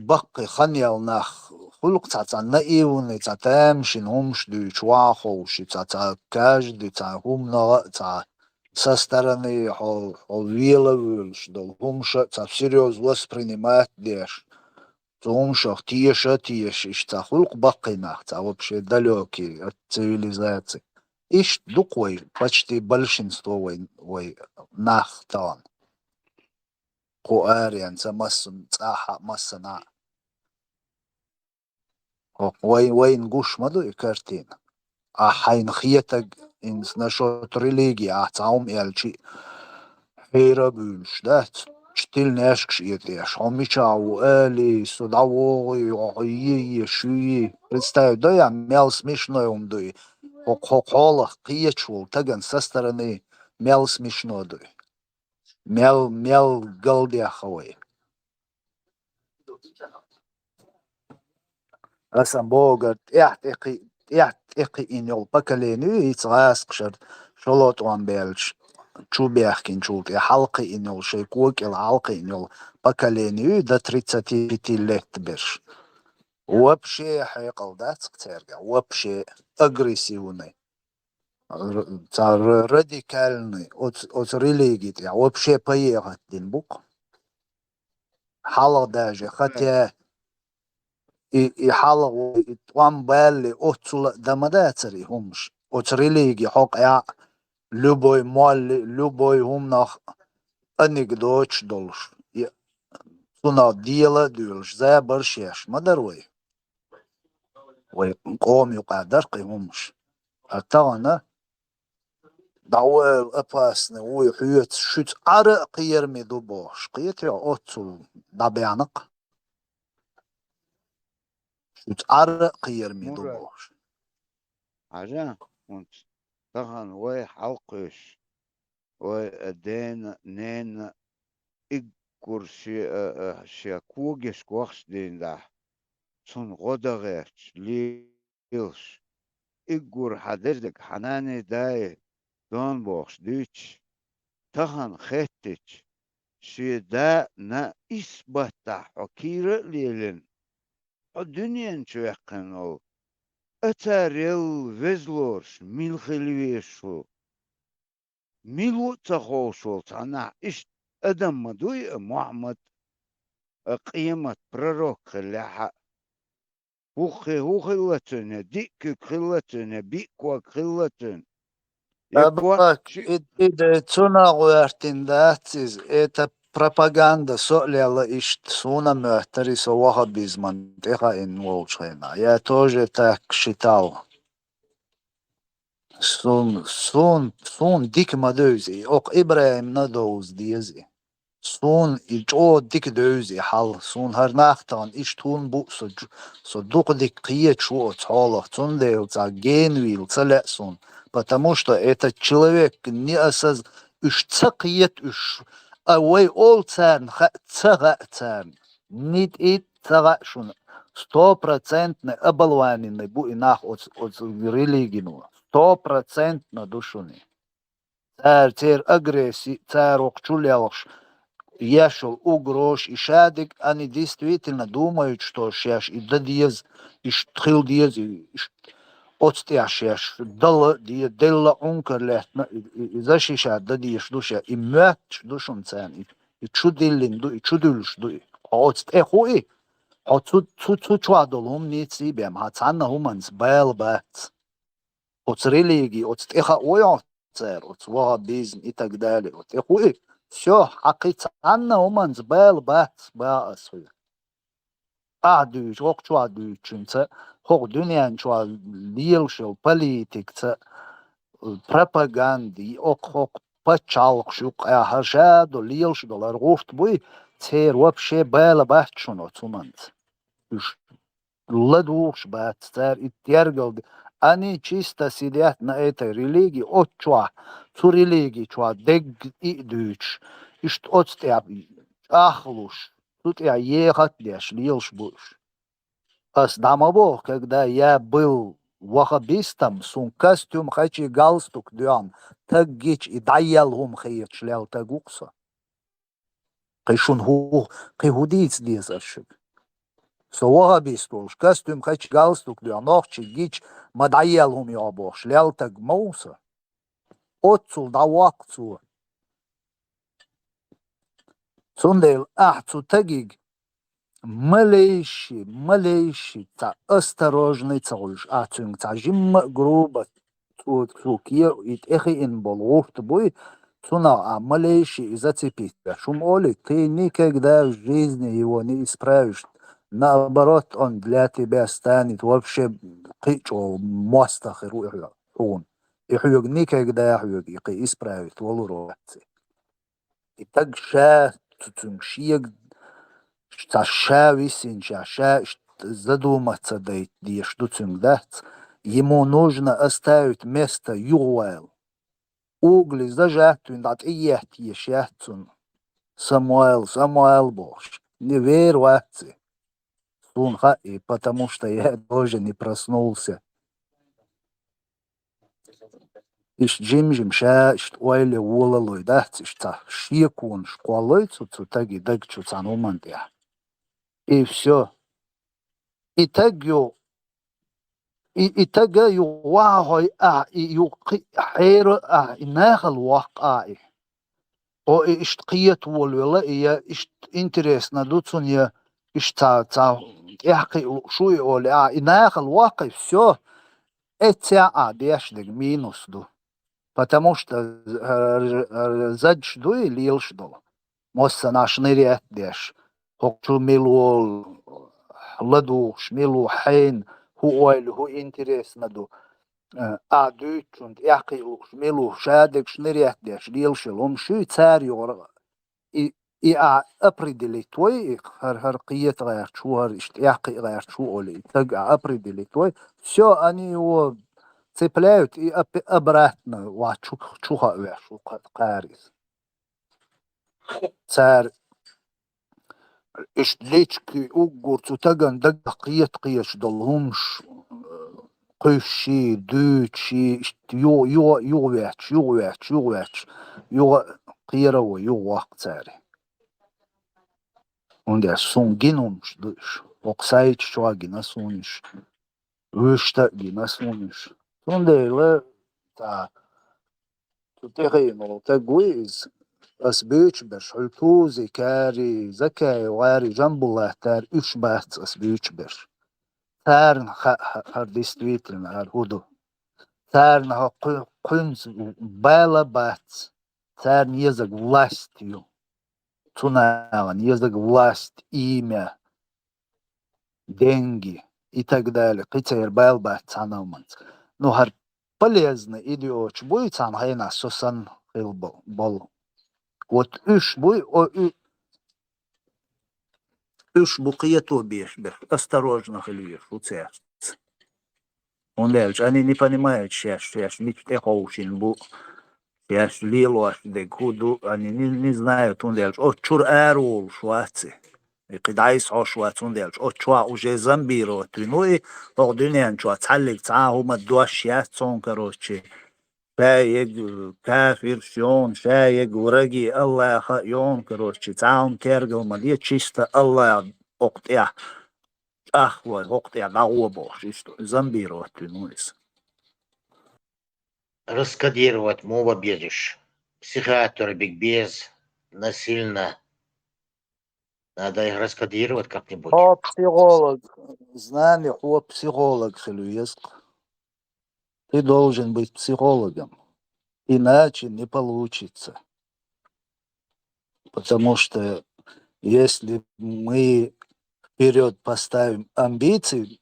баккхий хан яьлла нах хуьлу-кх цхьа-цхьа наивный, цхьа тамашийна хӀумаш дуьйцуш, ваховший, цхьа-цхьа каждый, цхьа хӀуманах а, цхьа со стороны хьо, хьо вела а воьлуш долу хӀумаш а цхьа всерьёз воспринимать деш, цу хӀуманах теша а теша, иштта цхьа хуьлу-кх баккхий нах, цхьа вообще далёкий от цивилизации. Иштта ду-кх вай, почти большинство вай, вай нах тахана. Кху аренца массанна цӀахь а, массанхьа а. ХӀокху вай, вайна гуш ма ду и картина. Ахьа хьайна хетаг, хӀинца насчёт религии ахь цхьа хӀума аьлчи, хьера а буьйлуш дац, чтильняшкаш а этӀеш, хьо мичахь ву алий, со дӀавогӀий, хьо е, е, шуьй. Представь, дай ахь, мел смешной хӀума ду и. ХӀокху, хӀокху хьолах кхеташ волу стагана со стороны мел смешно ду и. Мел, мел галдеха вай. Аса богар тӀехь тӀекхи-, тӀехь тӀекхиъна йолу поколени ю, ица гӀазкхашара шолгӀа тӀом баьлча, чу баьхкинчул тӀе хьалакхиъна йолу, шайн кокӀал хьалакхиъна йолу поколени ю, до тридцати пяти лет берш. Вообще хьекъал дац-кх цаьрга, вообще агрессивный. Р-, цхьа р-, радикальный, оц-, оцу религи тӀехь вообще поехать дина бу-кх. Хьалха даже, хотя и, и хьалха вай и тӀом балале, оццул а дан ма дацара и хӀумаш. Оцу религи хьокъехь а любой молли, любой хӀуманах анекдоташ долуш, и цунах дела а доьлуш, забарш еш ма дара вай. Вай къоман юкъа дара-кх и хӀумаш. Ткъа тахана дӀавоьлла опасный вуй хьоьца, шуьца Ӏара а кхераме ду бохуш, кхетий хьо оццул дӀабаьхьна-кх? Шуьца Ӏара а кхераме ду бохуш. Хьажа, хӀунца тахана вай хьалакхуьйсуш, вай а дена, нена, уггар шен, а, а, шен когашка вахча дийна дахь, цунна гӀо дан гӀерташ, лелаш, уггар хьан дерриг хьан нанай, дай дон бохуш дуьйцуш, тахана хеттича, шен да а, нана а исс баттахь хьо кийра а лелийна, хьо дуьнен чу ваьккхина волу, а царел веза лоруш мила хила везаш ву? Мила ву а ца хууш волу цхьа нах, иштта адам ма дуй а, Мухьаммад а, къемат пророк хиллехь а? ХӀуххе хӀун хилла цуьнан, диъ куьг хилла цуьнан, биъ ког хилла цуьнан? Я Абак, коччи и, и де цунах гӀоьртина дац иза, это пропаганда, со а лелла иштта, суна моьттура и со ваххабизман тӀехаийна волчу хенахь. Я тоже так считал. Сун, сун, суна дика ма девза и, окху ИбрахӀимна а довза деза и. Суна и чӀогӀа дика девза и хьал. Суна хӀара нах тахана иштта хӀунда бу со, со дукха дика кхеташ ву оцу хьолах, цундела цхьа генавийла ца лаьа суна, потому что этот человек не осоз-, уьш ца кхета уьш, а вай олу царна хаьа, ца хаьа царна. Ни тӀе ца хаьа шуна, стопроцентный оболваненный бу и нах оцу, оцу религино. Стопроцентно ду шуна и. Цара, церан агресси, цара вокху чу лелхаш, еш йолу угрозаш, и шадерг, они действительно думают, что шаьш и дан деза, иштта хила деза, и иштта оцу тӀехь шаьш дала а де-, делла а Ӏункар лаьттина, и, и, и защищать дан дезаш ду шаьш, и моьттуш ду шуна царна, и, и чу диллина ду, и чу дуьллуш ду и. Хьо оцу тӀе хуий, хьо цу, цу, цу чохь долу хӀума нийса бен, хьан цхьанна хӀуманца бала бац. Оцу религи, оцу тӀе хаой хьо цара, оцу ваххабизм и так далее, оцу тӀе хуий, всё, хьан кхин цхьанна хӀуманца бала бац, баха ас хьоьга. Ахь дуьйцу, хӀокху чохь дуьйцучуьнца, хӀокху дуьнен чохь лелаш йолу политикаца, пропаганда, и окху, хӀокху пачхьалкхаш юккъехь хӀара ша долу, лелаш долу хӀара гӀурт буй, церан вообще бала бац шуна оцу хӀуманца. Уьш ладугӀуш бац, цара и тергал де-, они чисто сидят на этой религии, оцу чохь, цу религи чохь дегга и а дуьйцуш, иштта оцу тӀехь чӀагӀлуш, цу тӀехь ехат а деш лелаш бу уьш. Ас дӀа ма боху, когда я был ваххабистом, суна костюм хачий, галстук доьгӀна, таг гича и дӀаелла хӀума хеташ лелла таг ву-кх со. Кхин шуна хӀу-, кхин хӀун дийца деза ас шуьга? Со ваххабист волуш, костюм хачий, галстук доьгӀна, нохчий гича, ма дӀаелла хӀума йогӀу бохуш лелла таг ма ву со. Оццул дӀавоккху цо. Цундела ахь цу тагиг малейший, малейший цхьа осторожный ца хуьлуш, ахь цуьнга цхьа жимма а груба, цо, цо кхе-, и тӀехиъна болу гӀурт буй, цунах ахь малейший и зацепить беш. ХӀума олий, ты никогда в жизни его не исправишь. Наоборот, он для тебя станет вообще кхин а чӀогӀа мостагӀ хир ву и хьо-, хьуна. И хьоьга никогда хьоьга и кхин исправить валур вац и. И таг ша цу-, цуьнга шега, цхьа ша висина ша, ша иштта задуматься дайта дезаш ду цуьнга, дац? Ему нужно оставить место юхавала. Угли зажатуьн дӀа тӀееттаеш яц цунна. Самуэл, Самуэл бохуш. Не вер вац и. Суна хаьа и, потому что я тоже не проснулся. Иштта жим-жим ша, иштта ойла волалой дац, иштта цхьа шеконаш кхоллой цу, цу таги даг чу цхьана хӀуманна тӀехь. И всё. И таг ю, и, и тага ю вахьа хьой ахь, и ю кхи-, хьера ахь, и нахала ваккха ахь и. О, и иштта кхета волавелла, и я иштта интересно ду цунна, я иштта ца, ца тӀаьхьакхиа лууш ву и олий, а, и нахала ваккхий, всё, эццехь а деш дерг минус ду. Потому что, э, э, задаш ду и лелаш долу. Массанхьа шнырет деш, хӀокху чу мила ву ладугӀуш, мила ву хьайна, хӀун ойла, хӀун интересно ду. Э, а дуьйцучунна тӀаьхьакхиа лууш, мила ву шадерг шнырет деш, лелаш йолу хӀума шуьй цара юкъара. И, и а определить вой, и хӀара, хӀара кхета гӀерташ ву, хӀара иштта тӀаьхьакхиа гӀерташ ву олий, и таг а определить вой. Всё, они его цепляют и опе-, обратно ва чу, чу хаавеш ву кха-, кхара иза. Цара иштта лички уггар цу тагана дагах кхета-кхеташ долу хӀумаш, э, кхуьссий, дуьйций, иштта юха, юха, юхаветташ, юхаветташ, юхаветташ, юха кхера а вой, юха ваккха цара. ХӀунда аьлча суна гина хӀумнаш ду уьш. ХӀокху сайта чохь а гина суна уьш. Вуьшта а гина суна уьш. Цундела, цхьа, цу тӀехь йина волу стаг вуй иза. Ас буьйцуш берш, хьуьлтузикари, закаевгӀари, жамбулаттари, уьш бац ас буьйцуш берш. Царна хаьа хӀара действительно хӀара хӀун ду. Царна хӀокху-, кхуьнца бала бац. Царна езарг власть ю. Цу нахана езарг власть, имя, деньги и так далее. Кхин церан бала бац цхьана а хӀуманца. Ну, хӀара полезный идиоташ буй, цхьана хенахь со санна хилла бо-, болу. Вот уьш буй, о, уь-, уьш бу кхето беш берш, осторожно хила везаш ву цаьрца. ХӀунда аьлча они не понимают шаьш, шаьш мича тӀе ховшийна бу, шаьш лелош дерг хӀун ду, они не, не знают, хӀунда аьлча оцу чуьра ара волуш вац и. И кхин дӀасахьош вац, хӀунда аьлча оцу чохь уже зомбировать вина ву и, хӀокху дуьнен чохь цхьаллиг цхьа а хӀума дош яц цунна, короче. Ша ега кафирш йону, ша ега враги Аллаха йону, короче, цхьа а хӀума тергал ма де, чисто Аллах хӀокху тӀехь чӀагӀлой, хӀокху тӀехь дӀагӀо бохуш, иштта зомбировать вина ву иза. Раскодировать муха безаш? Психиатр биг беза насильно. Надо их раскодировать как-нибудь. Хьо психолог, знание, хьо психолог хила веза-кх. Ты должен быть психологом. Иначе не получится. Потому что если мы вперёд поставим амбиции,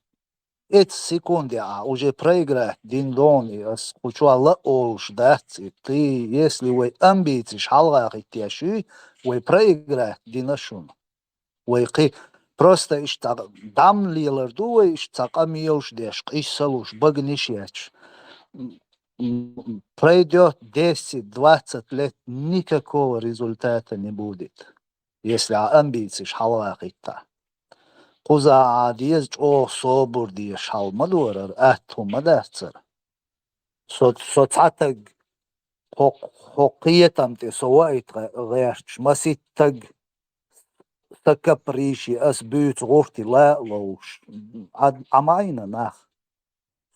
эцу секунде а уже проиграть дина дону, и ас кху чохь ла олуш дац, и ты, если вай амбициш хьалха хӀиттеш юй, вай проиграть дина шуна. Вай кхин просто иштта дӀам лелар ду вай, иштта цхьа къамелаш деш, къийсалуш, баганиш еш. М, м, пройдёт десять, двадцать лет, никакого результата не будет, если а амбициш хьалха хӀитта. Кхуза а деза чӀогӀа собар дезаш хьал ма дора, атта хӀума ма дацара. Со, со цхьа таг хӀокху, хӀокху кхетам тӀе со ваийта гӀе-, гӀерташ, маситтаг сан каприши, ас буьйцу гӀуртий ла а ловш. Ӏа, Ӏа ма Ӏийна нах.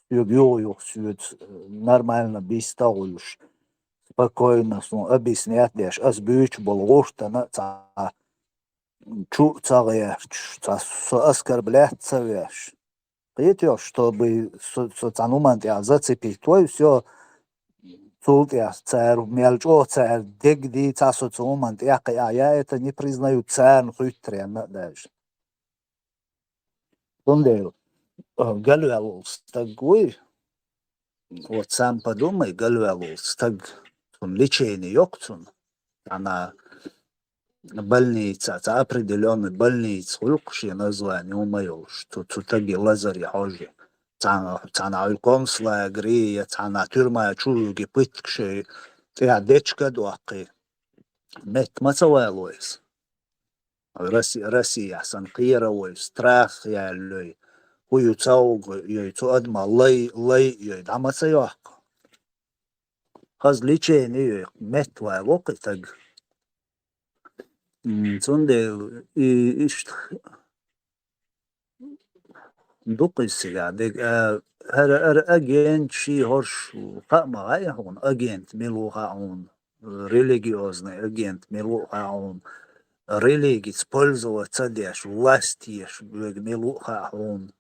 Соьга юха-юха соьца нормально биста а гӀуьллуш, спокойно суна объяснять деш, ас буьйцуш болу гӀуртана а цхьа чу а ца гӀерташ, цхьа со оскорблять а ца веш. Кхетош, чтобы со, со цхьана хӀуманна тӀехь зацепить вой, всё, цул тӀехь цара мел чӀогӀа цара дегдий, цхьа со цу хӀуманна тӀехь кхиа, я это не признаю, царна хуьттаренна а даже. Цундела, а, галваьлла волу стаг вуй, вот сам подумай, галваьлла волу стаг, цунна лечение йоккху цунна. Цхьана больница, цхьа определённый больница хуьлу-кх шен название хӀума йолуш, цу, цу стаге лазаре хьожий. Цхьана, цхьана хьуьлу концлагере, я цхьана тюрьма чу вуьгий пыткаш тӀехь дечка а доккхий. Метта ма ца вало иза. Росси-, Россияхь санна кхера а вой, страх яьллой, хӀу ю ца угу йой, цу адаман лай, лай а йой, дӀа ма ца йоккху. Хаза лечение йой, метта вало-кх и стаг. М, цундела и иштта ду-кх иза цигахь дерг, а, хӀара, хӀара агент ши хӀорш хаа ма хаьа хьуна, агент мила ву хаьа хьуна, религиозный агент мила ву хаьа хьуна, религица пользоваться ца деш, власть еш верг мила ву хаьа хьуна.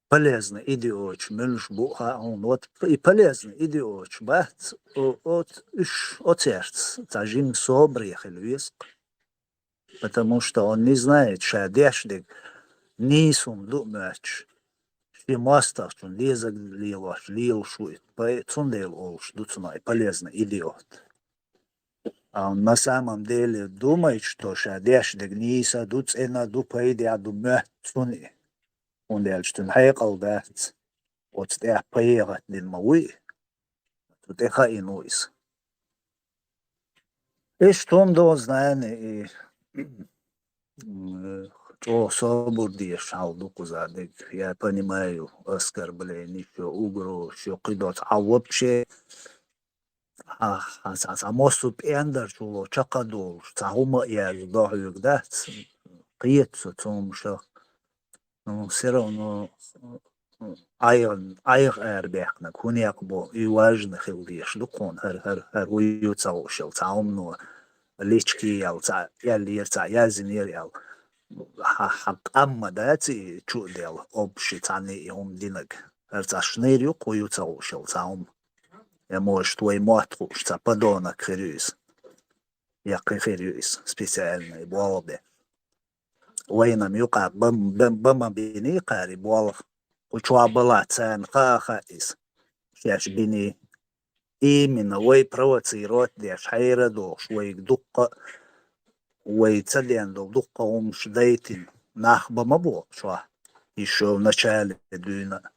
Полезный идиоташ муьлш бу хаьа хьуна. Вот и полезный идиоташ бац, о-, оц-, уьш оцаьрца цхьа жимма собаре хила веза-кх. Потому что он не знает, ша деш дерг нийса хӀума ду а моьттуш, шен мостагӀчун дезаг лелош лелаш ву и. Пай-, цундела олуш ду цунах полезный идиот. А он на самом деле думает, что ша деш дерг нийса ду, цӀена ду, пайдехь ду моьтту цунна и. ХӀунда аьлча цуьнан хьекъал дац. Оцу тӀехь пайхат дина ма вуй. Цу тӀе хаийна ву иза. Иштта хӀума ду, знани, и, м, чӀогӀа собар дезаш хьал ду кхуза дерг. Я понимаю оскорбление, шо угроза, шо кхидоц, а вообще, а, а, а, а массо пӀендарчул чакхадолуш, цхьа хӀума а яьлла до хьоьга дац. кхета со цу хӀуманах. Ну, всё равно, м, ӀайгӀа, ӀайгӀа арабаьккхинарг хӀун некъ бу, и важно хила дезаш ду кхунна, хӀара, хӀара, хӀара хӀу ю ца хууш йола цхьа хӀума, ну, личке яьлла цхьа, аьллера цхьа, яздинера аьлла. Хьа, хьа къам ма дац и чу а даьлла, общий цхьанне и хӀума динарг. ХӀара цхьа шныр ю-кх хӀу ю ца хууш йола цхьа хӀума. Я, может, вай мотт хууш цхьа подонок хир ю иза. Я кхы хир ю иза, специально болх бе. Вайна-м юкъа ба-, ба-, ба ма бинний кхара и болх. Кху чохь балахь царна хаа а хаьа иза. Шаьш бинний. Именно вай провоцировать деш, хьайра а дохуш, вайга дуккха а, вай ца ден долу дуккха а хӀумаш дайтина, нах бан ма боху чохь, ишшо в начале дуьйна а.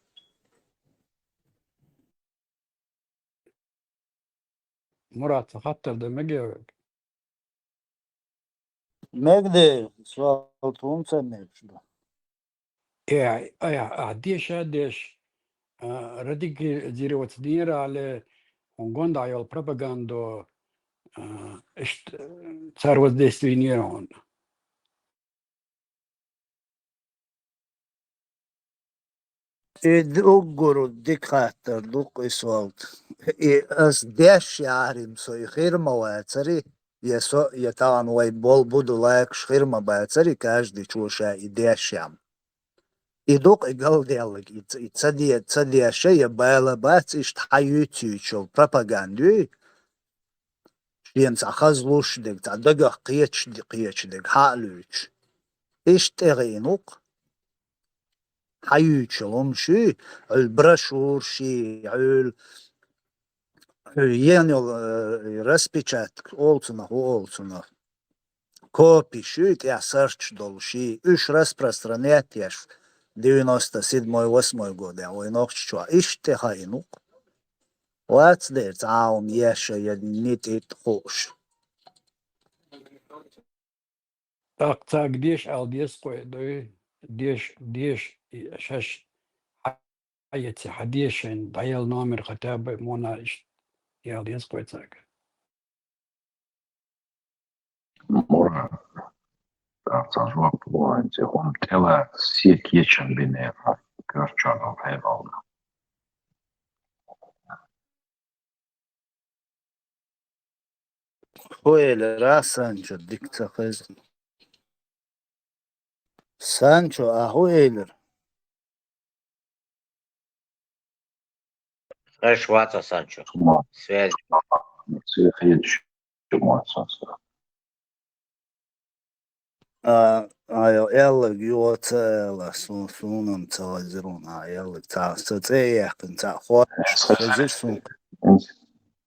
Мурат, цхьа хаттар дан мегий вайга? Мегий, сол тхуна ца мегаш ду. Э, ай, ахь деша а деш, а, радикализироваться динера аьлла, хӀун гондахь йолу пропагандо, а, иштта, цара воздействие йинера хьуна. И д-, уггар дика хаттар ду-кх и, сол. И ас деш яхьарий-м со, и хир ма вацарий, я со, я тахана вай бол-, буду лайкаш хир ма бацарий, каждыйчо ша и деш ям. И ду-кх и галдаьлларг, и ц-, и ца де-, ца деша я бала бац, иштта хьан юьйцуьйтуш йолу пропаганда юй, шена цхьа хаза луш дерг, цхьа дагах кхеташ де-, кхеташ дерг хьан а луьйтуш. Иштта тӀе гӀийна ву-кх. Хьан юьйцуш йолу хӀумаш юй, Ӏуьллу брошюраш ю, Ӏуьллу, Ӏуьллу ена йолу, э, распечатка олу цунах, ву олу цунах. Копиш юй, тӀехь сарч долуш ю, уьш распространять еш девяносто седьмой, восьмой годехь вай Нохчийчохь. Иштта тӀе хаийна ву-кх. Вац дера цхьа а хӀума еша я нитӀит хууш. ТӀаккха цаьрга деша ала деза-кх вай, дуй? Деша, деша, шаьш хьаэций, хьан дешан, дӀаяла номер хотя бы, муна иштта яла деза-кх вай цаьрга. Мурат, тӀаккха цхьа жоп лохьуьйту, хӀума тӀелаца сен кечам бинера, коьртачохь долу хьекъална. ХӀун элира, Санчо, дика ца хезна. Санчо, ахь хӀун элира? Аш вац, Санчо. Ма. Связь. Се хедаш ма сан са. А, а, йо, аьлларг йо ца ала, су-, суна-м ца хезира, а, аьлларг ца, сан цӀе а яьккхина, ца хо-, хезира суна.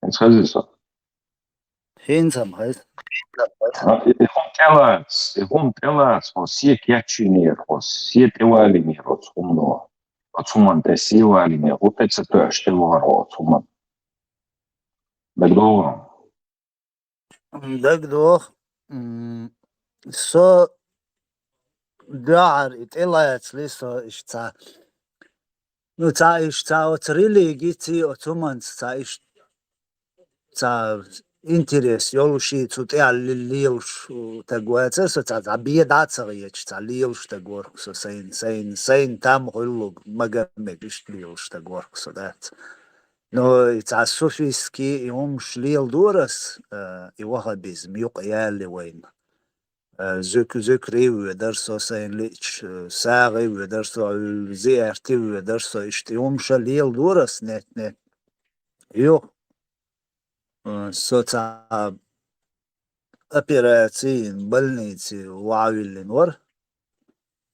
Ас хезира со. ХӀинца-м хеза. А, и хӀума тӀелаца, и хӀума тӀелаца, хьо се кечйинера, хьо се тӀевалийнера оцу хӀумано. Оцу хӀуманна тӀе се валийнера, хӀун тӀе ца тоьаш тӀевахара хьо оцу хӀуманна. ДагадогӀу? ДагадогӀу. М, со дуьхьара и тӀелацале со иштта цхьа. Ну, цхьа иштта цхьа оцу религица, оцу хӀуманца цхьа иштта цхьа интерес йолуш и цу тӀехь ле-, лелаш стаг вацара со, цхьа, цхьа бен дӀа а ца хеташ, цхьа лелаш стаг вара-кх со, сайна, сайна, сайна там хуьллург мага мега иштта лелаш стаг вара-кх со, дац. Ну, и цхьа суфистский и хӀумаш леладора ас, э, и ваххабизм юкъа ялале вайна. Э, зуьк-, зуькарий воьдара со сайна лиъча, э, сагӀий воьдара со, э, зияртий воьдара со, иштта и хӀумаш леладора ас нет-нет. Юха, э, со цхьа операци йина больнице ваьлла вара.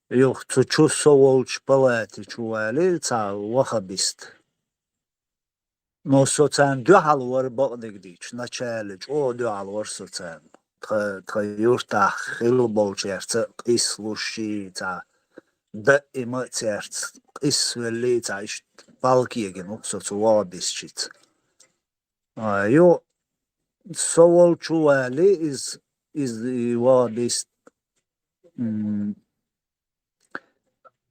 Юха цу чу со волчу палати чу валий цхьа ваххабист. Но со царна дуьхьал вара, бакъдерг дийцича, начале чӀогӀа дуьхьал вара со царна. Тха, тха юьртахь хилла болчаьрца къийсалуш и цхьа, даима а цаьрца къийсавелла и цхьа, иштта палкегина ву-кх со цу ваххабисташца. А, ю, со волчу валий иза, иза и ваххабист, м,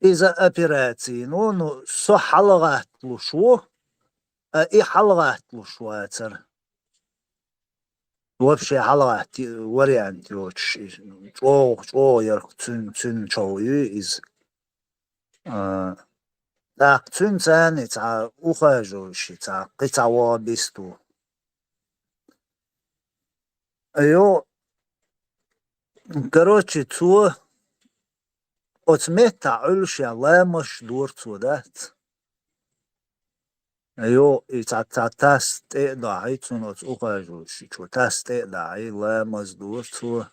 иза операци йина ву, ну, со хьалагӀатталуш ву, а и хьалагӀатталуш вацара. вообще хьалагӀатта вариант йоцуш, и чӀогӀа, чӀогӀа ярх цуьнан, цуьнан чов ю иза. А, тӀаккха цуьнан царна цхьа ухаживающий, цхьа кхин цхьа ваха бисту. Йо, короче, цо оцу меттахь Ӏуьллуш я ламазаш дора цо, дац? Йо, и цхьа, цхьа тас тӀе а дахьий, цунна оцу ухаживающий чо тас тӀе а дахьий, ламаз дора цо.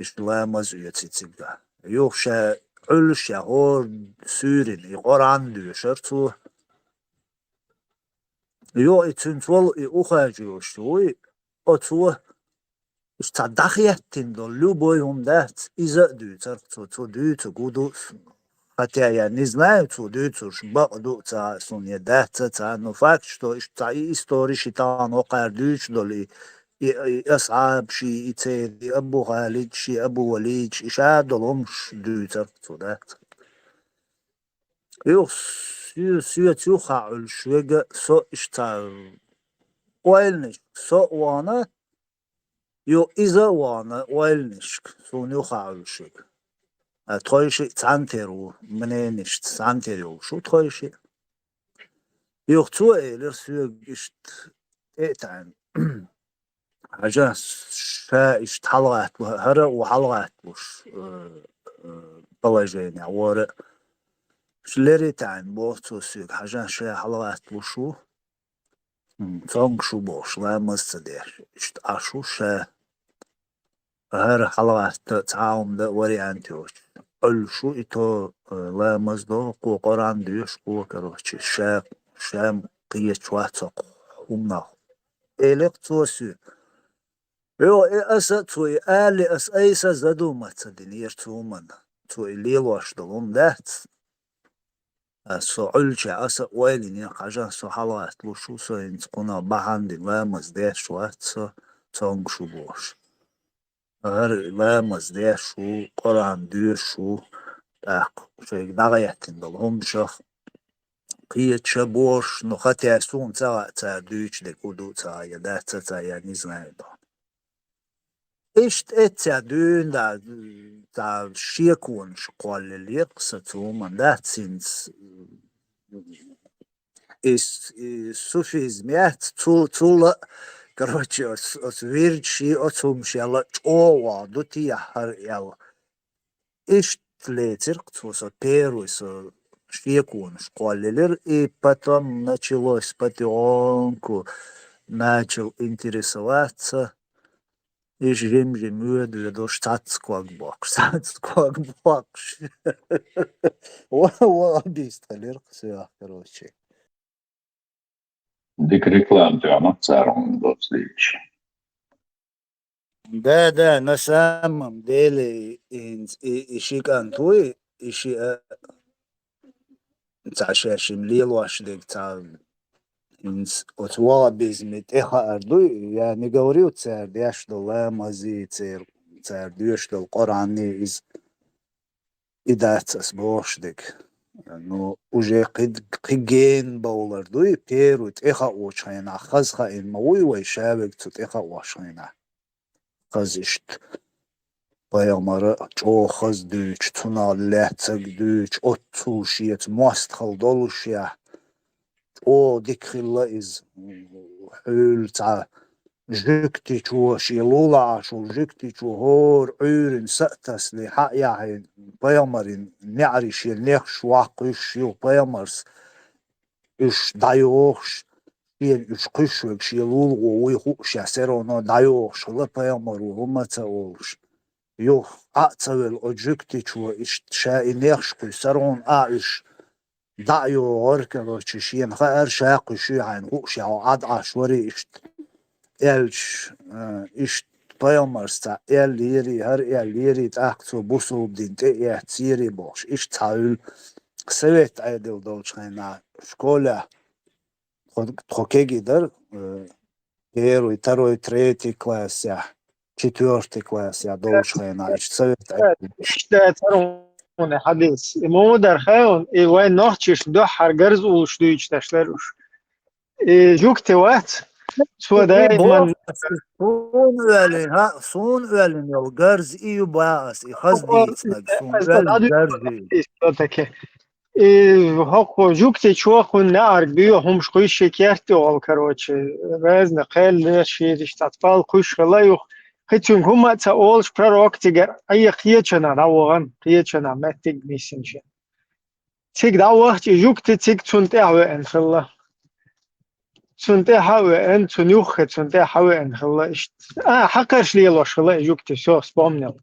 Иштта ламаз оьций цига. Юха ша Ӏуьллуш я хӀора суьйрана и Къуръан доьшура цо. Йо, и цуьнца волу и ухаживающий вуй, оцо, уьш цхьа дӀахӀоьттина долу любой хӀума дац, иза а дуьйцура цо, цо дуьйцург ву ду, хотя я не знаю, цо дуьйцурш бакъ ду ца суна я дац ца, но факт, что иштта цхьа и историш и тахана хӀокхара дуьйцуш долу и, и, и асхьабаш и, и церан, и Абу Халидаш и, Абу Валидаш и, ша долу хӀумаш дуьйцура цо, дац. Юха соь-, соьца юххехь Ӏуьллуш верг со иштта цхьа ойланашка со а вахана, юха иза а вахана ойланашка суна юххехь Ӏуьллуш верг. А тхойшиъ цхьаьнатера ву, мненишца цхьаьнатера йолуш ву тхойшиъ. Юха цо элира соьга иштта тӀе а таьӀна. Хьажа, ша иштта хьалагӀатта, хӀара а ву хьалагӀатталуш, э, э, положение, вара а. Леррина таьӀна боху цо соьга, хьажа, ша хьалагӀатталуш ву. М, цомгуш ву бохуш, ламаз ца деш. Иштта Ӏаш ву ша. ХӀара хьалагӀатта цхьа а хӀума дан вариант йоцуш. Ӏуьллуш ву и то, э, ламаз до, кхо Къуръан доьшу, кхо, короче, ша, ша кхечу вац хӀокху хӀуманах. Элира цо соьга. Йо, и аса а цо и али, аса айса задуматься динера цу хӀуманна. Цо и лелош долу хӀума дац. Аса со Ӏуьллучехь аса а ойла йинера, хьажа, со хьалагӀатталуш ву, со хӀинца кхунах бахьана дина ламаз деш вац со, цомгуш ву бохуш. ХӀара ламаз деш ву, Къуръан доьшуш ву, тӀаккха шайга дӀахӀоьттина долу хӀуманашах кхеташ а бохуш, ну, хотя суна ца хаьа цара дуьйцуш дерг хӀун ду ца, я дац ца, я не знаю, да. Иштта эццехь дуьйна да, цхьа шеконаш кхоллаелира сан цу хӀуманна, дац хӀинца. И с-, и суфизм яц, цул, цул а, короче, оцу, оцу вирдаший, оцу хӀумашел а чӀогӀа ваха ду те хӀара аьлла. Иштта лецира-кх цо со первый, со шеконаш кхоллаелира, и потом началось потихоньку, начал интересоваться. Иштта жим-жим воьду-воьдуш, цхьацца ког боккхуш, цхьацца ког боккхуш. Ва-, ва-, бистхилира-кх соьгахь, короче. Дика реклама тоьхна цара хьуна доцу дийцча. Да, да, на самом деле, и, и, и ши кӀант вуй, и ши а, цхьа шаьшшимма лелош дерг цхьа, хӀинца оцу ваххабизме тӀехаар дуй, я не говорю, цара деш долу ламазий, цер-, цара доьшуш долу Къуръанний иза. И дац ас бохуш дерг. Ну, уже кхид-, кхин гена бовлар дуй, первый тӀехаочу хенахь, хаза хаийна ма вуй вай ша верг цу тӀехаочу хенахь. Хаза иштта пайхамара чӀогӀа хаза дуьйцу, цунах лаьцнарг дуьйцу, оццул шеца мостагӀалла долуш яхь. ЧӀогӀа дика хилла иза. Хьуьлла цхьа жуьгтичо, шен лулахь Ӏаш волу жуьгтичо хӀора Ӏуьйранна са а тасале, хьа а яхье, пайхамаран неӀарий шен нехаш ваккхуьйсуш ю, пайхамарс уьш дӀайохуш, шена уьш кхуьйсуш верг шен лулахо вуй хууш, ша все равно дӀайохуш хилла пайхамаро, хӀума ца олуш. Юха Ӏа а ца велла оцу жуьгтичо, иштта ша и нехаш кхуьйсу, все равно Ӏа уьш дӀа а йогӀура, короче, шена хаьара, ша кхуьйсуьйту хьайна хууш, я хьо Ӏа дӀа Ӏаш варий иштта. Аьлча, э, иштта пайхамарс цхьаъ аьллерий, хӀара аьллерий, тӀаккха цо бусалба дин тӀе а эццерий бохуш, иштта цхьа хьуьлла совет Ӏедал долчу хенахь школехь тхо, тхо кегий дара, э, первый, второй, третий классехь, четвёртый классехь долчу хенахь, иштта совет Ӏедал. Иштта цара хьуна хьадис. И муха дар хаьий хьуна, и вайн нохчаша дуьххьара гарза уллуш дуьйцуш деш лара уьш. И жуьгти вац, Цо даиман суна оьллина, хӀа, суна оьллина йолу гарз и ю боху ас, и хаза дийцинарг суна оьллина гарз ю. И хӀокху жугтичо хӀунда неӀарга боьха хӀумаш кхуьйсу шен керта тӀехула, короче, разный кхел леш, шераш цхьацца пал кхуьйсуш хилла юха. Кхин цуьнга хӀумма а ца олуш, пророк цигара Ӏе кхечанхьа дӀавахана, кхечанхьа меттиг нисйина шен. Цига дӀавахча, и жугти цига цунна тӀаьхьа веана хилла. Цунна тӀаьхьа а веана, цунна юххе цунна тӀаьхьа веана хилла иштта. А, хьакхарш лелош хилла и жугти, всё, вспомнил.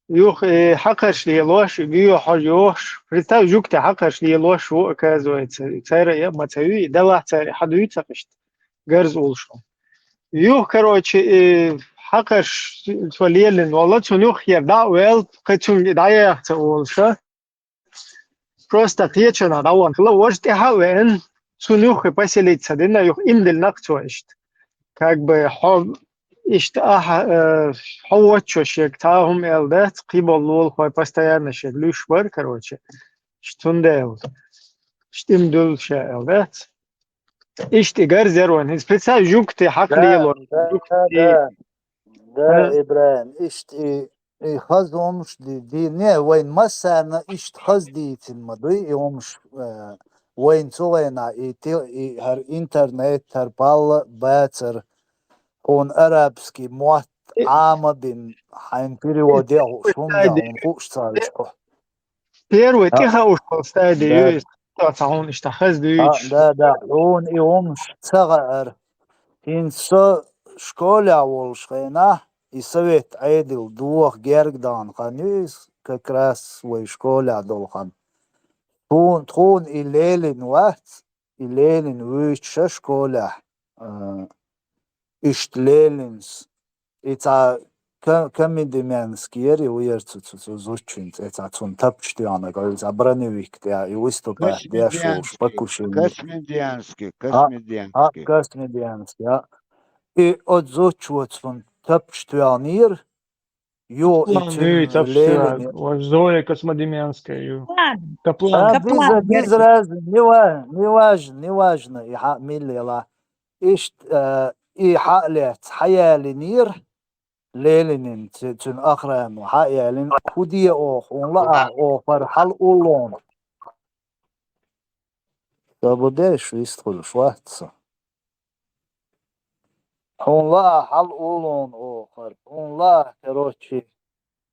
Юха и хьакхарш лелош, и боьха хьожа йохуш. Представь, жугти хьакхарш лелош ву, оказывается. Цара а ма ца вуьй, и делахь цара и хьадуьйцу-кх иштта. Гарз уллуш ву. Юха, короче, и хьакхарш цо лелийна волу, цунна юххера дӀа а ваьлла, кхин цуьнга и дӀаяха ца олуша. Просто кхечанхьа дӀавахана хилла, важа тӀаьхьа а веана, цунна юххе поселиться дина, юха иман диллина цо иштта. Как бы хьо иштта ахьа, э, хьо воцчо шега цхьа а хӀума аьлла дац, кхиболу лулахой постоянно шега луьйш бара, короче. Иштта цундела иштта иман дуьллу ша аьлла дац. Иштта и гарзер вайн. ХӀинца представь, жугти хьакха лело. Да, жугти. Да, да. Да, Ибрахим, иштта и, и хаза хӀумаш ди-, ди-, не, вайн массарна иштта хаза дийцина ма дуй, и хӀумаш, э, вайн цу вайна, и те-, и хӀара интернет, хӀара палла бацар, хьуна арабский мотт Ӏама бина, хьайн перевод яхуш хӀума да, хьуна хууш ца виш хьо. Первый тӀехауш волу стадия ю иза, цхьа хьуна иштта хаза дуьйцуш. Да, да, хьуна и хӀумаш ца хаьара. ХӀинца со школехь волуш хенахь, и совет Ӏедал доха герга даьхна хан ю иза, как раз вай школехь долу хан. Тхуна, тхуна и лелийна вац, и лелийна вуьйцуш школехь, а, иштта лелийна. И цхьа ка-, Камедемьянский яра, и ву яра цу, цу, цу зудчун цӀе, цхьа цунна тапча тоьхнарг, или цхьа броневик тӀехь, и выступать деш волуш, покушение. Космедемьянский, а, Космедемьянский. Космедемьянский, а. И оцу зудчо цунна тапча тоьхнера, ю, и цуьнан лелийна. Ваш Зоя Космодемьянская, ю. Каплан. А, Каплан, диза, диза разный, неважно, неважно, неважно, и хьа-, милла елахь. Иштта, а, и хьа а лаьцна, хьаялийнера, лелийнина ци-, цуьнан охрано хьа а яьллина, хӀун де оха, хьуна лаахь оха хӀара хьала уллохь. Ца бу деш вистхуьлуш вац со. Хьуна лаахь хьала уллохь оха хӀара, хьуна лаахь, короче,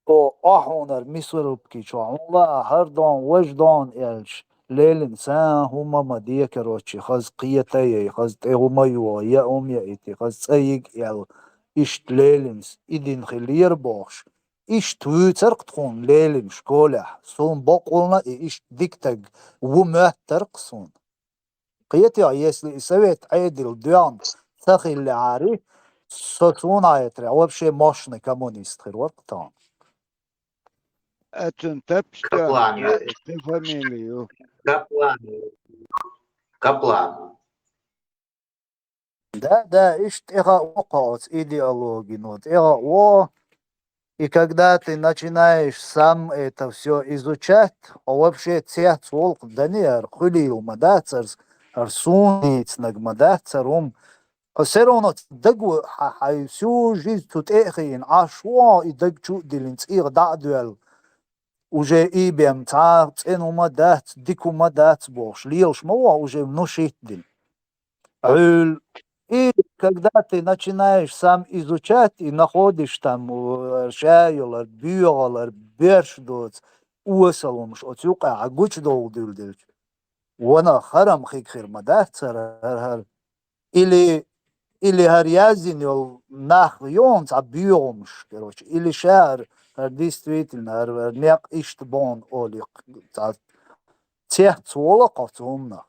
о, о хьуна хӀара мясорубки чохь, хьуна лаахь хӀара дон, важа дон аьлча, лелийна сан хӀума ма де, короче, хаза кхета яй, хаза тӀе хӀума йогӀа, я хӀума яийти, хаза цӀа йига аьлла, иштта лелийнас, и дина хиллера бохуш. Иштта вуьйцура-кх тхуна лелийна школехь, суна боккъалла а и иштта дика стаг ву моьттура-кх суна. Кхетий, если и совет Ӏедал доьхна ца хиллехьара, со суна хетарехь вообще мощный коммунист хир вара-кх тхуна. Оцунна тапча тоьхна, кхин фамили ю? Каплан. Каплан. Да, да, иштта тӀехао-кх оцу идеологино, тӀехао. И когда ты начинаешь сам это всё изучать, хьо вообще цец волу-кх, Данияр, хуьлийла ма дац хӀара, хӀара суна дийцинарг ма дац хӀара хӀума. Хьо всё равно даго хьан, хьайн всю жизнь цу тӀе а хиъна Ӏаш ву хьо, и даг чу а диллина, цӀийх дӀа а доьлла. Уже и бен цхьа цӀена хӀума дац, дика хӀума дац бохуш, лелаш ма ву хьо, уже внушить дина. Ӏуьйла. И когда ты начинаешь сам изучать и находишь там, э, ша йолар, боьхалар, берш доцу осал хӀумаш оцу юкъахь гучудовла дуьлделча, ванах хӀара-м хиг хир ма дац хӀара, хӀара, хӀара. Или, или хӀара яздина йолу нах йогӀу цхьа боьха хӀумаш, короче, или ша хӀара, хӀара действительно, хӀара, хӀара некъ иштта боху олий-кх, цхьа цец волу-кх оцу хӀуманах.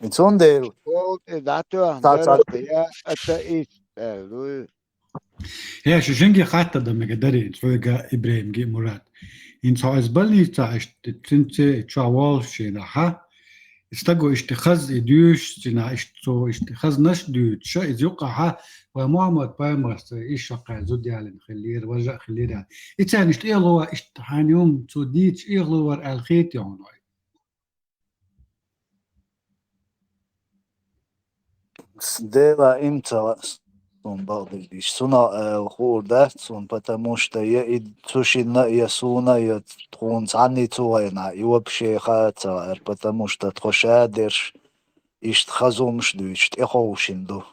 И цундела школа тӀе дӀатоьхна цхьа, цхьа дара-кх я атеист аьлла дуй? Э, шу шинге хаттар дан мегар дарий, хьоьга, ИбрахӀимга, Мурад. ХӀинца хьо иза больницахь иштта цуьнан цӀе чохь воллушехь, стаго иштта хаза и дуьйцуш цуьнан, иштта цо иштта хазанаш а дуьйцуш, иза юкъахь вайн Мухьаммад-пайхамарца иштта шаккхе зуда ялийна хиллера, важа а хиллера. И царна иштта эхало вара, иштта хьайна юм цо дийцуш эхало вара аьлла хетий хьуна вай? Дела им ца лаьа суна бакъдерг дийцича. Цунах аьлла хуур дац суна, потому что я и цу шинна, я суна, я тхуна цхьанне цу вайна, и вообще хаа ца лаьа, потому что тхо шадерш иштта хазумаш дуьйцуш тӀеховшина ду.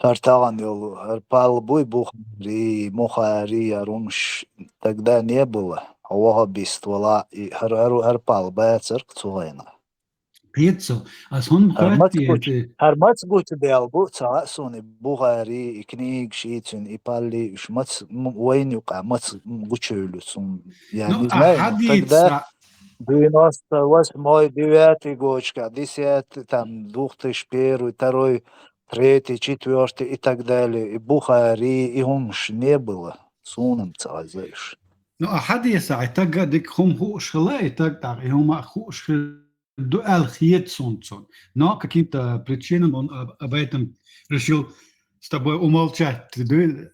ХӀара тахана йолу, хӀара Пал буй, Бухари, Мухари, хӀара хӀумаш тогда не было. Хьо вахабист вала, и хӀара, хӀара, хӀара Пал бацарх цу вайна. Кхета со, ас хӀунда хӀара маца гучу, хӀара маца гучу дел бу, ца хаьа суна, и Бухари, и книгаш, и цуьнан, и Палли, уьш маца, м, вайна юкъа, маца, м, гучуевлла суна. Я не знаю, но тогда девяносто восьмой, девятый годашка, десятый, там, двух тысяч первый, второй, третий, четвёртый и так далее, и Бухари, и хӀумаш не было. Суна-м ца хеза уьш. Ну, а хьадисехь и тага дика хӀума хууш хила, и таг тӀаккха и хӀума хууш хир ду аьлла хета суна цунна. Но каким-то причинам он об, об этом решил с тобой умолчать. Ду,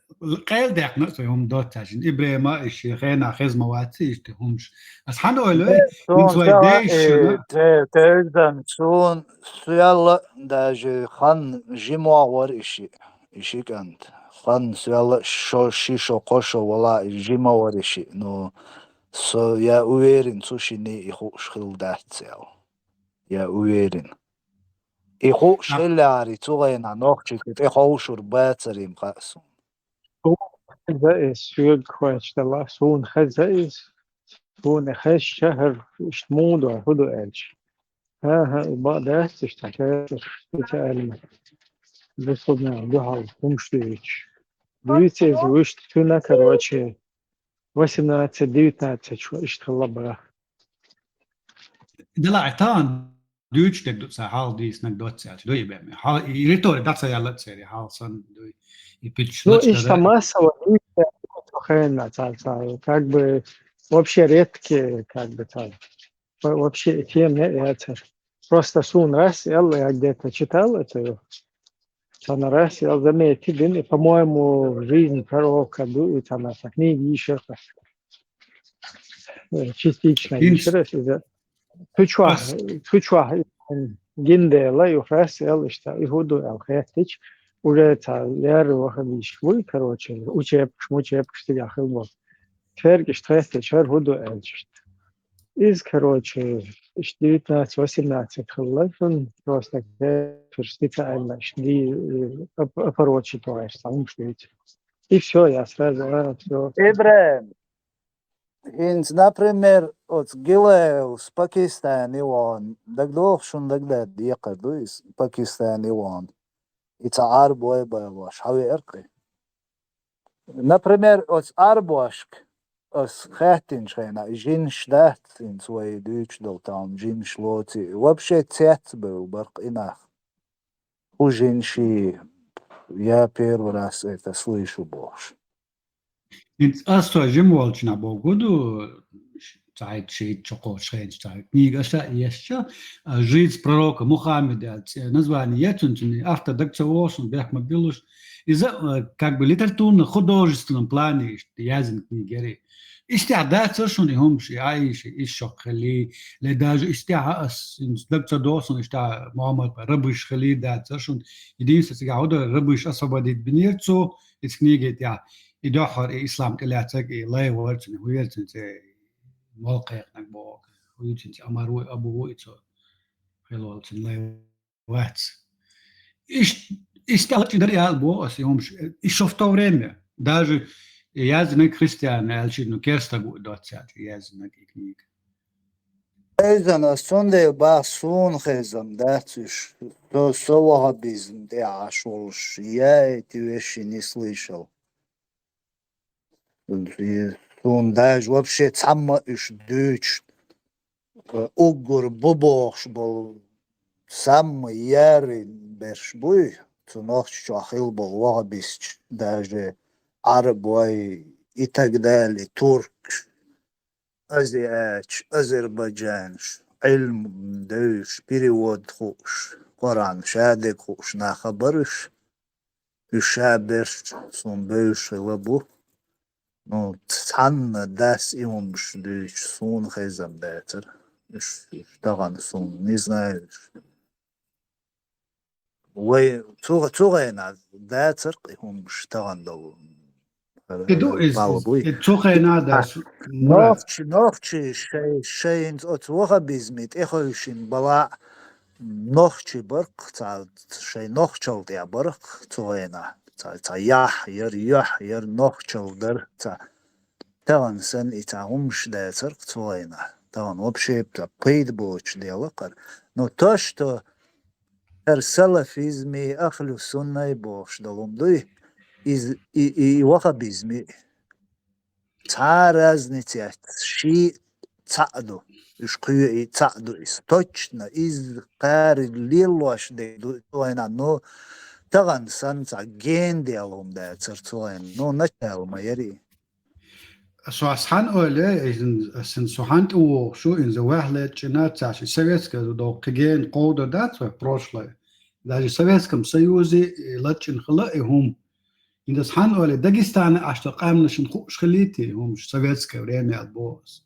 къайладаьккхина а со хӀума доццаьршина. ИбрахӀима и шен хенахь хеза ма вац иштта хӀумаш. Ас хьан ойла вай, хӀинца вай дайша шуна. Те, те, те, суна, суьлла даже хан жимогӀа вара и шиъ, и ши кӀант. Хан суьлла шо, ши шо, кхо шо вала и жима вара и шиъ. Ну, со я уверен, цу шинна и хууш хилла дац аьлла. Я уверен. И хууш хиллехьара, цу гӀайна нохчий тӀе ховшур бацар им хаьа суна. Суна хеза иза, соьга хӀоьттина дела, суна хеза иза. Суна хезча, хӀара иштта муха ду, хӀун ду аьлча. ХӀан-хӀа, и бакъ дац иштта, хӀара иштта аьлла. Бусалбанех дуьхьал хӀумаш дуьйцуш. Дуьйцу иза вуьшта цуьнан, короче, восемнадцать, девятнадцать шо иштта хилла бара. Дела, тахана дуьйцуш дерг ду цара, хьалха дийцинарг доццаьрца, дуй и бен. Хьал-, и риторика дӀа ца яьлла церан, хьалха санна дуй, и пичча. Ну, иштта массово дуьйцуш дерг ду цу хенахь цара, цара, как бы, вообще редкие, как бы, цара. Во-, вообще и тема не яцара. Просто суна раз аьлла, я где-то читал это, цхьана раз аьлла, заметить дина, и, по-моему, «Жизнь пророка» ду, и цхьана аса книга йийшира аса. Э, частично йийшира аса иза. Цу чохь, цу чохь гина дела, юха раз аьлла иштта, и хӀун ду аьлла хеттича, уже цхьа леррина вахабийша вуй, короче, учебкаш, мучебкаш цигахь хилла болу. Цаьрга иштта хеттича, хӀара хӀун ду аьлча иштта. Иза, короче, иштта девятнадцать, восемнадцать хилла, шуна просто специально иштта ди-, э, оп-, опорочить ваьш цхьа хӀумаш дуьйцу. И всё, я сразу, а, всё. ИбрахӀим, хӀинца, например, оцу Гилаевс Пакистане вахана, дагадогӀу шуна, дагадогӀу декхар ду иза, Пакистане вахана. И цхьа Ӏарбой балош, хьан веара кхин? Например, оцу Ӏарбошка ас хаьттинчу хенахь, и жинаш дац хӀинца вай дуьйцуш долу тахана жинаш лоций, вообще цецбевлла бара-кх и нах. ХӀун жинаш, я первый раз это слышу бохуш. ХӀинца ас со жима волчунах боху ду, цхьайтта шийтта шо кхочу хенаш цхьа книга аса а ешча, а, «Жизнь пророка Мухаммеда» аьлла цӀе-, название яц цуьнан, автор дага ца вогӀу суна, бехк ма биллалаш. Иза, а, как бы литературно-художественном плане иштта яздина книга яра. Истехь дацара шуна и хӀумаш, и Ӏайша, и шок хили, ле даже истехь а ас, дага ца догӀу суна, иштта Мухаммад рабыш хили дацара шуна. Единственное, цигахь хӀун дара, рабыш освободить бинера цо, иза книга тӀехь. И дуьххьара и ислам тӀелаьцнарг и лай вара цуьнан, хӀун яра цуьнан цӀе, молла кхайкхинарг боху, хӀун ю цуьнан цӀе, Амар ву, Абу ву и цо, хилла волу цуьнан лай вац. Иш-, иштта лачкъийна дара и ала боху аса и хӀумаш, и шо в то время, даже яздинарг христиан аьлла ши, ну, керстаг ву и доццаьрца яздинарг и книга. Хезна, ас цундела боху, суна хезна дац уьш. Со, со вахабизм тӀехь Ӏаш волуш, я эти вещи не слышал. И суна даже вообще цхьамма уьш дуьйцуш, уггар бу бохуш болу самма яри берш буй, цу нохча чохь хилла болу вахабисташ, даже Ӏарбой и так далее, туркаш, азиаташ, азербайджанаш, Ӏилма девзаш, перевод хууш, Къуръан шадерг хууш нах а бара уьш. Уьш ша берш суна бевзаш хилла бу. Ну, цхьанна дас и хӀумаш дуьйцуш суна хезна дацара. Уьш, уьш тахана суна, не знаю уьш. Вай цу, цу гӀайна дацар-кх и хӀумаш тахана долу. И ду иза, Балла буй. И цу хенахь а дацар. Нохчи, нохчи шай, шайна оцу ваххабизме тӀехуьйшина бала нохчи бара-кх, цхьа шай нохчалла тӀехь бара-кх цу гӀайна. Цхьа, цхьа яхь яра, юьхь яра, нохчалла дара, цхьа. Тахана санна и цхьа хӀумаш дацар-кх цу гӀайна. Тахана вообще цхьа пайда боцуш дела кхара. Но то, что хӀара салафизми, ахлу суннай бохуш долу хӀума дуй, иза, и, и, и ваххабизми. Цхьа а разница яц, ши цхьаъ ду. Уьш кхоъ и цхьаъ ду иза. Точно, иза кхара лелош дерг ду цу гӀайна. Ну, тахана санна цхьа гена дела хӀума дацар цу гӀайна. Ну, начало ма яра и. Со ас хьан ойла, иза, ас сан со хьан тӀе вогӀуш ву, иза ваьхьа лечкъина цаьш, и советская доккху кхин гена кховда дац вай прошлое. Даже Советском Союзе и лачкъина хила и хӀума. Иза ас хьан ойла, Дагестана Ӏаш долу къаьмнашна хууш хилийти и хӀумаш советское время аьлла боху ас.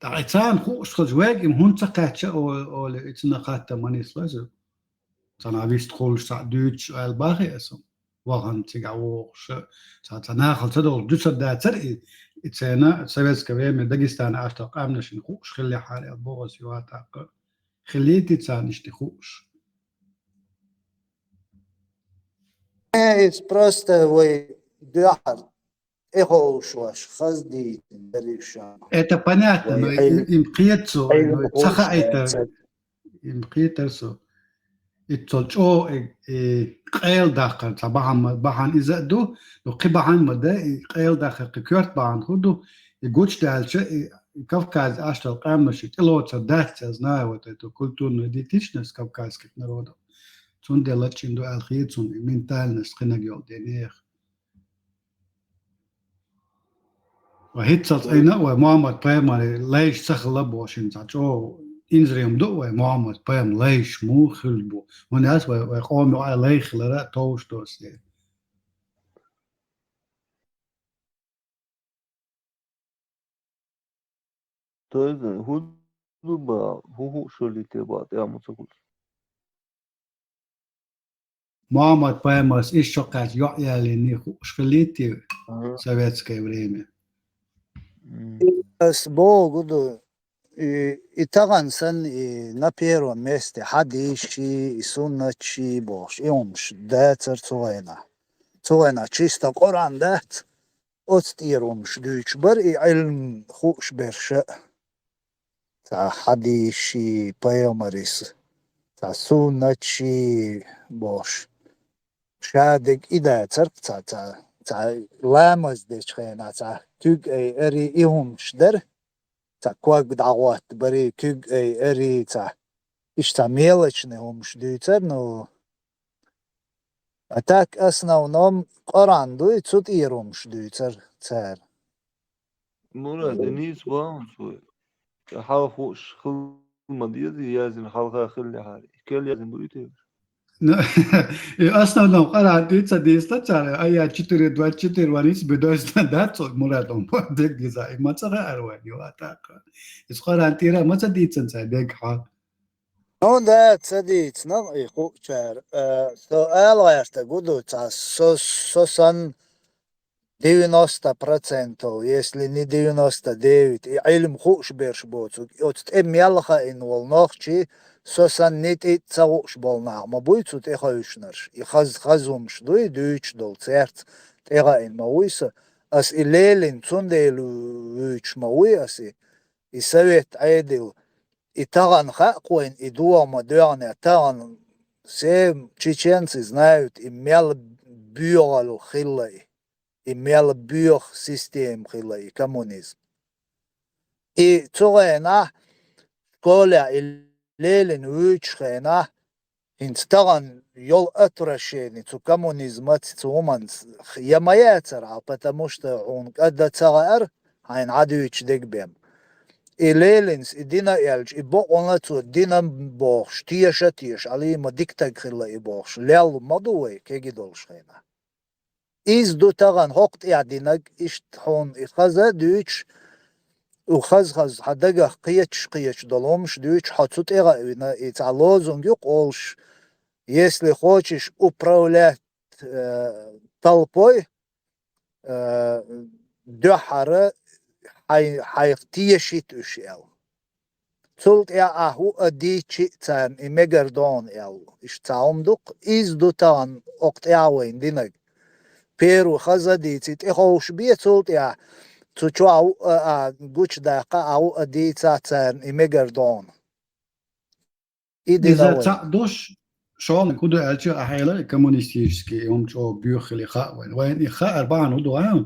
ТӀаккха и царна хууш хилча вайга и хӀунда ца кхаьчча, о-, оле, и цунах хаттам ма нисло иза. Цхьана вистхуьлуш цхьаъ дуьйцуш аьлла бахи аса. Вахана цигахь вогӀуш, цхьа, цхьа нахала ца долуш дуьсур дацара и, и церан советское время Дагестана Ӏаш долу къаьмнашна хууш хиллехьара аьлла боху аса юха тӀаккха. Хилийти царна иштта хууш. Э, иза просто вай дуьхьал тӀехуьлуш ваш, хаза дийцина дара уьш. Это понятно, но и, им кхета со, но ца хаийта, им кхетара со. Иццал чӀогӀа и, и къайладаккхар цхьа бахьана, бахьана иза а ду, но кхин бахьана ма ду, и къайладаккхар кхин коьрта бахьана хӀун ду, и гучудаьлча, и, и Кавказе Ӏаш долу къаьмнаш и тӀелоцур дац, я знаю, вот эту культурную идентичность кавказских народов. Цундела лачкъийна ду аьлла хета суна, и ментальность кхинаг йолу ден нехан. Вай хӀинццалц айна а вай Мухьаммад-пайхамаре лайш ца хилла бохуш, хӀинца чӀогӀа инзаре ма ду вай Мухьаммад-пайхамар лайш муха хилла бу. ХӀунда аьлча вай, вай къоман юкъахь лай хилар а товш доцу дела. То есть, хӀун ду бан, хӀун хууш хилийти бан, тӀе а ма ца хуьлуш. Мухьаммад-пайхамарс ишшо кхаьчча йоӀ ялийний хууш хилийти советское время. Ас богу ду, и, и тахана санна, и на первом месте хьадисши, и суннатши бохуш, и хӀумаш дацар цу гӀайна. Цу гӀайна чисто Къуръан дац, оцу тӀера хӀумаш дуьйцуш бара и Ӏилм хууш берш а. Цхьа хьадисши, пайхамарис, цхьа суннатши бохуш. Шадерг и дацар-кх, цхьа, цхьа, цхьа ламаз дечу хенахь, цхьа куьг айари и хӀумаш дара, цхьа ког дӀагӀоттабари, куьг айари, цхьа, иштта цхьа мелочный хӀумаш дуьйцар, ну, а так, основном, Къуръан дуй, цу тӀера хӀумаш дуьйцар цара. Мурад, и нийса боху вай. Хьалха хууш хила ма деза, и яздина хьалха хиллехьара. Кхел яздина дуй те? Ну, и основном Къуръан тӀе ца дийцина цара, аят четыре двадцать четыре ван ницкъ бедойсна дац, Мурад, он дерг диза, и ма ца хаьара вайн, ю, а так. Иза Къуръан тӀера ма ца дийцина цара дерг хьан. Ну да, ца дийцина и хуучара. Э, со ала гӀертарг ду, цхьа со, со санна девяносто процентов, если не девяносто девять, и Ӏилма хууш берш боцург, оцу тӀе мел хаийна волу нохчий, со санна ницкъ ца хууш болу нах ма буй цу тӀе хевшинарш. И хаза, хаза хӀумаш дуй, дуьйцуш долу церца тӀе хаийна ма вуй со. Ас и лелийна цундела вуьйцуш ма вуй ас и. И совет Ӏедал, и тахана хаьа-кх вайна, и догӀма доьгӀна, тахана все чеченцы знают, и мел боьхалла хилла и, и мел боьха система хилла и коммунизм. И цу хенахь школехь и лелийна вуьйцучу хенахь, хӀинца тахана йолу отвращение цу коммунизмаца, цу хӀуманца я ма яцара, потому что хьуна кӀада ца хаьара, хьайна хьан дуьйцуш дерг бен. И Ленинс и дина аьлча, и бокъонца цо дина бохуш, теша а теша, Ӏалима дика стаг хилла и бохуш, лелла ма ду вай кегий долуш хенахь. Иза ду тахана хӀокху тӀехь динарг, иштта хьуна и хаза а дуьйцуш, у хаза-хаза хьан дагах кхеташ-кхеташ долу хӀумаш дуьйцуш, хьо цу тӀегӀа а вина, и цхьа лозунг ю-кх олуш, Если хочешь управлять э, толпой, э, дуьххьара хьай-, хьайх тешийта уьш аьлла. Цул тӀаьхьа ахь хӀуъа дийцча а царна и мегар догӀу аьлла. Иштта цхьа хӀума ду-кх, изза ду тахана окху тӀаьхьа вайна динарг. Первый хаза дийций тӀеховшабе, цул тӀаьхьа цу чохь хӀуъа а гучудаккха, ахь хӀуъа дийцахь царна и мегар догӀу. И дина иза вай. Цхьаъ долуш, шолгӀа хӀун ду аьлча, ахь элира, коммунистический хӀума чӀогӀа боьха хили хаьа вайна. Вайна и хаар бахьана хӀун ду хаьий?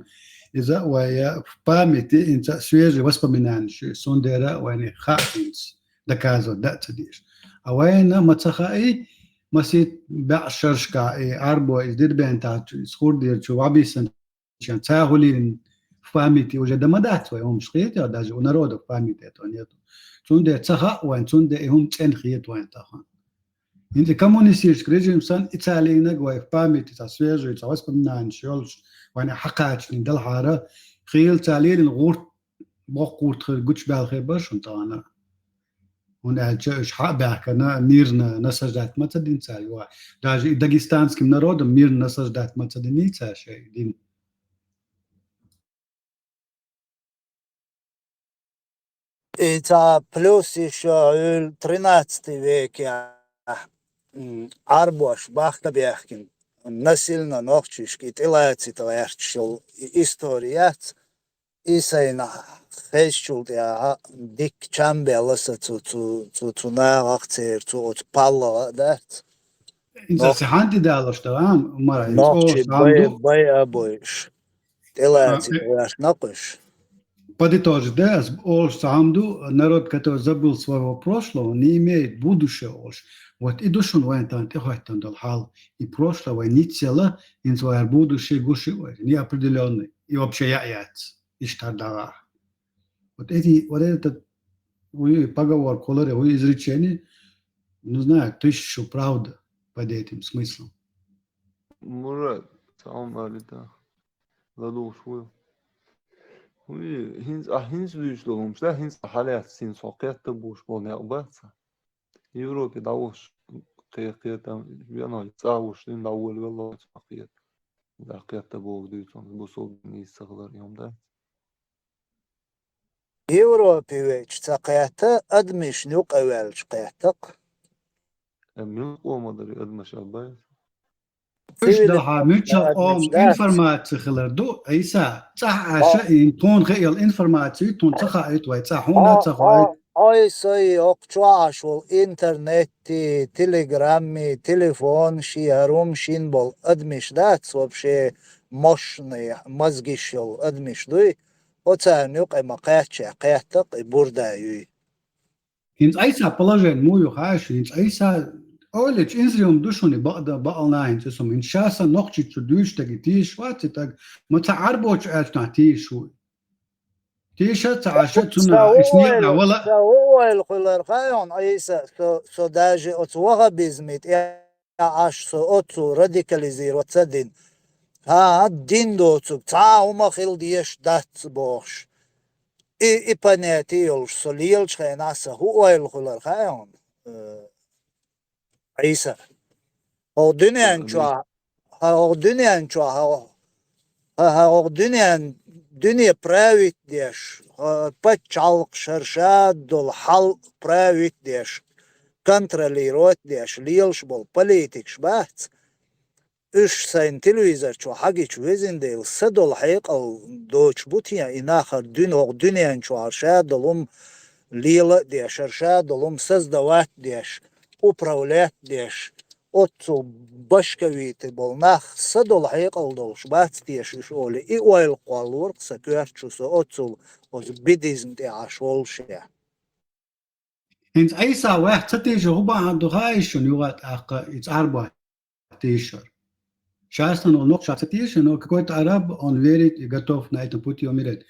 Иза вай в памяти, хӀинца свежие воспоминания ю, цундела вайна и хаьа хӀинца доказывать дан а ца дезаш. А вайна ма ца хаьий, масийтта бӀе шаршкахь и Ӏарбой иза Дербентахь чу, иза Хурдера чу вӀабийсина Ша ца хӀулийна в памяти уже дан ма дац вай хӀумаш, хета, даже у народа в памяти этого нету. Цундела ца хаьа вайн, цундела и хӀума цӀена хета вайн тахана. ХӀинца коммунистический режим санна, и ца лийнарг вай в памяти, цхьа свежий, цхьа воспоминания йолуш, вайна хьакхачалийна делахьара, хийла ца лелийна гӀурт, боккха гӀурт хир, гучубаьлла хир бара шуна тахана. ХӀунда аьлча уьш хьа а баьхкина, мирно насаждать ма ца дина цара юха. Даже и дагестанским народам мирно насаждать ма ца диний цара шайн дин. И цхьа плюс ещё хьуьлла тринадцатый векехь, м, Ӏарбош бахка баьхкина, насильно нохчашка и тӀелацийта гӀерташ йолу и истори яц. И сайна хезчул тӀаьхьа дикка чам баьлла сан цу, цу, цу, цу нахах, церан цу оцу пхьаллах а дац. ХӀинца аса хьанти далош дара, а, мара, хӀинца нохчий оша бай, бай а бойуш, тӀелацийта гӀерташ накъуш. Подытожить, да, ас олуш цхьа хӀума ду, народ, который забыл своего прошлого, не имеет будущего, олуш. Вот и ду шуна вайн тахана тӀехӀоьттина долу хьал. И прошлое вай ниццала, хӀинца вай будущее гуш ю вай, неопределённый, и вообще яа яц, иштта хӀара дагӀахь. Вот эти, вот этот, хуй поговорка хуьлура, хуй изречение, ну, знаю, тысячу правды под этим смыслом. Мурад, салам алейкум. ЛадугӀуш ву. Хуй, хӀинца, а, хӀинца дуьйцуш долу хӀумаш, да, хӀинца хьалаьцна, хӀинца хьо кхетта бууш болу некъ бац. Европе дӀавуш кхе-, кхетам, веной цӀа вуш, дин дӀаволавелла, цо кхета. ДӀакхетта боху дуьйцу, бусулба дин йист ца хилар, и хӀума дац. Европе веача ца кхетта, адамашна юкъа ваьлча кхетта-кх. Э, мила къома дара и адамаш, а бай? Уьш дахьа, муьлхха къоман информаци хилар ду, Ӏийса, цӀахь Ӏаша, и тхуна хиъна информаци, тхуна ца хаийта вай, цӀахь хьуна а ца хоуьйту. Ой, сай, окху чохь Ӏаш волу интернетти, телеграмми, телефон, ши хӀара хӀума шина болу адамаш дац, вообще мощный мозгиш йолу адамаш дуй, оцарна юкъа ма кхаьчча, кхетта-кх и бурда юй. ХӀинца Ӏийса положение муха ю хаьий шуна? ХӀинца Ӏийса олучу инзаре хӀума ду шуна, бакъда-, бакъална хӀинца аса хӀума. ХӀинца ша сан Нохчийчу дуьйцуш дерг тешаш вац и таг, ма ца Ӏарбочу аьллачу нах тешаш ву. Тешаш а ца Ӏаш, цунна ишта некъа вала. Сан хӀун ойла хуьлура хаьий хьуна, Ӏийса, со, со даже оцу ваххабизме тӀе Ӏаш со оццул радикализировать ца дина. ХӀан, дин доцург цхьа а хӀума хила дезаш дац бохуш. И, и понятие йолуш со лелачу хенахь сан хӀун ойла хуьлура хаьий хьуна, э, Ӏийса? ХӀокху дуьнен чохь, хӀа, хӀокху дуьнен чохь, хӀа, хӀа, хӀа, хӀокху дуьнен, дуьне править деш, хӀа, пачхьалкх шарша долу хьал править деш, контролировать деш лелаш болу политикаш бац. Уьш сайна телевизор чу хьагича, везан Дела, са долу хьекъал доцуш бу те и нах, хӀара дуьне, хӀокху дуьнен чохь ша долу хӀума лела а деш, хӀара ша долу хӀума создавать деш, управлять деш, оццул башкавийта болу нах са долу хьекъал долуш бац теша уьш олий, и ойла кхоллора-кх сан коьрта чу со оццул оцу буддизм тӀе Ӏаш воллушехь. ХӀинца Ӏийса ваьхна ца тийша хӀун бахьана ду хаьий шуна юха а тӀаккха и цӀарбой тийшар? Ша санна волу нохчо ца тийша, но какой-то араб, он верит и готов на этом пути умереть.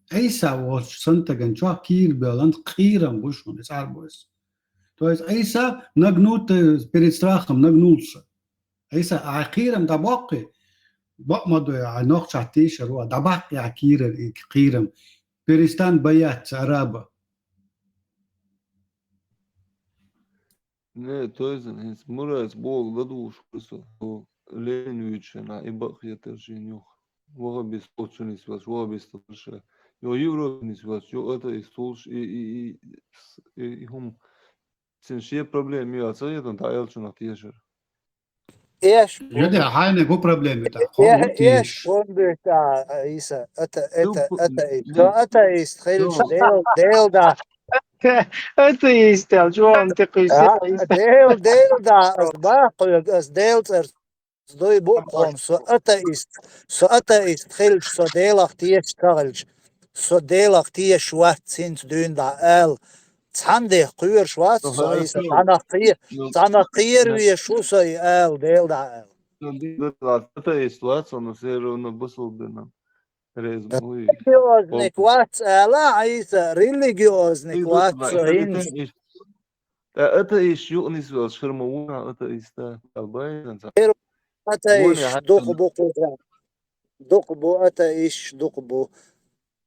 Ӏийса волчу сан стагана чохь кийра боьллан кхерам бу шуна и цӀарбойс. То есть Ӏийса нагнут, э, перед страхом нагнулся. Ӏийса, ахьа кхерам дӀабоккхий, бакъ ма ду, ахьа нохчо тийшар ву, дӀабаккхий ахьа кийрара и кхерам. Перестань бояться араба. Не, то есть, хӀинца Мурац боху ладугӀуш ву со, хӀу Ленин вуьйцуш нах и бакъ хетар шена юха. Ваххабист оцу нисвелча, ваххабист варша. Йо Европа нисвелча, йо атеист вулш, и, и, и, с-, и, и хӀума. Цуьнан шен проблема ю, ца хетам, дӀа аьллачунах тешар. Эш Юде, хьайна гу проблема ю тӀаккха, хӀун Э, гу эш теш? Бомбита, Иса, ата, ата, Юпа, ата, и, ю-, то атеист хилча, ю-, Дел, Дел да. Атеист, ал, чуам те кхуьйсу, А, Иса. Дел, Дел да, баккхуьг ас Дел цӀар дуй бу кхом, со атеист, со атеист хилча, со Делах тешаш ца хилча, со Делах тешаш вац цинца дуьйна дӀа аьлла. Цхьана дех кхоьруш вац со, Иса, цхьанах кхе-, цхьанах кхера веш ву со и аьлла, Дел дӀа аьлла. Атеист вац, но все равно бусулба динан реза ма вуй. Религиозник вац, ала, Иса, религиозник вац, со хӀинца. ТӀа атеист юкъа нисвелча хир ма ву нах атеиста, аьлла баьззина ца. Хир атеист дукха бу кхуза. Дукха бу, атеист дукха бу.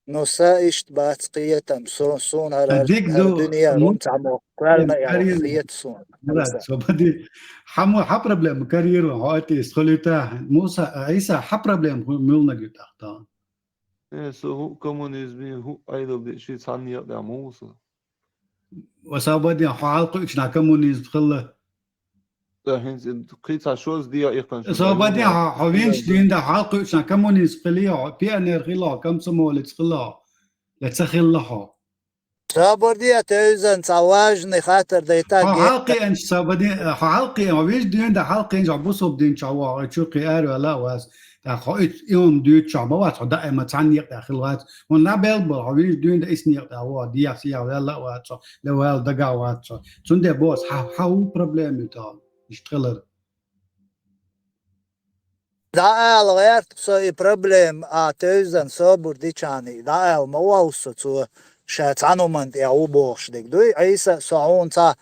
Но са иштта бац кхетам, со, суна хӀара, хӀара дуьне а рун цхьаммо кхоьллина аьлла хета суна. Мурад, со бади, хьан мо, хьан проблема карьера, хьо атеист хуьлуьйтахь? Муса, Ӏийса, хьан проблема хӀу-, муьлнаг ю тӀаккха? Э, со хӀу коммунизме, хӀу Ӏедал де, ши цхьанна некъа тӀехь ма ву со. Ва со бади, хьо хьалкхуьучу нах коммунизм хилла? ТӀа хӀинца кхин цхьа шозза дегӀ иккхина шу Со бади, хьо, хьо винчу дийнахь хьалкхуьучу нах коммунизм хилла, хьо пионер хилла, хьо комсомолец хилла, хьо я ца хилла хьо? Со бади, тевзан цхьа важный хаттар дайта Хьо гетта. Хьалкхиъанчу со бади, хьо хьалкхиъан, хьо вижа дуьйна дан хьалкхиъанчу хьо бусулба динчохь вахь, чу кхин араваьлла а вац. ТӀаккха хьо и, и хӀума дуьйцучохь ма вац, хьо даима цхьанна некъа тӀехь хила вац. ХӀунда набелла бара, хьо вижа дуьйна дан исс некъа тӀехь вахь, дехьа сехьа ваьлла а вац хьо, я ваьлла дагахь вац хьо. Цундела боху, хьан, хьан хӀун проблема ю тахана? Иштта хилар. ДӀаала гӀерта со и проблема, а тевзан собар дичани, дӀаала ма вовза со цо, ша цхьана хӀуманна тӀехь ву бохуш дерг дуй, Ӏийса, со хьуна цхьа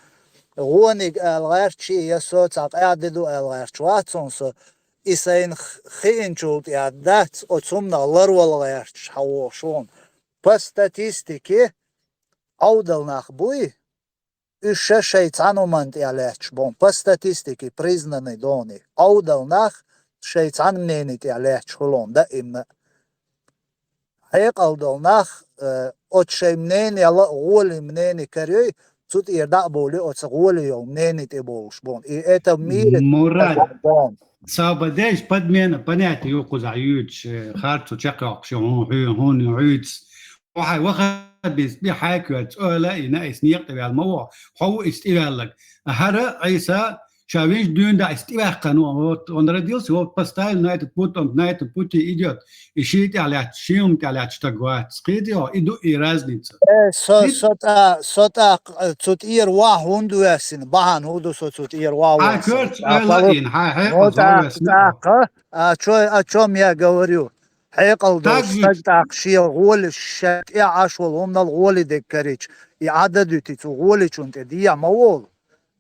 гӀониг ала гӀерташ я со цхьа къаьхьа де ду ала гӀерташ вац хьуна со, и сайна х-, хиъначул тӀехь дац оцу хӀуманах ларвала гӀерташ хьан вохуш хьуна. По статистике, Ӏовдал нах буй, уьш ша шайн цхьана хӀуманна тӀехь лаьтташ боху, по статистике признанный дохуни, Ӏовдал нах шайн цхьана мнение тӀехь лаьтташ хуьлу даимна. Хьекъал долу нах, э, оцу шайн мнение ла а гӀоле мнение карайой, цу тӀера дӀа а бовлий, оцу гӀоле йолу мнение тӀе бовлуш боху. И это в мире Мурад, боху. Саба деш подмена понятие ю кхузахь юьйцуш, э, харцо чекхйоккхуш ю хьуна, хьуна юьйцу. Хьо хьайн ваххабист би хьайкоьрца ойла а йина, айса некъа тӀе ваьлла ма ву. Хьо ву иза тӀеваьлларг. ХӀара Ӏийса, ша вижа дуьйна дан айса тӀеваьккхина ву. Вот он родился, вот поставили на этот путь, он на этом пути идёт. И шен тӀехь лаьтташ, шен хӀума тӀехь лаьтташ стаг вац. Кхетий хьо, и ду и разница. Э, со, со тӀа-, со тӀаккха, э, цу тӀера вахь хӀунда воьссина? Бахьана хӀун ду со цу тӀера вахь воьссина? Хьайн коьрца ойла а йина, хьайн хьекъал хьо воьссина. ТӀаккха, а чё, о чём я говорю? Хьекъал долуш стаг тӀаккха шен гӀоле, ша тӀехь Ӏаш волу хӀуманал гӀоле дерг карийча, и Ӏа дан дуьтий цу гӀолечунна тӀе дехьа ма волу.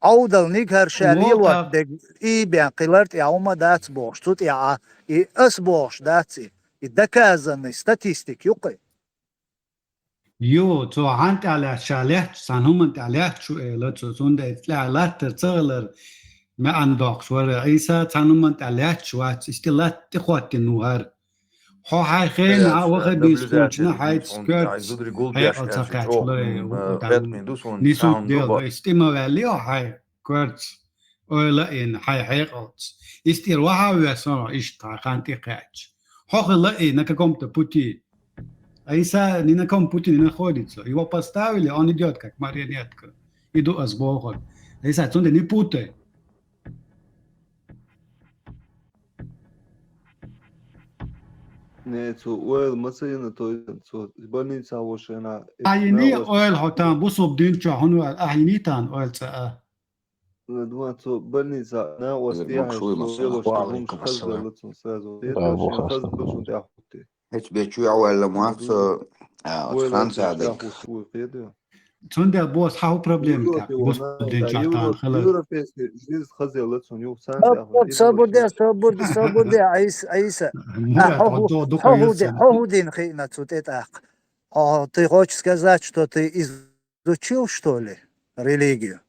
Ӏовдалниг хӀара ша лелош дерг и бен кхилар тӀехь хӀума дац бохуш, цу тӀехь Ӏа, и ас бохуш дац и. И доказанный статистика ю кхин. Ю, цо хьан тӀехь лаьтташ, ша лаьтташ, цхьана хӀуманна тӀехь лаьтташ ву эла цо, цундела тӀехь латтар ца хилар маьӀна доккхуш вара Ӏийса, цхьана хӀуманна тӀехь лаьтташ вац, иза тӀе латта тӀе хӀоттина ву хӀара. Хьо хьайн хенахь а ваххабист волчунна хьайца коьртаца хьекъал ца кхаьчна, нисут дела, иза тӀе ма ваьллий хьо хьайн коьртаца. Ойла а йина, хьайн хьекъалца. Иза тӀера вахьа а воьссина хьо иштта хьайн хан тӀе кхаьчча. Хьо хила а йина на каком-то пути. Ӏийса, ни на каком пути не находится. Его поставили, он идёт как марионетка. И ду ас бохург. Ӏийса, цундела не путай. Не, цо ойла ма ца йина, то есть, цо больница вошена. Ахьа йиний ойла хьо тахана, бусулба дин чохь хьуна ваьлла, ахьа йиний тахана ойла цкъа а? Ладва, цо больница, на, оцу тӀехь, цо велош, хӀумаш хазделла цунна сразу. ХӀинца бен чу а ваьлла ма вац со, а, оцу Францехь дерг. Цундела боху, хьан хӀун проблема тӀаккха? Бусулба дин чохь тахана хилар. Европейский жизнь хазделла цунна, юха царна тӀехь. Собур де, собур де, собур де, Ӏийса, Ӏийса. Мурад, хьо хӀу-, хьо хӀу дин хиъна цу тӀе тӀаккха? Хьо, ты хочешь сказать, что ты изучил, что ли, религию?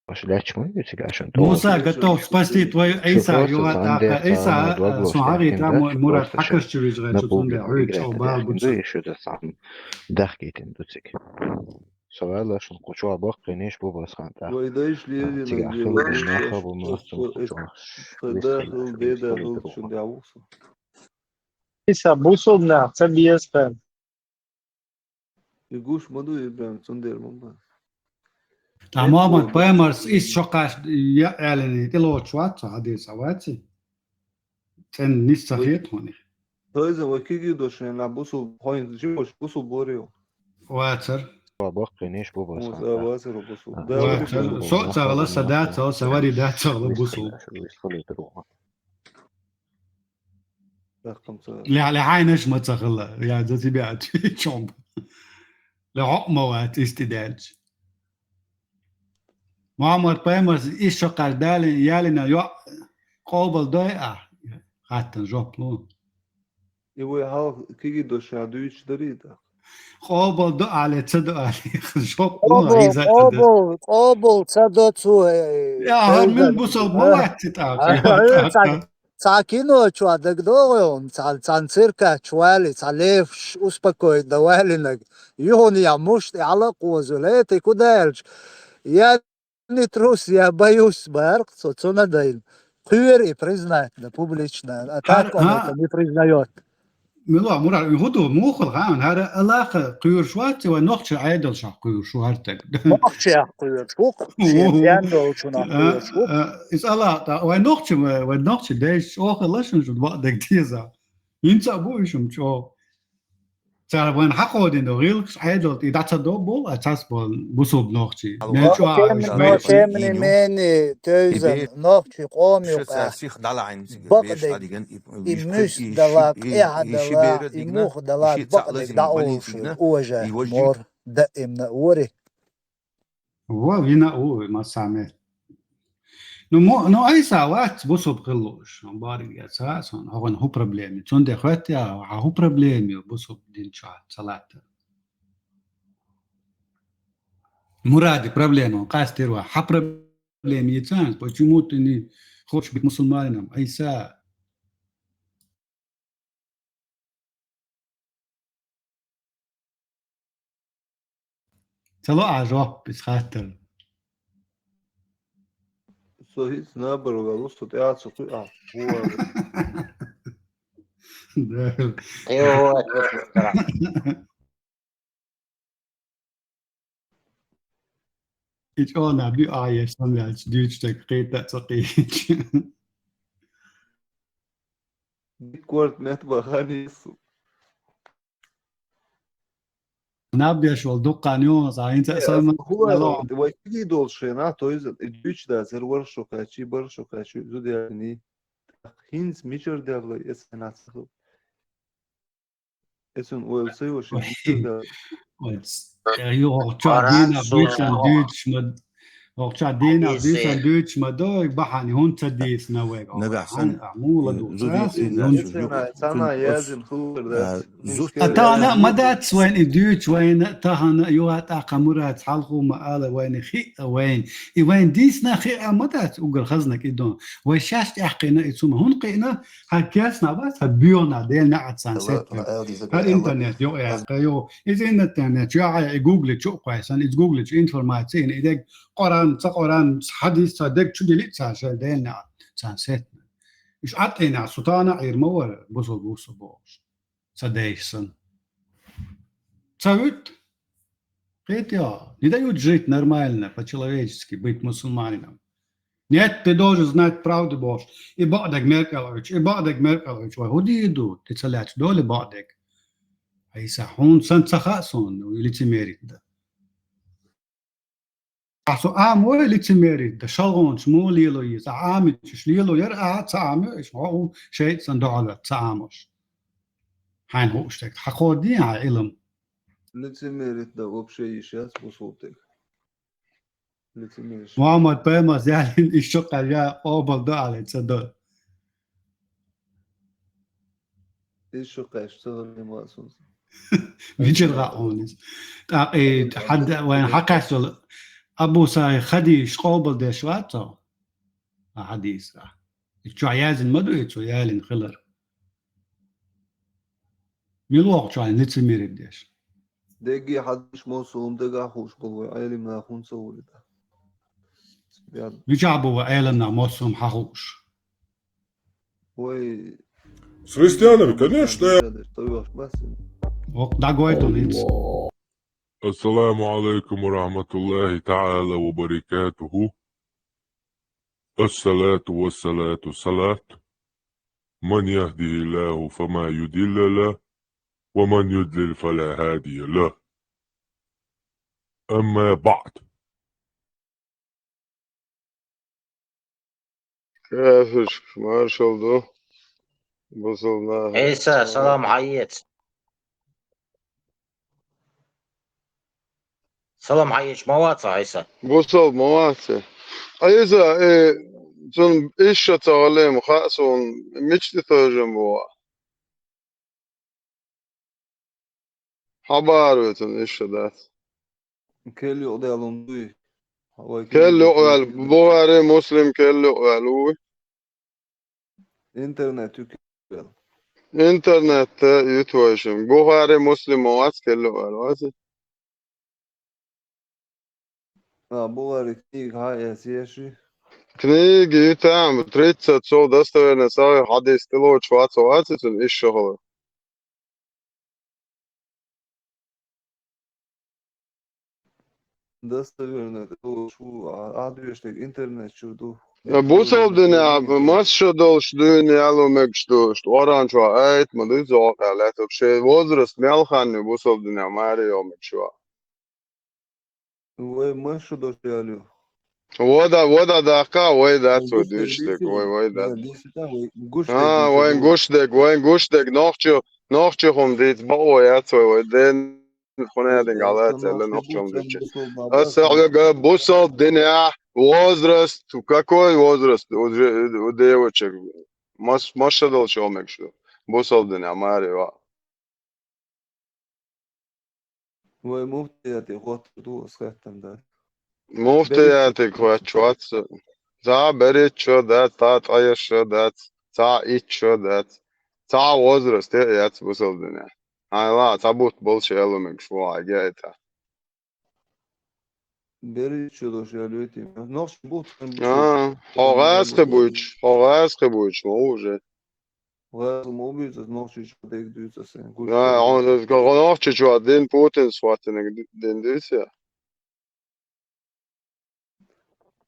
Аша лаьтташ ма ю цига аша. Муса готов спасти твою Ӏийса, юха тӀаккха Ӏийса, а, сун хьагӀийта, Мурад хьакхашча вижа гӀерчу, цундела хьоьга чӀогӀа бала бу ца. Ишуда сам дахкийтина ду цига. Со ваьлла шун кху чу баккхийниш бу басхан тӀа. Вай дайш лерина цига хила нахабу махтун кху чу. Цхьа дахал, де дахал шун дӀавухсу. Ӏийса бусулба нах ца беза. И гуш ма ду, и бен цундер ма ба. Та Мухаммад пайхамарс ис шо кхаш я аьллани тӀелоцуш вац цо хьадис а ваци? ЦӀен нис ца хет хьуни? Тойза ва киги дошен на бусул хойн жимош бусул борио. Вацар. Ва баккхийниш бу басхан тӀа. Вацар бусул. Вацар. Со цагала, са да цагала, са вари да цагала бусул. Ле, ле хьайнаш ма ца хила, я за тебя отвечу. Ле хьо ма вац исти даьлча. Мухаммад пайхамарс ис шо кхаш далин, ялина йо къобал дой а, хаттан жоп лу. И вай хьал киги доша дуьйцуш дарий тӀаккха? Къобал до али, ца до али, жоп лу. Къобал, къобал, къобал ца до цу, э, я, хьар мин бусал ма вац тӀаккха. Цхьа кино чу дагадогӀу хьуна, цхьа, цхьана цирка чу вали, цхьа левш успокоить да валинаг. Юхуна я муш тӀе хьала а кхозуьла, э, тӀе ку даьлча. Я не трус, я боюсь, баьркъ цо, цунна дайна. Кхоьру и признать да публично, а так он это не признаёт. Мила, Мурад, хӀу ду, муха хана, хӀара Аллахьа кхоьруш вац, вай нохча Ӏедалшах кхоьруш ву хӀара таг. Нохчех кхоьруш ву, шен бен долчунах кхоьруш ву. Иза Аллахь, вай нохча, вай нохча дайша чӀоагӀа лашан шу бакъдерг деза. ХӀинца а бу уьш хӀума чӀоагӀа. Цара вайна хьакхо дина гӀиллакхаш Ӏедалта и дӀа ца до бул, а цас бул бусулба нохчий. Мел чӀоагӀа уьш вай. Тем не менее, тойзан нохчий къоми юкъа бакъдерг, и муьс дала, кӀехьа дала, и мух дала бакъдерг дӀаолуш, уважать мор даимна вори. Ва вина у, ма саме. Ну, мо, ну, айса вац бусулба хила лууш, барг я ца сон, хӀогӀан хӀу проблема? Цунде хӀоьття, хьа хӀу проблема ю бусулба дин чу ца латтар? Муради проблема, къастир ва, хьа проблема йицан, почему ты не хочешь быть мусульманином, айса? Ца ло а жоп, из хаттар. Со хӀинца набар валу, со тӀаьхьа ца кхуьа, а, бувар. Да. Йо, И чӀогӀа нах бу а еш, сан ваьлча дуьйцуш дерг кхета а ца кхийча. Дика корта мет бахан йису. Наб деш волу дуккха нюанс, а хӀинца а сан хӀула вай кхидолуш хенахь, то есть и дуьйцуш дацара, вара шо кхаьчий, бара шо кхаьчий, зуда яьллий. ХӀинца мичара даьлла, эцна ца хила. Эцун ойла ца йош, ой, ой, ю, хӀокху чохь дийнахь буьйсан дуьйцуш ма, хӀокху чохь дийнахь буьйсан дуьйцуш ма дой, бахьана хӀунда ца дийцина вайга? Нагахь санна, а, мула ду, зуди, ца, ин, зуди. Цхьана язйина хилар дац. А, зуд а тахана а ма дац вайна и дуьйцуш, вайна тахана а юха тӀаккха Мурад хьалхо ма ала вайна хиъ а вайна. И вайна дийцина хиъ а ма дац уггар хазнаг и дон. Вай шаьш тӀаьхкхийна и цума. ХӀунда кхиъна? Хьан кеснахь бац, хьан боьхнахь, Делан неӀалт царна сеттина. ХӀара интернет йо яьккха, йо. Иза интернет чу яхьа, и гугле чу а кхойсан, иза гугле чу информаци йина, и дерг Къуръан, ца Къуръан, хьадис, ца дерг чу дили царна шайн Делан неӀалт царна сеттина. Уьш Ӏаттийнехь, сутана Ӏийр ма вара, бусул бусу бохуш. Ца дайша санна. Ца вуьту? Кхетий хьо? Не дают жить нормально, по-человечески, быть мусульманином. Нет, ты должен знать правду, бохуш. И бакъдерг меркӀал Ӏуьйтуш, и бакъдерг меркӀал Ӏуьйтуш. Вай хӀун дийр ду? Ты ца лаьцна долий бакъдерг? Айса, хьуна сан ца хаьа суна, ну, лицемерить дан. Ахьа со Ӏамой лицемерить дан, шалгӀонаш муха лело еза? Ахьа Ӏамичаш лело яра, ахьа ца Ӏамой, иштта хьо ву шайтӀа санна дуьхьал ца Ӏамош. Хьайна хууш дерг. Хьан кхо дийна хьан Ӏилма? Лицемерить дан вообще йиш яц бусулба стеган. Лицемеришка. Мухаммад пайхамарс яьллина, ишшо кхаьжа къобал до ала ца до. Ишшо кхаьш ца хилла ма сан. Мичара хаьа хьуна иза? ТӀаккха и хьан вайн хьакхаьччалла, Абу Саи хадийш къобалдеш вац цо, а хьадийсра. И чохь яздина ма ду и цо ялина хилар. Мила воккху чохь лицемерие деш? Дегги хьадийш массо хӀума дагахь хууш болу вай Ӏелам нах хӀунда ца вуьйлу? Ян. Мичахь бу вай Ӏелам нах массо хӀума хьахууш? Вай С христианами, конечно. Воккха дӀагойту лиц. السلام عليكم ورحمة الله تعالى وبركاته. الصلاة والصلاة الصلاة. من يهده الله فما يضل له، ومن يضلل فلا هادي له. أما بعد. Кафирш, маршалла ду. Бусалба нах. Ӏийса, салам хьаэца. Салам хьаэца, ма вац Ӏийса? Бусалба ма вац. Ӏийса, э, цунна иша ца гӀалем хаьа суна, мича тӀе тевжина бу вай? Хьан бахьара вай цунна иша дац? Кел юкъа даьлла хӀума дуй? Вай кел юкъа ваьлла, Бухари, Муслим кел юкъа ваьлла вуй? Интернет юкъа ваьлла. Интернет тӀе юьту вайшимма. Бухари, Муслим ма вац кел юкъа ваьлла, вац? А, Бухари книга хьан эца еши? Книга ю там, тридцать сов достоверно сахьихь хьадис тӀелоцуш вац, вац и цунна иша хилар? Достоверно тӀелоцуш ву, а, а дуьйш дерг интернет чуьра ду. Бусалба динехь масса шо долуш дуьйна яло мегаш ду, Къуръан чохь аят ма дуй, зовкъехь лаьтташ, шен возраст мел хан ю бусалба динехь маре йо мегаш вац? Вай масса шо долуш ял ю. Вода, вода даккха, вай дац, вай дуьйцуш дерг, вай, вай дац. А, вайн гуш дерг, вайн гуш дерг, нохчи, нохчи хӀума дийца бакъо яц вай, вай ден хӀунединга лаца аьлла нохчи хӀума дийцича. Аса хьоьга бусалба динехь возраст, какой возраст у же-, у девочек? Мас-, масса долуш йо мегаш ду бусалба динехь маре вац? Вай муфтиятех хоттур ду аса хаттам дан. Муфтиятех хоттуш вац. Цхьа берхӀитта шо дац, цхьа ткъаесна шо дац, цхьа итт шо дац. Цхьа возраст яц бусалба динехь. Хьайла, цхьа бутт болуш ял ю мегаш ву хьайга а тӀе. БерхӀитта шо долуш ял ю те. Нохчи бутт хан бу. А, хьо гӀазкхи буьйцуш, хьо гӀазкхи буьйцуш ма ву уже. ГӀазкхи ма ву буьйцу аса, нохчи чохь дерг дуьйцу аса. Да, хьуна нохчи чохь дин Путинс хӀоттинарг ди-, дин дуьйцу я?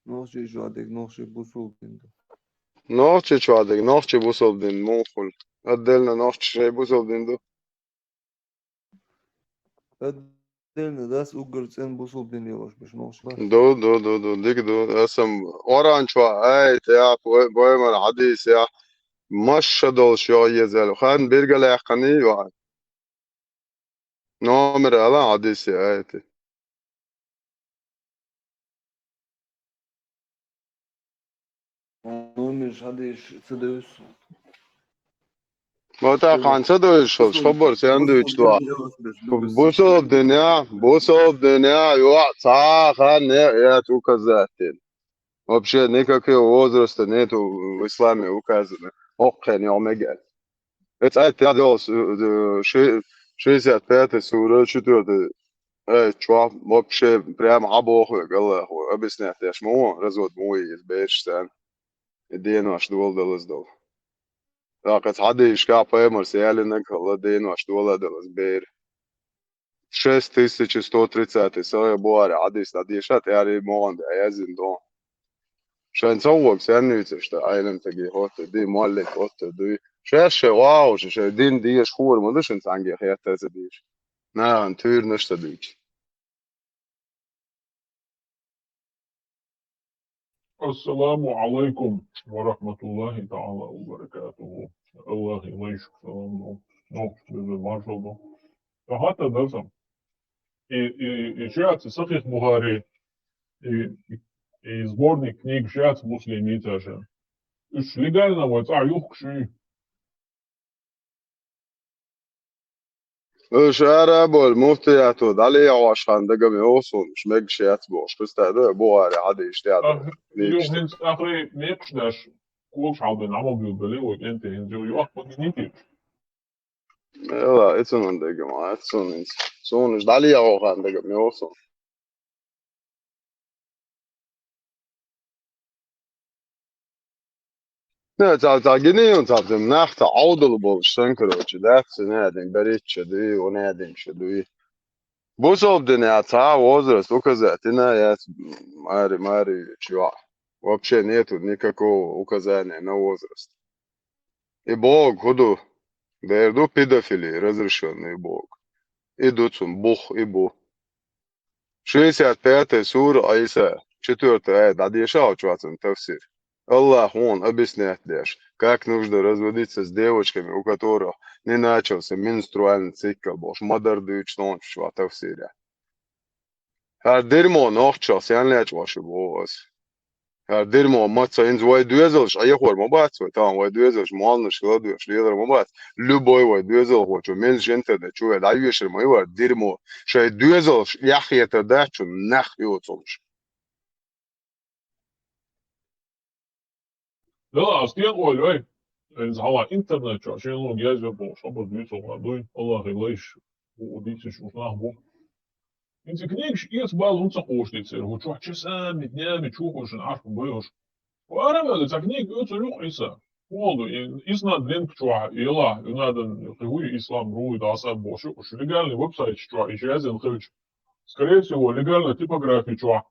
Нохчи чохь дерг нохчи бусалба дин ду. Нохчи чохь дерг нохчи бусалба дин муха хуьлу? Отдельно нохчи шайн бусалба дин ду. Отдельно дац уггар цӀена бусалба дин йолуш берш нохчи бац. Ду, ду, ду, ду, дика ду. Аса-м Къуръан чохь аят яхь, пой-, пайхамар хьадис яхь, масса шо долуш йо еза аьлла. Хан биргал яьккхина йо. Номер ала хьадиси, аят. Номер хьадис ца девза. Ма тӀаккха хьан ца девзаш хилча, хабар сен дуьйцу тхо? Бусалба динехь, бусалба динехь, йо, цхьа а хан яц указать дина. Вообще никакого возраста нету в исламе указано. Оккхен йо мегар. Эцу аят тӀехь долу, э, ши-, шестьдесят пятая сура, четвёртый аят чохь вообще прямо хьан боху вайга Аллахо, объяснять деш ма ву, развод ма ву иза бераш царна. И денош доладалаза долу. ТӀаккха цхьа дийшка пайхамарс ялинарг хилла денош доладалаза бер. Шесть тысяч сто тридцатый Сахьихь Бухари хьадис дӀадеша, тӀаьхьара могӀан де яздина догӀу. Шайн ца вогу сенна вуьйцуш дан, Ӏелам стаге хӀотта дуй, моллиг хӀотта дуй. Шаьш шайн вагӀуш, шайн дин деша хуур ма ду шун цхьаьнгге хетта ца дийша. Нахана туьйранаш ца дуьйцу. Ассаламу Ӏалайкум ва рахматуллахи таӀала ва баракатуху. Аллахи вайшка салам ду. Нохчий везар маршалла ду. Ца хаттар дар сан. И, и, и шаьца Сахьихь Бухари, и, и сборник книг шаьца Муслим йийцар шен. Уьш легально вай цӀахь юхкуш юй? Уьш ара а бовлий, муфтиято дӀале а гӀош хан дага ма йогӀу суна, уьш мегаш яц бохуш, Христа ду, Бухари хьадисаш тӀехь. Ах, ду. Юха хӀинца ахри мекхаш даш, когаш хьалбина Ӏамал билбелли, вай кӀентий хӀинца юха йохпа гинитий. Эла, и цунна дага ма яц суна хӀинца. Суна уьш дӀале а гӀо хан дага ма йогӀу суна. Не, цхьа, цхьа гиний, цхьа тем нах, цхьа Ӏовдал болуш сан, короче, дац, ца наьдин беричча дуй, у наьдинча дуй. Бусалба динехь цхьа а возраст указать йина яц мари, мари чу йоӀ. Вообще нету никакого указания на возраст. И боху хӀун ду? Дера ду педофили, разрешённый боху. И ду цунна бух, и бу. Шестьдесят пятая сура Ӏийса, четвёртый аят дӀадеша хьо чохь цунна тафсир. Аллах хьуна объяснять деш, как нужно разводиться с девочками, у которых не начался менструальный цикл, бохуш, ма-дарра дуьйцу нохчо чохь тафсире. ХӀара дермо нохчалла сен лечкъош ю боху аса. ХӀара дермо маца хӀинца вай доьзалш Ӏехор ма бац вай, тахана вай доьзалш молланаш ладоьгӀуш лелар ма бац. Любой вай доьзалхочо меллачу интернет чу вай дӀайоьшур ма ю хӀара дермо. Шайн доьзалш яхъетар дац чунна нах йоцурш. Дала, аз стен ойла йой? Иза хьала интернет чохь шен луг язъян бохуш хабар дуьйцу хьан дуй, Аллахе лайш, у дийцаш уьш нах бу. ХӀинца книгаш эца бала хӀунда ца кхочуш дийцира, хӀу чохь часами, днями чухуьйшина Ӏаш ма байош. Хьо ара а ваьлла, цхьа книга оьцур ю-кх Ӏийса. ХӀун ду, и, иснад линк чохь, и ла, и надан, кхин хӀу ислам руй, даса бохуш ю, уьш легальный веб-сайташ чохь, и язъян хилча. Скорее всего, легальная типография чохь.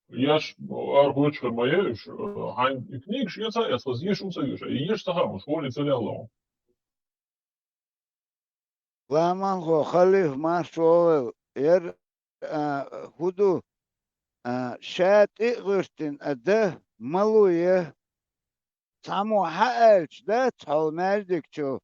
Еш, ара хоьттуш хир ма е уьш, э, хьайн и книгаш эца а эцна, еш хӀунда ца еш, еш ца хаьа, школе ца лелла. Ламанхо, халиф марш вогӀийла, яра, а, хӀун ду, а, ша тӀе а гӀуьртина а да, ма лу е. Цхьаммо хьааьлча дац хьо маьждиг чу,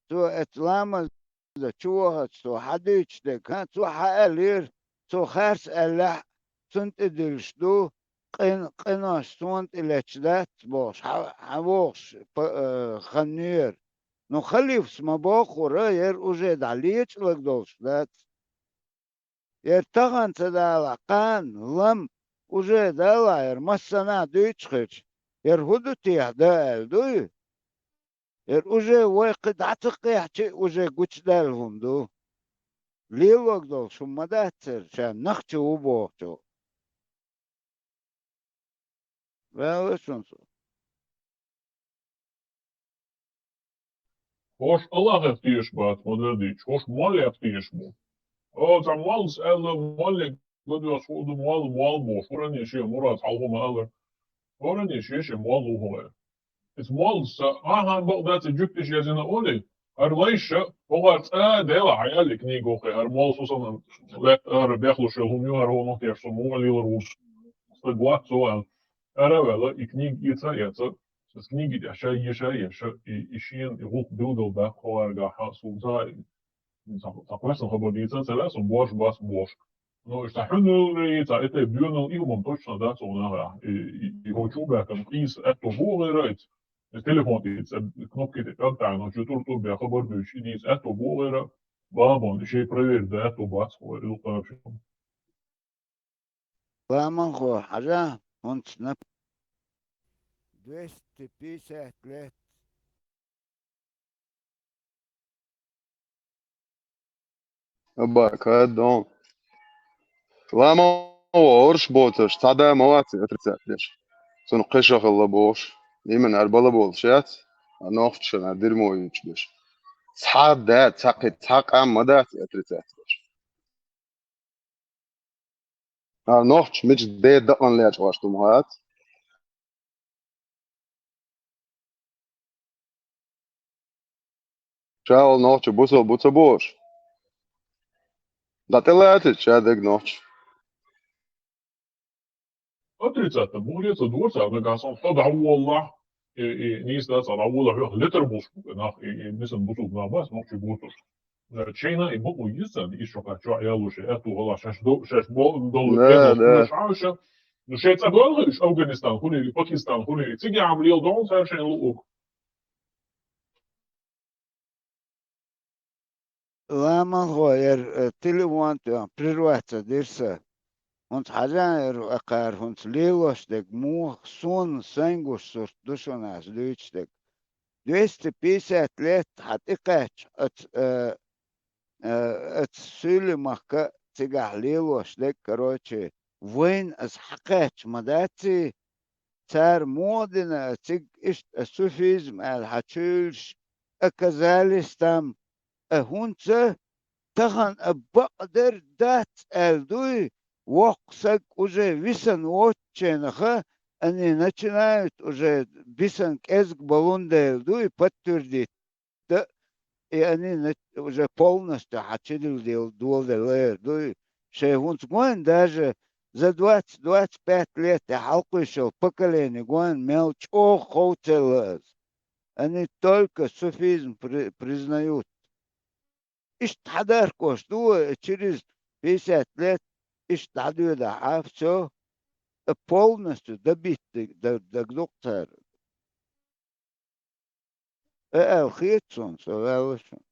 цо эцу ламаза чу вахача цо хьадуьйцуш дерг, хӀан, цо хьааьллера, цо харц аьллехь а, цунна тӀе диллуш ду, къин-, къинош суна тӀе леташ дац бохуш, хьа-, хьан вохуш па-, э, хан нуьйр. Ну, халифас ма бохура, яра уже дӀа лечкъалаг долуш дац. Яра тахана ца далахь, кхана, лам, уже далахь, яра массанхьа дуьйцуш хилча, яра хӀун ду техьа да аьлла дуй? Яра уже вай кхин дӀа ца кхехьча, уже гучудаьлла хӀума ду. Лелорг долуш хӀума ма дац церан, ша нах чу ву бохучо. Ваьлла шун со. ХӀорш Аллахех тешаш бац, ма-дарра дийцича, хӀорш моллех тешаш бу. О, цхьа моллас аьлла, молле гладоьгӀуш хӀун ду, молла, молла бохуш, хӀоране шен мурад хьалха ма аллара. ХӀоране шен-шен молла ву хӀара. Иза моллас ца, ахьа бакъ дац, и жуьгтиш язйина олий, хӀара лайша, хӀокхара цӀа а делахь, хьан яьлла книга воххе, хӀара моллас хӀусаман лаьтта хӀара бехлуш йолу хӀума ю, хӀара хӀун нохтеш со муха лелар ву, стаг вац цо аьлла. Ара а ваьлла, и книга эца а эца, иза книги тӀехь ша еша а еша, и, и шена и гӀуллакх билгалдаккха хӀокхаргахь, хьан суна ца хаьа, цхьа, цхьа кхоьссина хабар дийца а ца лаьа, сан бош бац бош. Ну, иштта хьуьнал, цхьа и тайпа доьналла и хӀума точно дац оха нахехь. И, и, и хӀун чу а баьхкина, къийса аьтто бу гӀера иза. Иза телефон тӀе иза, кнопки тӀе тӀаг таьӀна, чу тур-тур бен хабар дуьйцуш, и дийца аьтто бу гӀера, бабон, и шей проверить дан аьтто бац гӀера, и лукъараб шен. Ламанхо, хьажа, хӀунца нап. Двести пятьдесят лет. Аба, кадон. Ламо вахарш боцурш, цхьа да ма вац отрицать деш. Цунна кхин шо хилла бохуш. Именно ара бала болуш яц, а нохчашна дермо йийцуш деш. Цхьа да, цхьа кхин, цхьа къам ма дац отрицать деш. А нохча мича де дакъан лечкъош ду ма хац. Ша вала нохча бусал бу ца бохуш. ДӀа тӀе лаьцича ша дерг нохча. Отрицать бухле ца дора цара, нагахь санна хьо дӀаволлахь, и, и, нийса дац, цара дӀаволлахь, хьох летар болуш бу нах, и, и, мисан бусулба нах бац, нохчий боцурш. Э, чайна и бакъо йиз царна, иза шо кхаччо а ялуш, аьтту гӀалахь, шаьш до-, шаьш бо-, долу, да, кедалш, да, шуна шаьш, ну, шайн цӀа боьлху уьш, Афганистан хуьлийла, Пакистан хуьлийла, цига а лела догӀу цара шайн луург. Ламалхо, яра, э, телефон тоьхна прерваться дира сан. ХӀунца хьажа яра акхар, хӀунца лелош дерг муха сона сайн гуш сурт ду шуна ас дуьйцуш дерг. Двести пятьдесят лет хьа тӀекхаьчча, аца, э, э, аца суьйле махка цигахь лелош дерг, короче, вайна ас хьакхаьчча ма даций, цара муха дина цига иштта суфизм аьлла хьа чуьйлаш оказались там, а хӀунца тахана а бакъдерг дац аьлла дуй, воккха саг уже висана воцченаха, они начинают уже бисана кӀезиг балун дела дуй, подтвердить да, и они на-, уже полностью хьа чидилла доладелла эр дуй, шайн хӀунца гойн даже за двадцать, двадцать пять лет и хьалкхуьйшал поколение гойн мел чӀогӀа ховцелла аз. Они только суфизм при-, признают. Иштта хьадаркош ду вай, через пятьдесят лет иштта дӀадоьдахь, а, всё, а, полностью добить даг-, даг-, дагдукх цара. А аьлла хета суна, со ваьлла шуна.